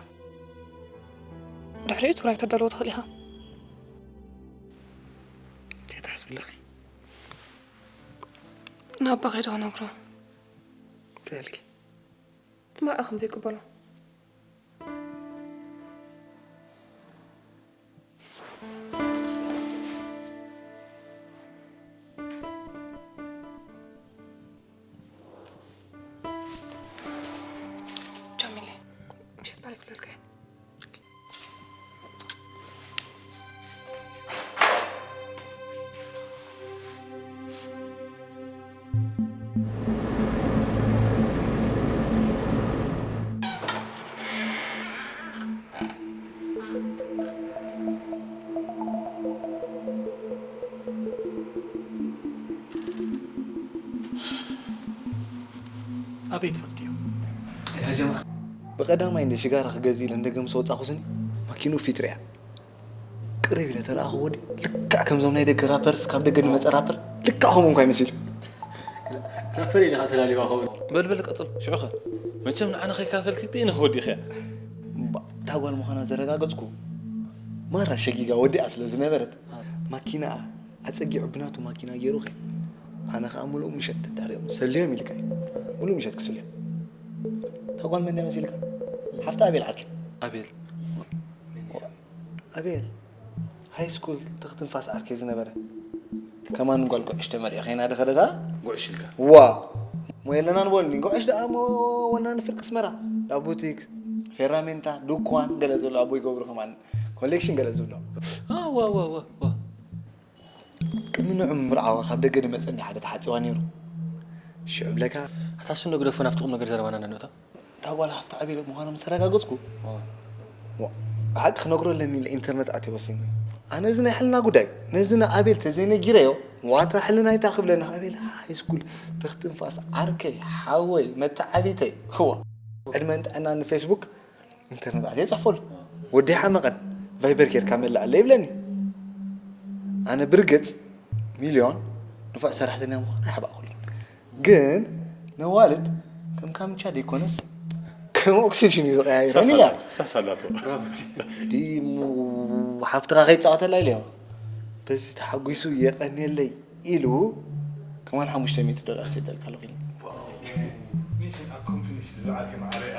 ድሕሪኡ ትግራይ ተዳልዎ ትኽእል ኢኻ። እንታይ ትሓስቢ ኣለኺ? ንኣባ ከይደ ክነግሮ። እንታይ ኢልኪ? መርዓ ከም ዘይቅበሎ። ጃሚሌ፣ ምሸት ባሪክ ልልከ። ኣበይ ትፈልጥዮ? ያ ጀምዓ፣ ብቐዳማይ እንደ ሽጋራ ክገዝእ ኢለ እንደገ ምስ ወጻኹ ስኒ ማኪኑ ፊት ሪኣ። ቅርብ ኢለ ተለኣኹ ወዲ፣ ልክዕ ከምዞም ናይ ደገ ራፐርስ፣ ካብ ደገ ዝመጸ ራፐር፣ ልክዕ ከምኡ እንኳ ይመስል። ራፐር ኢልካ ተላሊኻ ኸውን። በል በል ቀጽል፣ ሽዑኸ? መቸም ንዓና ከይካፈልኪ ብእነ ክወዲእኽያ። እምባ፣ እታ ጓል ምዃና ዘረጋገጽኩ፣ ማራ ሸጊጋ ወዲኣ ስለ ዝነበረት፣ ማኪናኣ ኣጸጊዑ ብናቱ ማኪና ገይሩ ኸ፣ ኣነ ኸኣ ምሉእ ምሸት ደዳርዮም ሰልዮም ኢልካ እዩ። ምሉእ ምሸት ክስልዮም። እታ ጓል መን እያ መሲልካ? ሓፍቲ ኣቤል ዓርኪ። ኣቤል። ኣቤል፣ ሃይ ስኩል ትኽትንፋስ ዓርከይ ዝነበረ። ከማን ጓል ጉዕሽ ተመሪዖ ከይና ዶ ከደታ? ጉዕሽ ኢልካ? ዋ፣ ሞ የለናን በሉኒ። ጉዕሽ ደኣ ሞ ወናኒ ፍርቂ ኣስመራ። ዳ ቡቲክ፣ ፌራሜንታ፣ ዱኳን ገለ ዘሎ ኣቦ ይገብሩ ከማን። ኮሌክሽን ገለ ዝብሎ። ዋ፣ ዋ፣ ዋ፣ ዋ፣ ዋ። ቅድሚ ንዑ ምምርዓዋ ካብ ደገ ዝመጸኒ ሓደ ተሓጺዋ ነይሩ። ሽዑ ብለካ። ኣታ እሱ እንዶ ግደፎ፣ ናብቲ ቁም ነገር ዘረባና ንእቶ። እታ ጓል ሃፍቲ ኣቤል ምዃና ምስ ኣረጋገጽኩ፣ ዋ። ዋ፣ ብሓቂ ክነግሮ ኣለኒ ኢለ ኢንተርነት ኣትየ ወሲነ። ኣነ እዚ ናይ ሕልና ጉዳይ፣ ነዚ ንኣቤል ተዘይነጊረዮ፣ ዋታ ሕልና ኣይታ ክብለኒ። ኣቤል ሃይ ስኩል፣ ትኽትንፋስ፣ ዓርከይ፣ ሓወይ፣ መተዓቢተይ። ዋ። ዕድመን ጥዕናን ንፌስቡክ፣ ኢንተርነት ኣትየ ይጽሕፈሉ። ወዲ ሓመቐን፣ ቫይበር ጌርካ መላኣለ ይብለኒ። ኣነ ብርግጽ ሚልዮን ንፉዕ ሰራሕተኛ ምዃን ኣይሓባእኩሉን። ግን ነዋልድ ከም ካምቻ ደይኮነስ ከም ኦክሲጅን እዩ ዝቀያይረን ኢላ። ሳሳላቶ፣ ሳሳላቶ። ዲ ሙ-፣ ሓፍትኻ ከይጻወተላ ኢለዮ። በዚ ተሓጒሱ የቐንየለይ ኢሉ ከማን ሓሙሽተ ሚእቲ ዶላር ሰደልካ ኣለኹ ኢሉ። ሚሽን ኣኮምፕሊሽ ዝዓት ማዕረ እያ።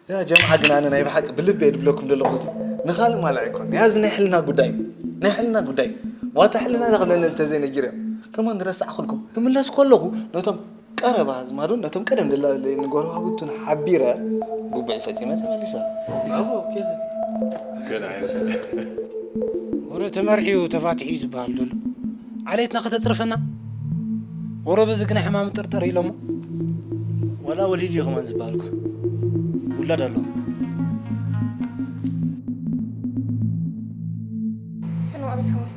ያ ጀምዓ ግን ኣነ ናይ ብሓቂ ብልቢ እየ ድብለኩም ዘለኹ። እዚ ንኻልእ ማልዕ ኣይኮን። ያ እዚ ናይ ሕልና ጉዳይ እዩ። ናይ ሕልና ጉዳይ እዩ። ዋታ ሕልና ዳ ክብለኒ እዚ ተዘይነጊረ። ከማን ረሳዕኹልኩም። ክምለስ ከለኹ ነቶም ቀረባ ኣዝማዱን ነቶም ቀደም ደላለይን ጎረባብቱን ሓቢረ ጉባኤ ፈጺመ ተመሊሰ። ብራቮ፣ ኬቨን። ገና ኣይመሰለን። ወረ ተመርዕዩ ተፋትሑ እዩ ዝበሃል ዘሎ። ዓሌትና ከተጽርፈና? ወረ በዚ ግና ሕማም ጥርጥር ኢሎሞ። ዋላ ወሊድ እዩ ከማን ዝበሃል እኮ። ውላድ ኣሎ። ሕኑ ኣቤል ሓወይ።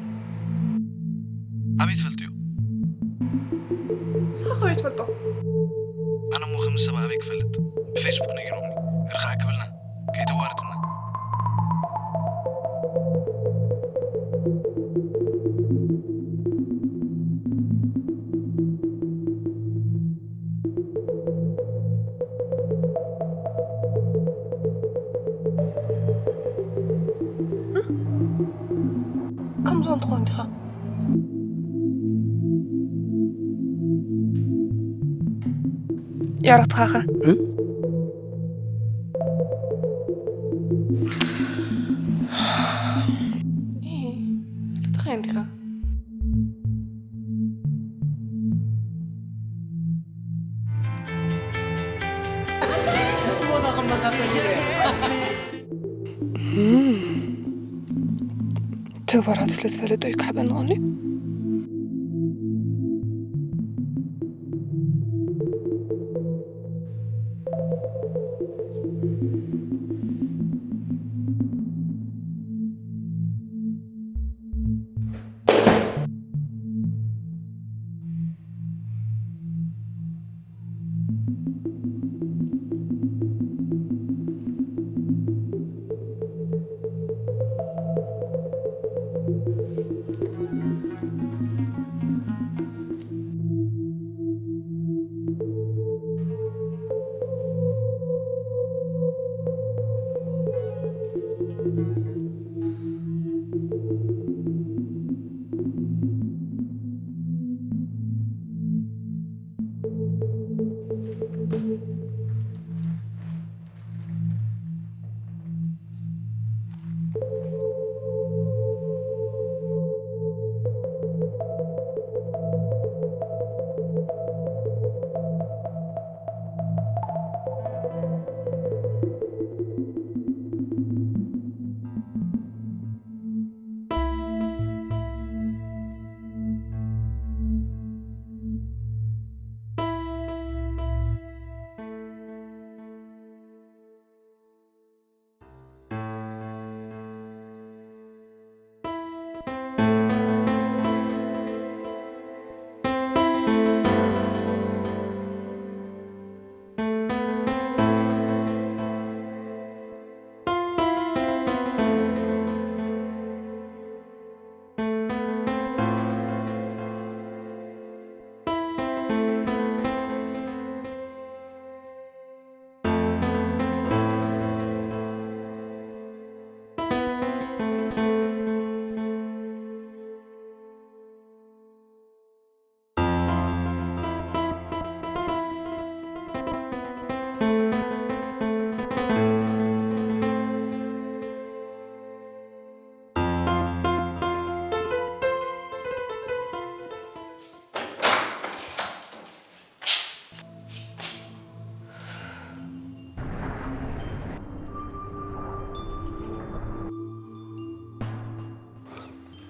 ኣበይ ትፈልጥዮ? ንስኻ ከመይ ትፈልጦ? ኣነ እሞ ከምዚ ሰብ ኣበይ ክፈልጥ? ብፌስቡክ ነጊሮምኒ። ርኽኣ ክብልና። ከይተዋርድና። ከምዞም ትኾን ዲኻ? ያረትኻኸ? እ? እ፣ ርትኻ እንዲኻ? ምስቲ ቦታ ክመሳሰል ኢለ እየ። ተግባራቱ ስለ ዝፈለጠ እዩ ክሕበኒ ቀንዩ።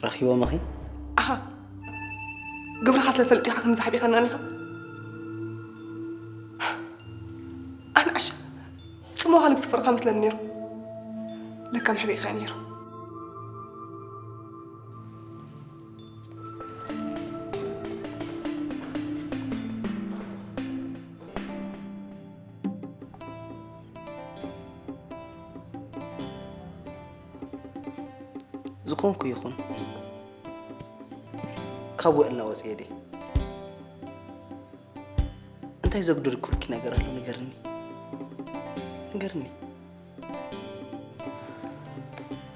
ረኺቦምኺ? ኣሃ፣ ግብርኻ ስለ ፈልጥ ኢኻ ከምዚ ሓቢእካና ኒኻ? ኣነ ዓሻ ጽምዋ ንክስፍርካ መስለኒ ነይሩ። ለካ መሕቢእካ ነይሩ። ዝኾንኩ ይኹን፣ ካብ ውዕልና ወፂኤ ድየ? እንታይ ዘጉደልኩልኪ ነገር ኣሎ? ንገርኒ፣ ንገርኒ።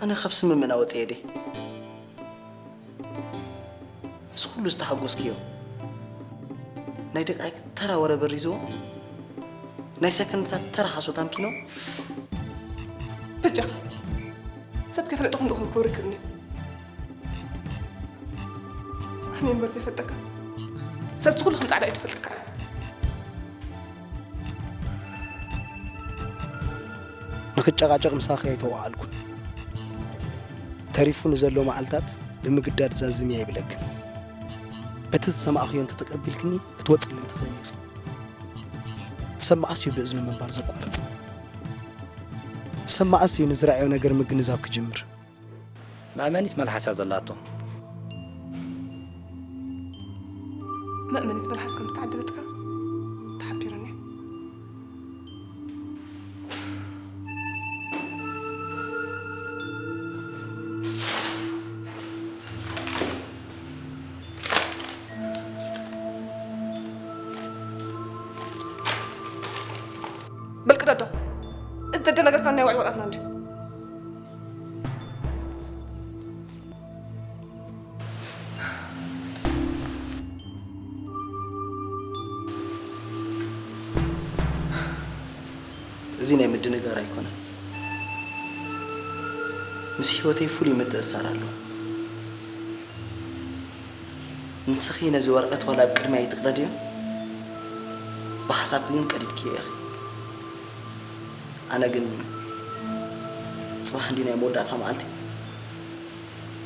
ኣነ ካብ ስምምዕና ወፂኤ ድየ? እዚ ኩሉ ዝተሓጎስክዮ፣ ናይ ደቃይቅ ተራ ወረ በሪዝዎ፣ ናይ ሰከንድታት ተራ ሓሶት ኣምኪኖ። በጃኻ፣ ሰብ ከይፈለጠ ክንድኡ ክብሪ ክብኒ። ኣነ እምበር ዘይፈልጠካ፣ ሰብቲ ኩሉ ከም ጻዕዳ እዩ ትፈልጥካ። ንኽጨቃጨቅ ምሳኺ ኣይተዋዓልኩን። ተሪፉ ንዘሎ መዓልታት ብምግዳድ ዛዝምያ ይብለክን። በቲ ዝሰማዕኽዮ እንተተቀቢልክኒ ክትወጽለይ ትኽእሊ ኢኺ። ሰብ መዓስ እዩ ብእዝኑ ምንባር ዘቋርጽ? ሰብ መዓስ እዩ ንዝረኣዮ ነገር ምግንዛብ ክጅምር? መእመኒት መልሓስ እያ ዘላቶ። መእመኒት መልሓስ ከም እተዓደለትካ ተሓቢሩኒ። በል ቅደዶ። እዚ ዘደናገርካ ናይ ውዕል ወረቐትና እንድዩ። እዚ ናይ ምድንጋር ኣይኮነን። ምስ ህይወተይ ፍሉይ ምትእስሳር ኣለዎ። ንስኺ ነዚ ወረቐት ዋላ ኣብ ቅድሚያ ኣይትቅደድዮ፣ ብሓሳብኪ ግን ቀዲድክዮ ኢኺ። ኣነ ግን ጽባሕ እንድዩ ናይ መወዳእታ መዓልቲ፣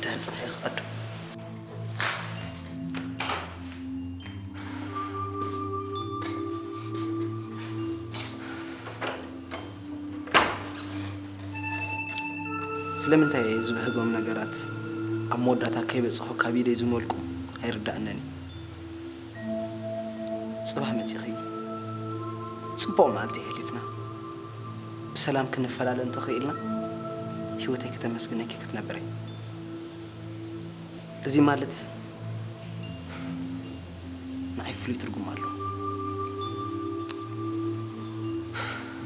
ድሕሪ ጽባሕ እየ ክቐዶ። ስለምንታይ እየ ዝብህጎም ነገራት ኣብ መወዳእታ ከይበጽሑ ካብ ኢደይ ዝመልቁ ኣይርድኣንን እዩ። ጽባሕ መጺኺ ጽቡቕ መዓልቲ የሕሊፍና ብሰላም ክንፈላለ እንተኽኢልና፣ ህይወተይ ከተመስግነኪ ክትነብር እየ። እዚ ማለት ንዓይ ፍሉይ ትርጉም ኣለዎ።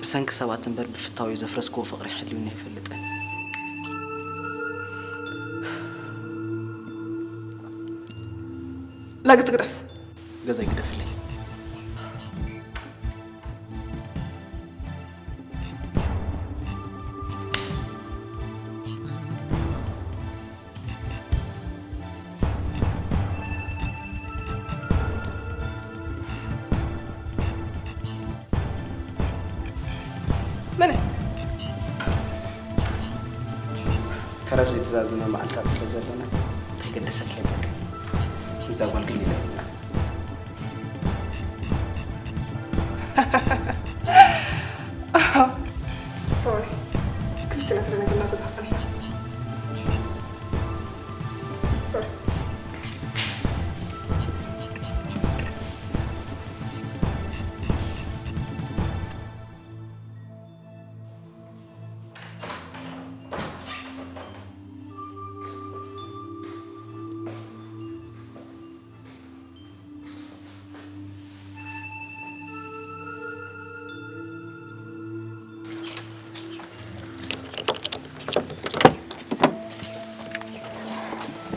ብሰንኪ ሰባት እምበር ብፍታወይ ዘፍረስክዎ ፍቕሪ ሓልዩኒ ኣይፈልጥን። ላግጺ ግደፍ። ገዛይ ግደፍለይ። ዝተዛዘመ መዓልታት ስለ ዘለና እንታይ ገደሰካ ይብለካ። እዛ ጓል ግን ኢላ ይብላ። ሶሪ፣ ክልተ ነጥሪ ነገር ናብ ገዛ ክጸንሕ። ሶሪ።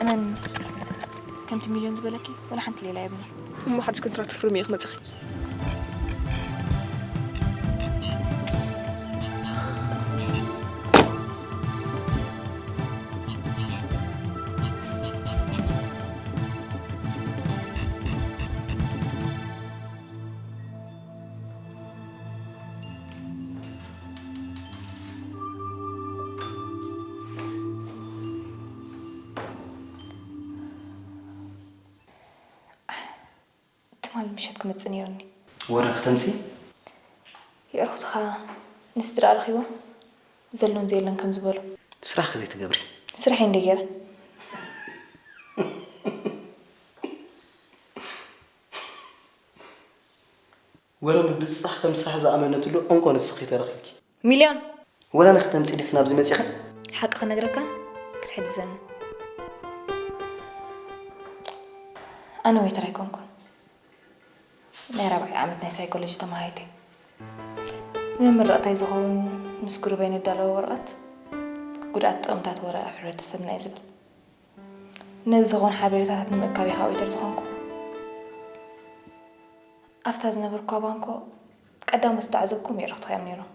እመን፣ ከምቲ ሚልዮን ዝበለኪ ወላ ሓንቲ ሌላ የብልናን። እሞ ሓድሽ ኮንትራት ክትፍርሚ ኢኺ መጺኺ። ትማሊ ምሸት ክመጽእ ነይሩኒ። ወረ ክተምሲ የዕርኽትኻ ንስድራ ረኺቦም ዘሎን ዘየለን ከም ዝበሉ። ስራሕ ዘይትገብሪ። ስራሐይ እንደ ገይረ። ወረ ምብጽጻሕ ከም ስራሕ ዝኣመነትሉ እንኮ ንስኺ ተረኺብኪ። ሚልዮን! ወረ ንኽተምጺ ዲኺ ናብዚ መጺኺ? ሓቂ ክነግረካን ክትሕግዘኒ። ኣነ ዌይተር ኣይኮንኩን። ናይ ራብዓይ ዓመት ናይ ሳይኮሎጂ ተማሃሪት እየ። ንመመረቕታይ ዝኸውን ምስ ግሩበይ ነዳለዎ ወረቐት ጉድኣት ጥቕምታት ወረ ኣብ ሕብረተሰብና እዩ ዝብል። ነዚ ዝኾን ሓበሬታታት ንምእካብ እየ ካብ ኦዲተር ዝኾንኩ። ኣብታ ዝነበርኩዋ ባንኮ ቀዳሞት ዝተዓዘብኩም የዕርኽትኻ እዮም ነይሮም።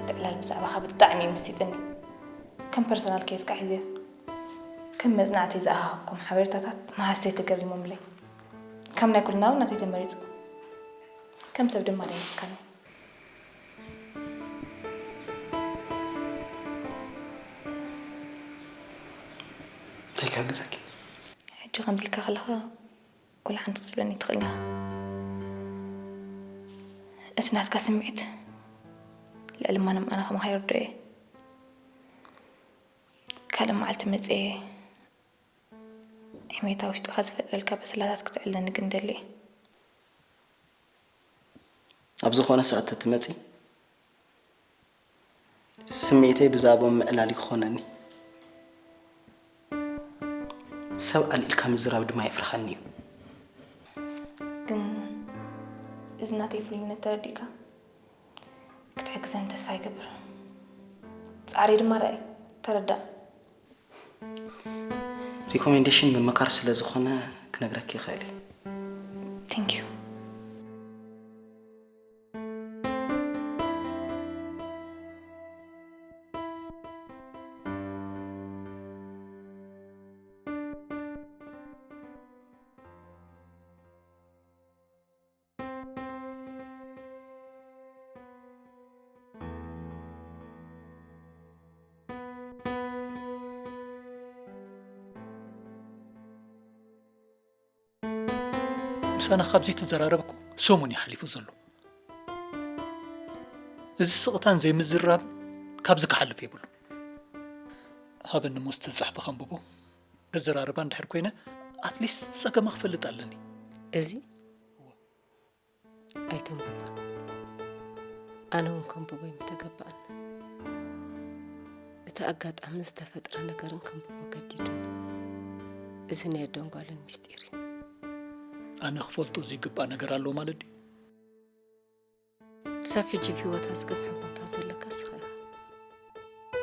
እቲ ዕላል ብዛዕባኻ ብጣዕሚ እዩ መሲጥኒ። ከም ፐርሰናል ኬዝ ከዓ ሒዘዮ። ከም መጽናዕቲ ዝኣኻኸብኩም ሓበሬታታት መሃዝተይ ተገሪሞምለይ። ከም ናይ ኩልና እውን ናተይ ተመሪጹ። ከም ሰብ ድማ ደንጊጽካኒ። እንታይ ክሕግዘኪ? ሕጂ ከምዚ ኢልካ ከለኻ ወላ ሓንቲ ክትብለኒ ትኽእል ኢኻ። እቲ ናትካ ስምዒት ልዕሊ ማንም ኣነ ከማኻ ይርድኦ እየ። ካልእ መዓልቲ መጽየ ሕሜታ ውሽጥኻ ዝፈጥረልካ በሰላታት ክትዕልለኒ ግን እደሊ እየ። ኣብ ዝኾነ ሰዓት ተትመጺ ስምዒተይ ብዛዕባኦም ምዕላል እዩ ክኾነኒ። ሰብ ኣልዒልካ ምዝራብ ድማ የፍርሓኒ እዩ። ግን እዚ ናተይ ፍሉይነት ተረዲእካ ክትሕግዘኒ ተስፋ ይገብር። ጻዕረይ ድማ ርኣይ፣ ተረዳእ። ሪኮሜንዴሽን ምምካር ስለ ዝኾነ ክነግረኪ ይኽእል እየ። Thank you። ምሳና ካብ ዘይተዘራረብኩ ሰሙን እዩ ሓሊፉ ዘሎ። እዚ ስቕታን ዘይምዝራብን ካብዚ ክሓልፍ የብሉ። ሃበኒ እሞ ዝተጻሕፈ ከንብቦ። ከዘራርባ እንድሕር ኮይነ ኣትሊስት ጸገማ ክፈልጥ ኣለኒ። እዚ ኣይተንብቦን። ኣነ እውን ከንብቦ ኣይምተገበኣን። እቲ ኣጋጣምን ዝተፈጥረ ነገርን ከንብቦ ገዲዱኒ። እዚ ናይ ኣደን ጓልን ምስጢር እዩ። ኣነ ክፈልጦ ዘይግባእ ነገር ኣሎ ማለት ድዩ? ክሳብ ሕጂ ኣብ ህይወታ ዝገፍሐ ቦታ ዘለካ እስኻ ኢኻ።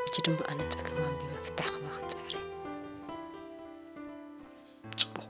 ሕጂ ድማ ኣነ ጸገም ኣንቢበ ፍታሕ ክባ ክጽዕር እየ። ጽቡቕ።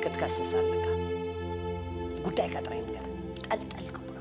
ክትከስስ ኣለካ። ጉዳይካ ጥራይ ንገር። ጠልጠል ከብሎ።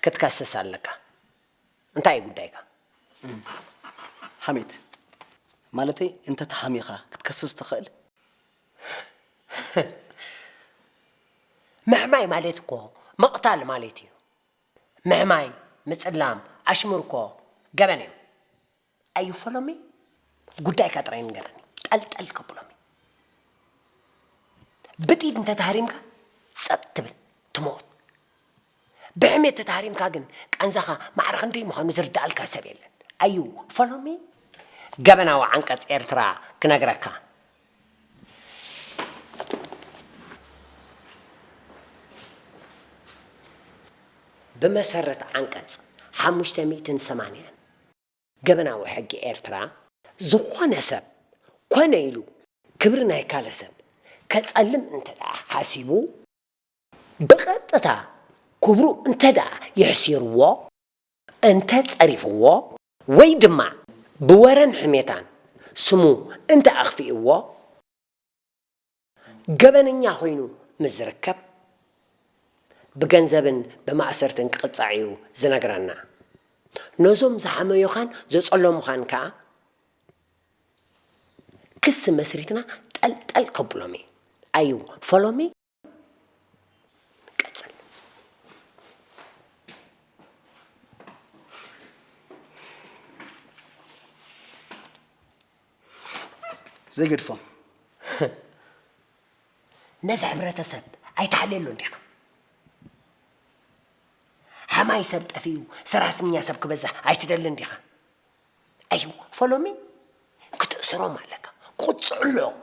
ክትከስስ ኣለካ። እንታይ እዩ ጉዳይካ? ሓሜት። ማለተይ፣ እንተ ተሓሚኻ ክትከስስ ትኽእል? ምሕማይ ማለት እኮ ምቕታል ማለት እዩ። ምሕማይ፣ ምጽላም፣ ኣሽሙር እኮ ገበን እዮም። ኣዩ ፈሎሚ፣ ጉዳይካ ጥራይ ንገረኒ። ጠልጠል ከብሎሚ። ብጥይት እንተተሃሪምካ ጸጥ ትብል፣ ትመውት። ብሕሜት ተተሃሪምካ ግን ቃንዛኻ ማዕረ ክንደይ ምዃኑ ዝርድኣልካ ሰብ የለን። ኣዩ ፈሎሚ፣ ገበናዊ ዓንቀጽ ኤርትራ ክነግረካ። ብመሰረት ዓንቀጽ ሓሙሽተ ሚእትን ሰማንያን ገበናዊ ሕጊ ኤርትራ፣ ዝኾነ ሰብ ኮነ ኢሉ ክብሪ ናይ ካልእ ሰብ ከጸልም እንተ ደኣ ሓሲቡ፣ ብቐጥታ ክብሩ እንተ ደኣ የሕሲርዎ፣ እንተ ጸሪፍዎ፣ ወይ ድማ ብወረን ሕሜታን ስሙ እንተ ኣኽፊእዎ፣ ገበነኛ ኮይኑ ምስ ዝርከብ፣ ብገንዘብን ብማእሰርትን ክቕጻዕ እዩ ዝነግረና። ነዞም ዝሓመዩኻን ዘጸለሙኻን ከኣ ክሲ መስሪትና ጠልጠል ከብሎም እዩ። ኣዩ ፈሎሚ? ቀጽል። ዘይገድፎም። ነዚ ሕብረተሰብ ኣይትሓልየሉ እንዲኻ። ሓማይ ሰብ ጠፊኡ ሰራሕተኛ ሰብ ክበዝሕ ኣይትደልን ዲኻ? ኣዩ ፈሎሚ ክትእስሮም ኣለካ። ክቕጽዑ ኣለዎም።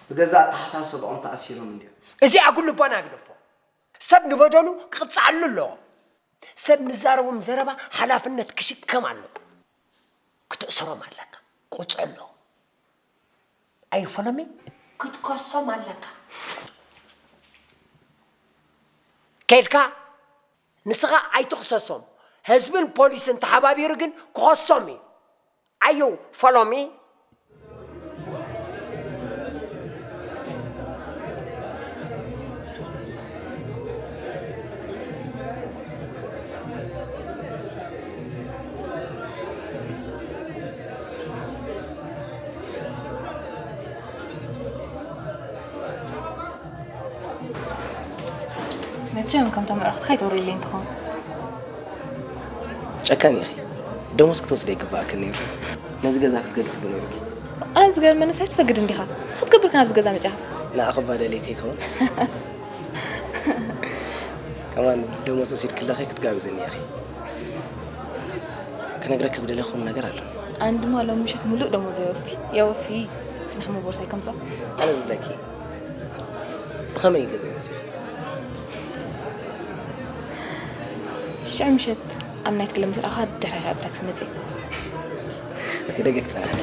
ብገዛእ ኣተሓሳስብኦም ተኣሲሮም እንድዮም። እዚ ኣጉል ልቦና ግደፎ። ሰብ ንበደሉ ክቕጽዓሉ ኣለዎ። ሰብ ንዛረቦም ዘረባ ሓላፍነት ክሽከም ኣለዎ። ክትእስሮም ኣለካ። ክቕጽዑ ኣለዎ። ኣዩ ፈሎሚ ክትከሶም ኣለካ። ከይድካ ንስኻ ኣይትኽሰሶም። ህዝብን ፖሊስን ተሓባቢሩ ግን ክኸሶም እዩ። ኣዩ ፈሎሚ? መቸም ከምቶም ኣዕሩኽትኻ ኣይተውርየለይን ትኸውን። ጨካን ኢኺ። ደሞዝ ክትወስዲ ኣይግባኣክን ነይሩ። ነዚ ገዛ ክትገድፍሉ ነይሩኪ። ኣነ ዝገርመንስ ኣይትፈቅድ እንዲኻ። ክትገብር ከ ናብዚ ገዛ መጺኻ? ንዓኺ እባ ደልየኪ ይኸውን። ከማን ደሞዝ ወሲድኪ ኣለኺ ክትጋብዝኒ ኢኺ። ክነግረኪ ዝደለኹ ነገር ኣሎ። ኣነ ድማ ሎሚ ምሸት ምሉእ ደሞዝ የወፊ። የወፊ። ጽናሕ እሞ ቦርሳይ ከምጽኦ። ኣነ ዝብለኪ፣ ብኸመይ እዩ ገዛይ መጺኺ? ሽዑ ምሸት ኣብ ናይት ክለብ ምስ ረኣኹኻ ድሕሪኻ ኣብ ታክሲ መጺእ። ኦኬ፣ ደገ ክጸንሓኪ።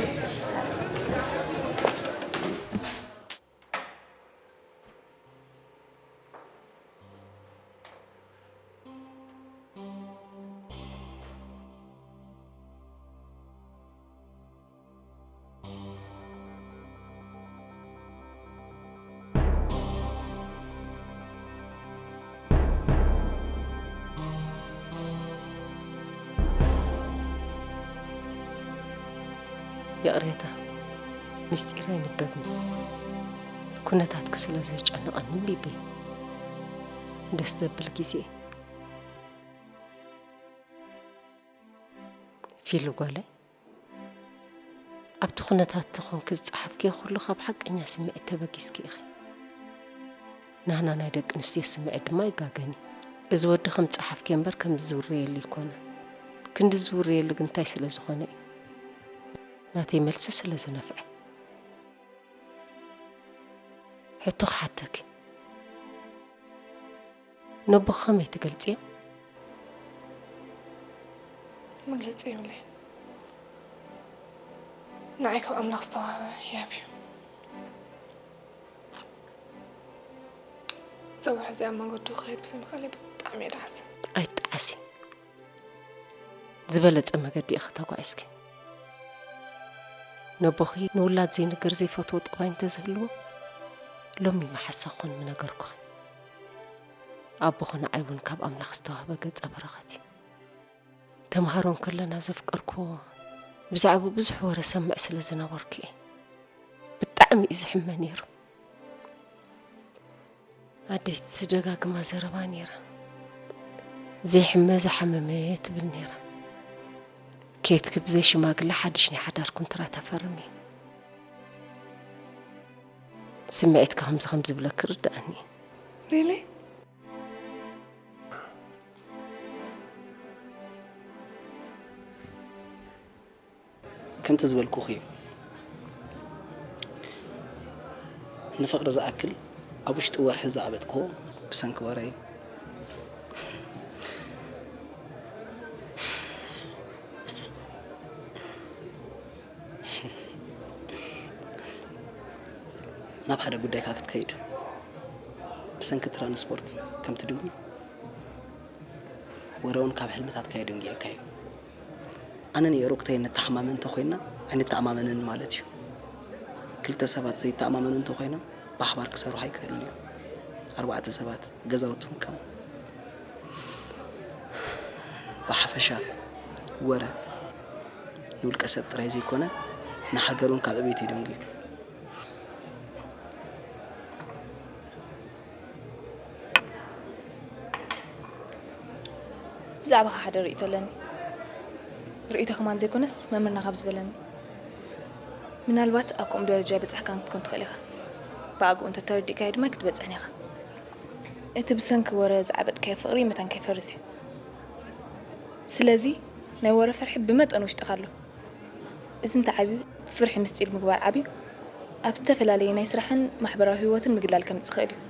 ይቕሬታ፣ ምስጢር ኣይንበብን። ኩነታትኪ ስለ ዘጨንቐኒ እምቢ በይ። ደስ ዘብል ግዜ። ፊሉ ጓለይ፣ ኣብቲ ኩነታት ተኾንኪ ዝጸሓፍክዮ ኩሉ ካብ ሓቀኛ ስምዒት ተበጊስኪ ኢኺ። ናህና ናይ ደቂ ኣንስትዮ ስምዒት ድማ ይጋገን እዩ። እዚ ወዲ ከም ዝጸሓፍክዮ እምበር ከም ዝውረየሉ ኣይኮነ። ክንዲ ዝውረየሉ ግን እንታይ ስለ ዝኾነ እዩ? ናተይ መልሲ ስለ ዝነፍዐ። ሕቶ ክሓተኪ። ነቦኺ ከመይ ትገልጽዮ? መግለጺ የብለይን። ንዓይ ካብ ኣምላኽ ዝተዋህበ ህያብ እዩ። እዛ ወርሒ እዚኣ ኣብ መንገዱ ክኸይድ ብዘይ ምኽኣለይ ብጣዕሚ እየ ደሓስብ። ኣይትጠዓሲ። ዝበለጸ መገዲ ኢኺ ተጓዒዝኪ። ነቦኺ ንውላድ ዘይንገር ዘይፈትዎ ጠባይ እንተዝህልዎ፣ ሎሚ መሓሳ ክኾን ምነገርኩኺ። ኣቦኺ ንዓይ እውን ካብ ኣምላኽ ዝተዋህበ ገጸ በረኸት እዩ። ተምሃሮ እንከለና ዘፍቀርክዎ፣ ብዛዕባኡ ብዙሕ ወረ ሰምዕ ስለ ዝነበርኩ እየ። ብጣዕሚ እዩ ዝሕመ ነይሩ። ኣደይ ትደጋግማ ዘረባ ነይራ። ዘይሕመ ዝሓመመ ትብል ነይራ። ኬትኪ ብዘይ ሽማግለ ሓድሽ ናይ ሓዳር ኩንትራት ኣፈርም እየ። ስምዒትኪ ከምዚ ከም ዝብለኪ ርድኣኒ እዩ። ሪሊ? ከምቲ ዝበልኩኺ እዩ። ንፍቕሪ ዝኣክል ኣብ ውሽጢ ወርሒ ዝኣበጥክዎ ብሰንኪ ወረ እዩ። ናብ ሓደ ጉዳይካ ክትከይድ ብሰንኪ ትራንስፖርት ከምትድንጉ ወረ እውን ካብ ሕልምታትካ የደንጉየካ እዩ። ኣነን የእሩክተይን ንተሓማመን እንተኾይንና ኣይንተኣማመንን ማለት እዩ። ክልተ ሰባት ዘይተኣማመኑ እንተኾይኖም ብሓባር ክሰርሑ ኣይክእሉን እዮም። ኣርባዕተ ሰባት ገዛውቶም ከም ብሓፈሻ ወረ ንውልቀ ሰብ ጥራይ ዘይኮነ ንሃገር እውን ካብ ዕቤት የደንጉ እዩ። ብዛዕባኻ ሓደ ርእይቶ ኣለኒ። ርእይቶ ከማን ዘይኮነስ መምህርና ካብ ዝበለኒ። ምናልባት ኣብ ከምኡ ደረጃ ኣይበጻሕካን ክትኮን ትኽእል ኢኻ። ብኣግኡ እንተተረዲእካዮ ድማ ኣይክትበጽሕን ኢኻ። እቲ ብሰንኪ ወረ ዝዓበጥካዮ ፍቕሪ መታን ከይፈርስ እዩ። ስለዚ ናይ ወረ ፍርሒ ብመጠኑ ውሽጥኻ ኣሎ። እዚ እንተዓብዩ፣ ፍርሒ ምስጢር ምግባር ዓብዩ ኣብ ዝተፈላለየ ናይ ስራሕን ማሕበራዊ ህይወትን ምግላል ከምጽእ ይኽእል እዩ።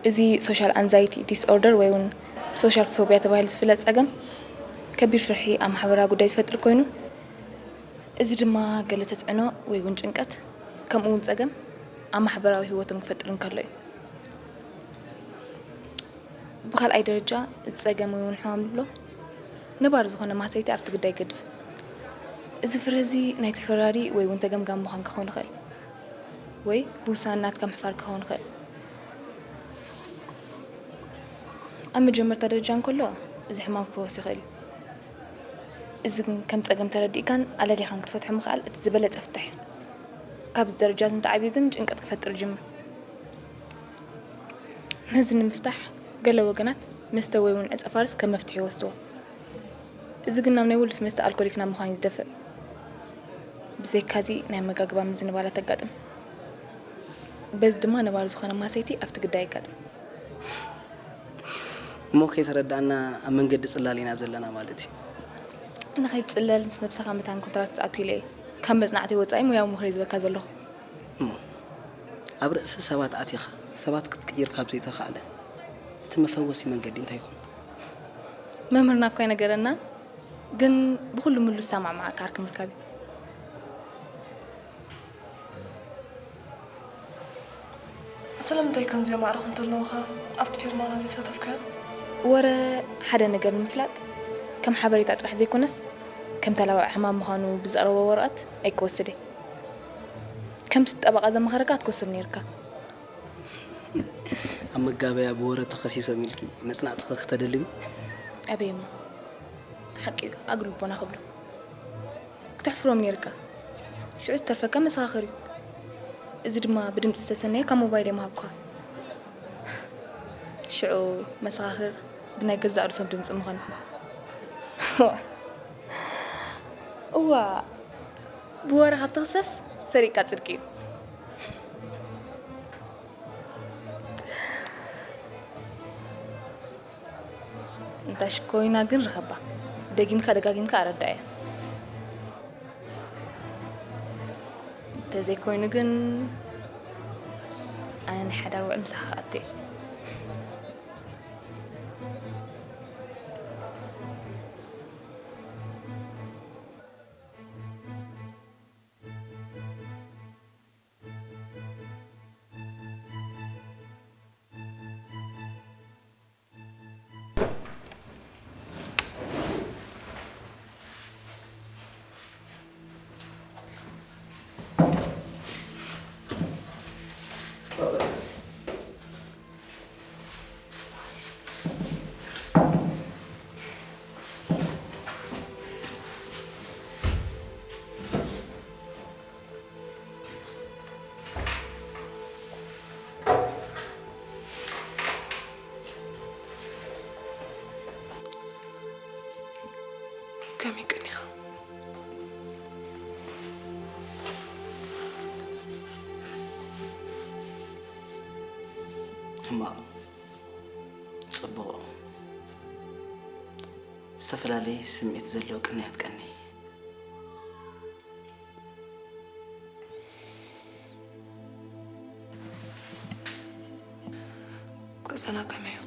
እዚ ሶሻል ኣንዛይቲ ዲስኦርደር ወይ እውን ሶሻል ፎቢያ ተባሂሉ ዝፍለጥ ጸገም ከቢድ ፍርሒ ኣብ ማሕበራዊ ጉዳይ ዝፈጥር ኮይኑ፣ እዚ ድማ ገለ ተጽዕኖ ወይ እውን ጭንቀት ከምኡ እውን ጸገም ኣብ ማሕበራዊ ህይወቶም ክፈጥር እንከሎ እዩ። ብኻልኣይ ደረጃ፣ እቲ ጸገም ወይ እውን ሕማም ንብሎ ነባሪ ዝኾነ ማህሰይቲ ኣብቲ ግዳይ ይገድፍ። እዚ ፍረ እዚ ናይ ተፈራሪ ወይ እውን ተገምጋሚ ምዃን ክኸውን ይኽእል፣ ወይ ብውሳነ ናትካ ምሕፋር ክኸውን ይኽእል። ኣብ መጀመርታ ደረጃ እንከሎ፣ እዚ ሕማም ክፈወስ ይኽእል እዩ። እዚ ግን ከም ጸገም ተረዲእካን ኣለሊኻን ክትፈትሖ ምኽኣል እቲ ዝበለጸ ፍታሕ እዩ። ካብዚ ደረጃ እዚ እንተዓብዩ ግን ጭንቀት ክፈጥር ይጅምር። ነዚ ንምፍታሕ ገለ ወገናት መስተ ወይ እውን ዕጸ ፋርስ ከም መፍትሒ ይወስድዎ። እዚ ግን ናብ ናይ ውልፊ መስተ ኣልኮሊክ ናብ ምዃን እዩ ዝደፍእ። ብዘይካዚ ናይ ኣመጋግባ ምዝንባላት ተጋጥም። በዚ ድማ ነባሪ ዝኾነ ማሰይቲ ኣብቲ ግዳይ የጋጥም። እሞ ከይተረዳእና ኣብ መንገዲ ጽላል ኢና ዘለና ማለት እዩ። ንኸይትጽለል ምስ ነብስኻ መታን ኮንትራት ክትኣቱ ኢለ እየ ካብ መጽናዕተይ ወጻኢ ሙያዊ ምኽሪ ዝህበካ ዘለኹ። እሞ ኣብ ርእሲ ሰባት ኣቲኻ ሰባት ክትቅይር ካብ ዘይተኻእለ እቲ መፈወሲ መንገዲ እንታይ ይኾን? መምህርና እኮ ኣይነገረናን፣ ግን ብኹሉ ምሉ ዝሰማማዓካ ዓርኪ ምርካብ እዩ። ስለምንታይ ከምዚኦም ኣዕሩኽ እንተለዉኻ ኣብቲ ፌርማና ዘይሳተፍካዮ? ወረ ሓደ ነገር ንምፍላጥ ከም ሓበሬታ ጥራሕ ዘይኮነስ ከም ተላባዒ ሕማም ምዃኑ ብዘቕረቦ ወረቐት ኣይክወስድ እየ። ከምቲ እቲ ጠበቓ ዘማኸረካ ክትከሶም ነይርካ። ኣብ መጋበያ ብወረ ተኸሲሶም ኢልኪ መጽናዕትኺ ክተደልቢ? ኣበይ እሞ ሓቂ እዩ ኣግልቦና ክብሎ። ተሕፍሮም ነይርካ። ሽዑ ዝተርፈካ መሰኻኽር እዩ። እዚ ድማ ብድምፂ ዝተሰነየ ካብ ሞባይል እዮም ሃብኳ። ሽዑ መሰኻኽር ብናይ ገዛእ ርእሶም ድምፂ ምኾነ። እዋ፣ ብወረ ካብ ትኽሰስ ሰሪቕካ ጽድቂ እዩ። እንታሽ ኮይና ግን ርኸባ። ደጊምካ ደጋጊምካ ኣረዳእያ። እንተዘይኮይኑ ግን ኣነ ናይ ሓዳር ውዕል ምሳኻ ክኣቱ እየ። ከመይ ቀኒኻ? ሕማቕ። ጽቡቕ። ዝተፈላለየ ስምዒት ዘለዎ ቅንያት ቀኒ። ጉዕዞና ከመይ እዩ?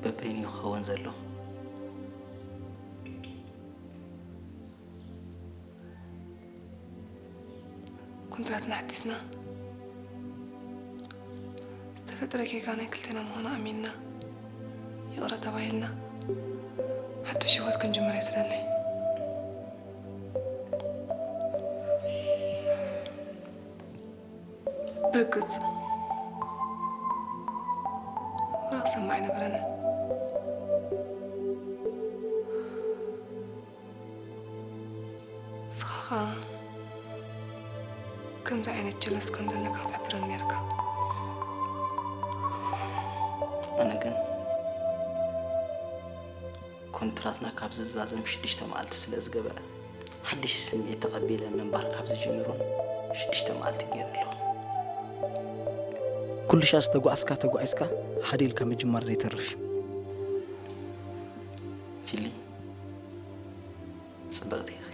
በበይኑ እዩ ክኸውን ዘሎ። ኮንትራትና ሓዲስና፣ ዝተፈጥረ ጌጋ ናይ ክልቴና ምዃኑ ኣሚንና ይቕረ ተባሂልና ሓድሽ ህይወት ክንጅምር እየ ዝደሊ። ብርግጽ ወረ ክሰምዕ ኣይነበረንን። ንስኻ ኸኣ ከምዚ ዓይነት ጀለስ ከም ዘለካ ትሕብረኒ ነርካ። ኣነ ግን ኮንትራትና ካብ ዝዛዘም ሽዱሽተ መዓልቲ ስለ ዝገበረ፣ ሓድሽ ስምዒት ተቐቢለ ምንባር ካብ ዝጅምር እውን ሽዱሽተ መዓልቲ ገይረ ኣለኹ። ኩሉ ሻዕ ዝተጓዕዝካ ተጓዒዝካ ሓደ ኢልካ ምጅማር ዘይተርፍ እዩ። ፊሊ፣ ጽብቕቲ ኢኺ።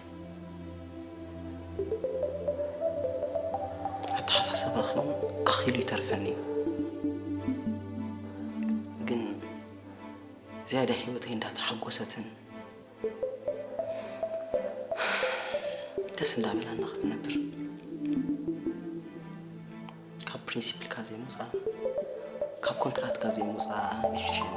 ኣተሓሳስባኺ እውን ኣኺሉ ይተርፈኒ እዩ። ግን ዝያዳ ህይወተይ እንዳተሓጎሰትን ደስ እንዳበላና ክትነብር፣ ካብ ፕሪንሲፕልካ ዘይምውጻእ፣ ካብ ኮንትራትካ ዘይምውጻእ ይሕሸኒ።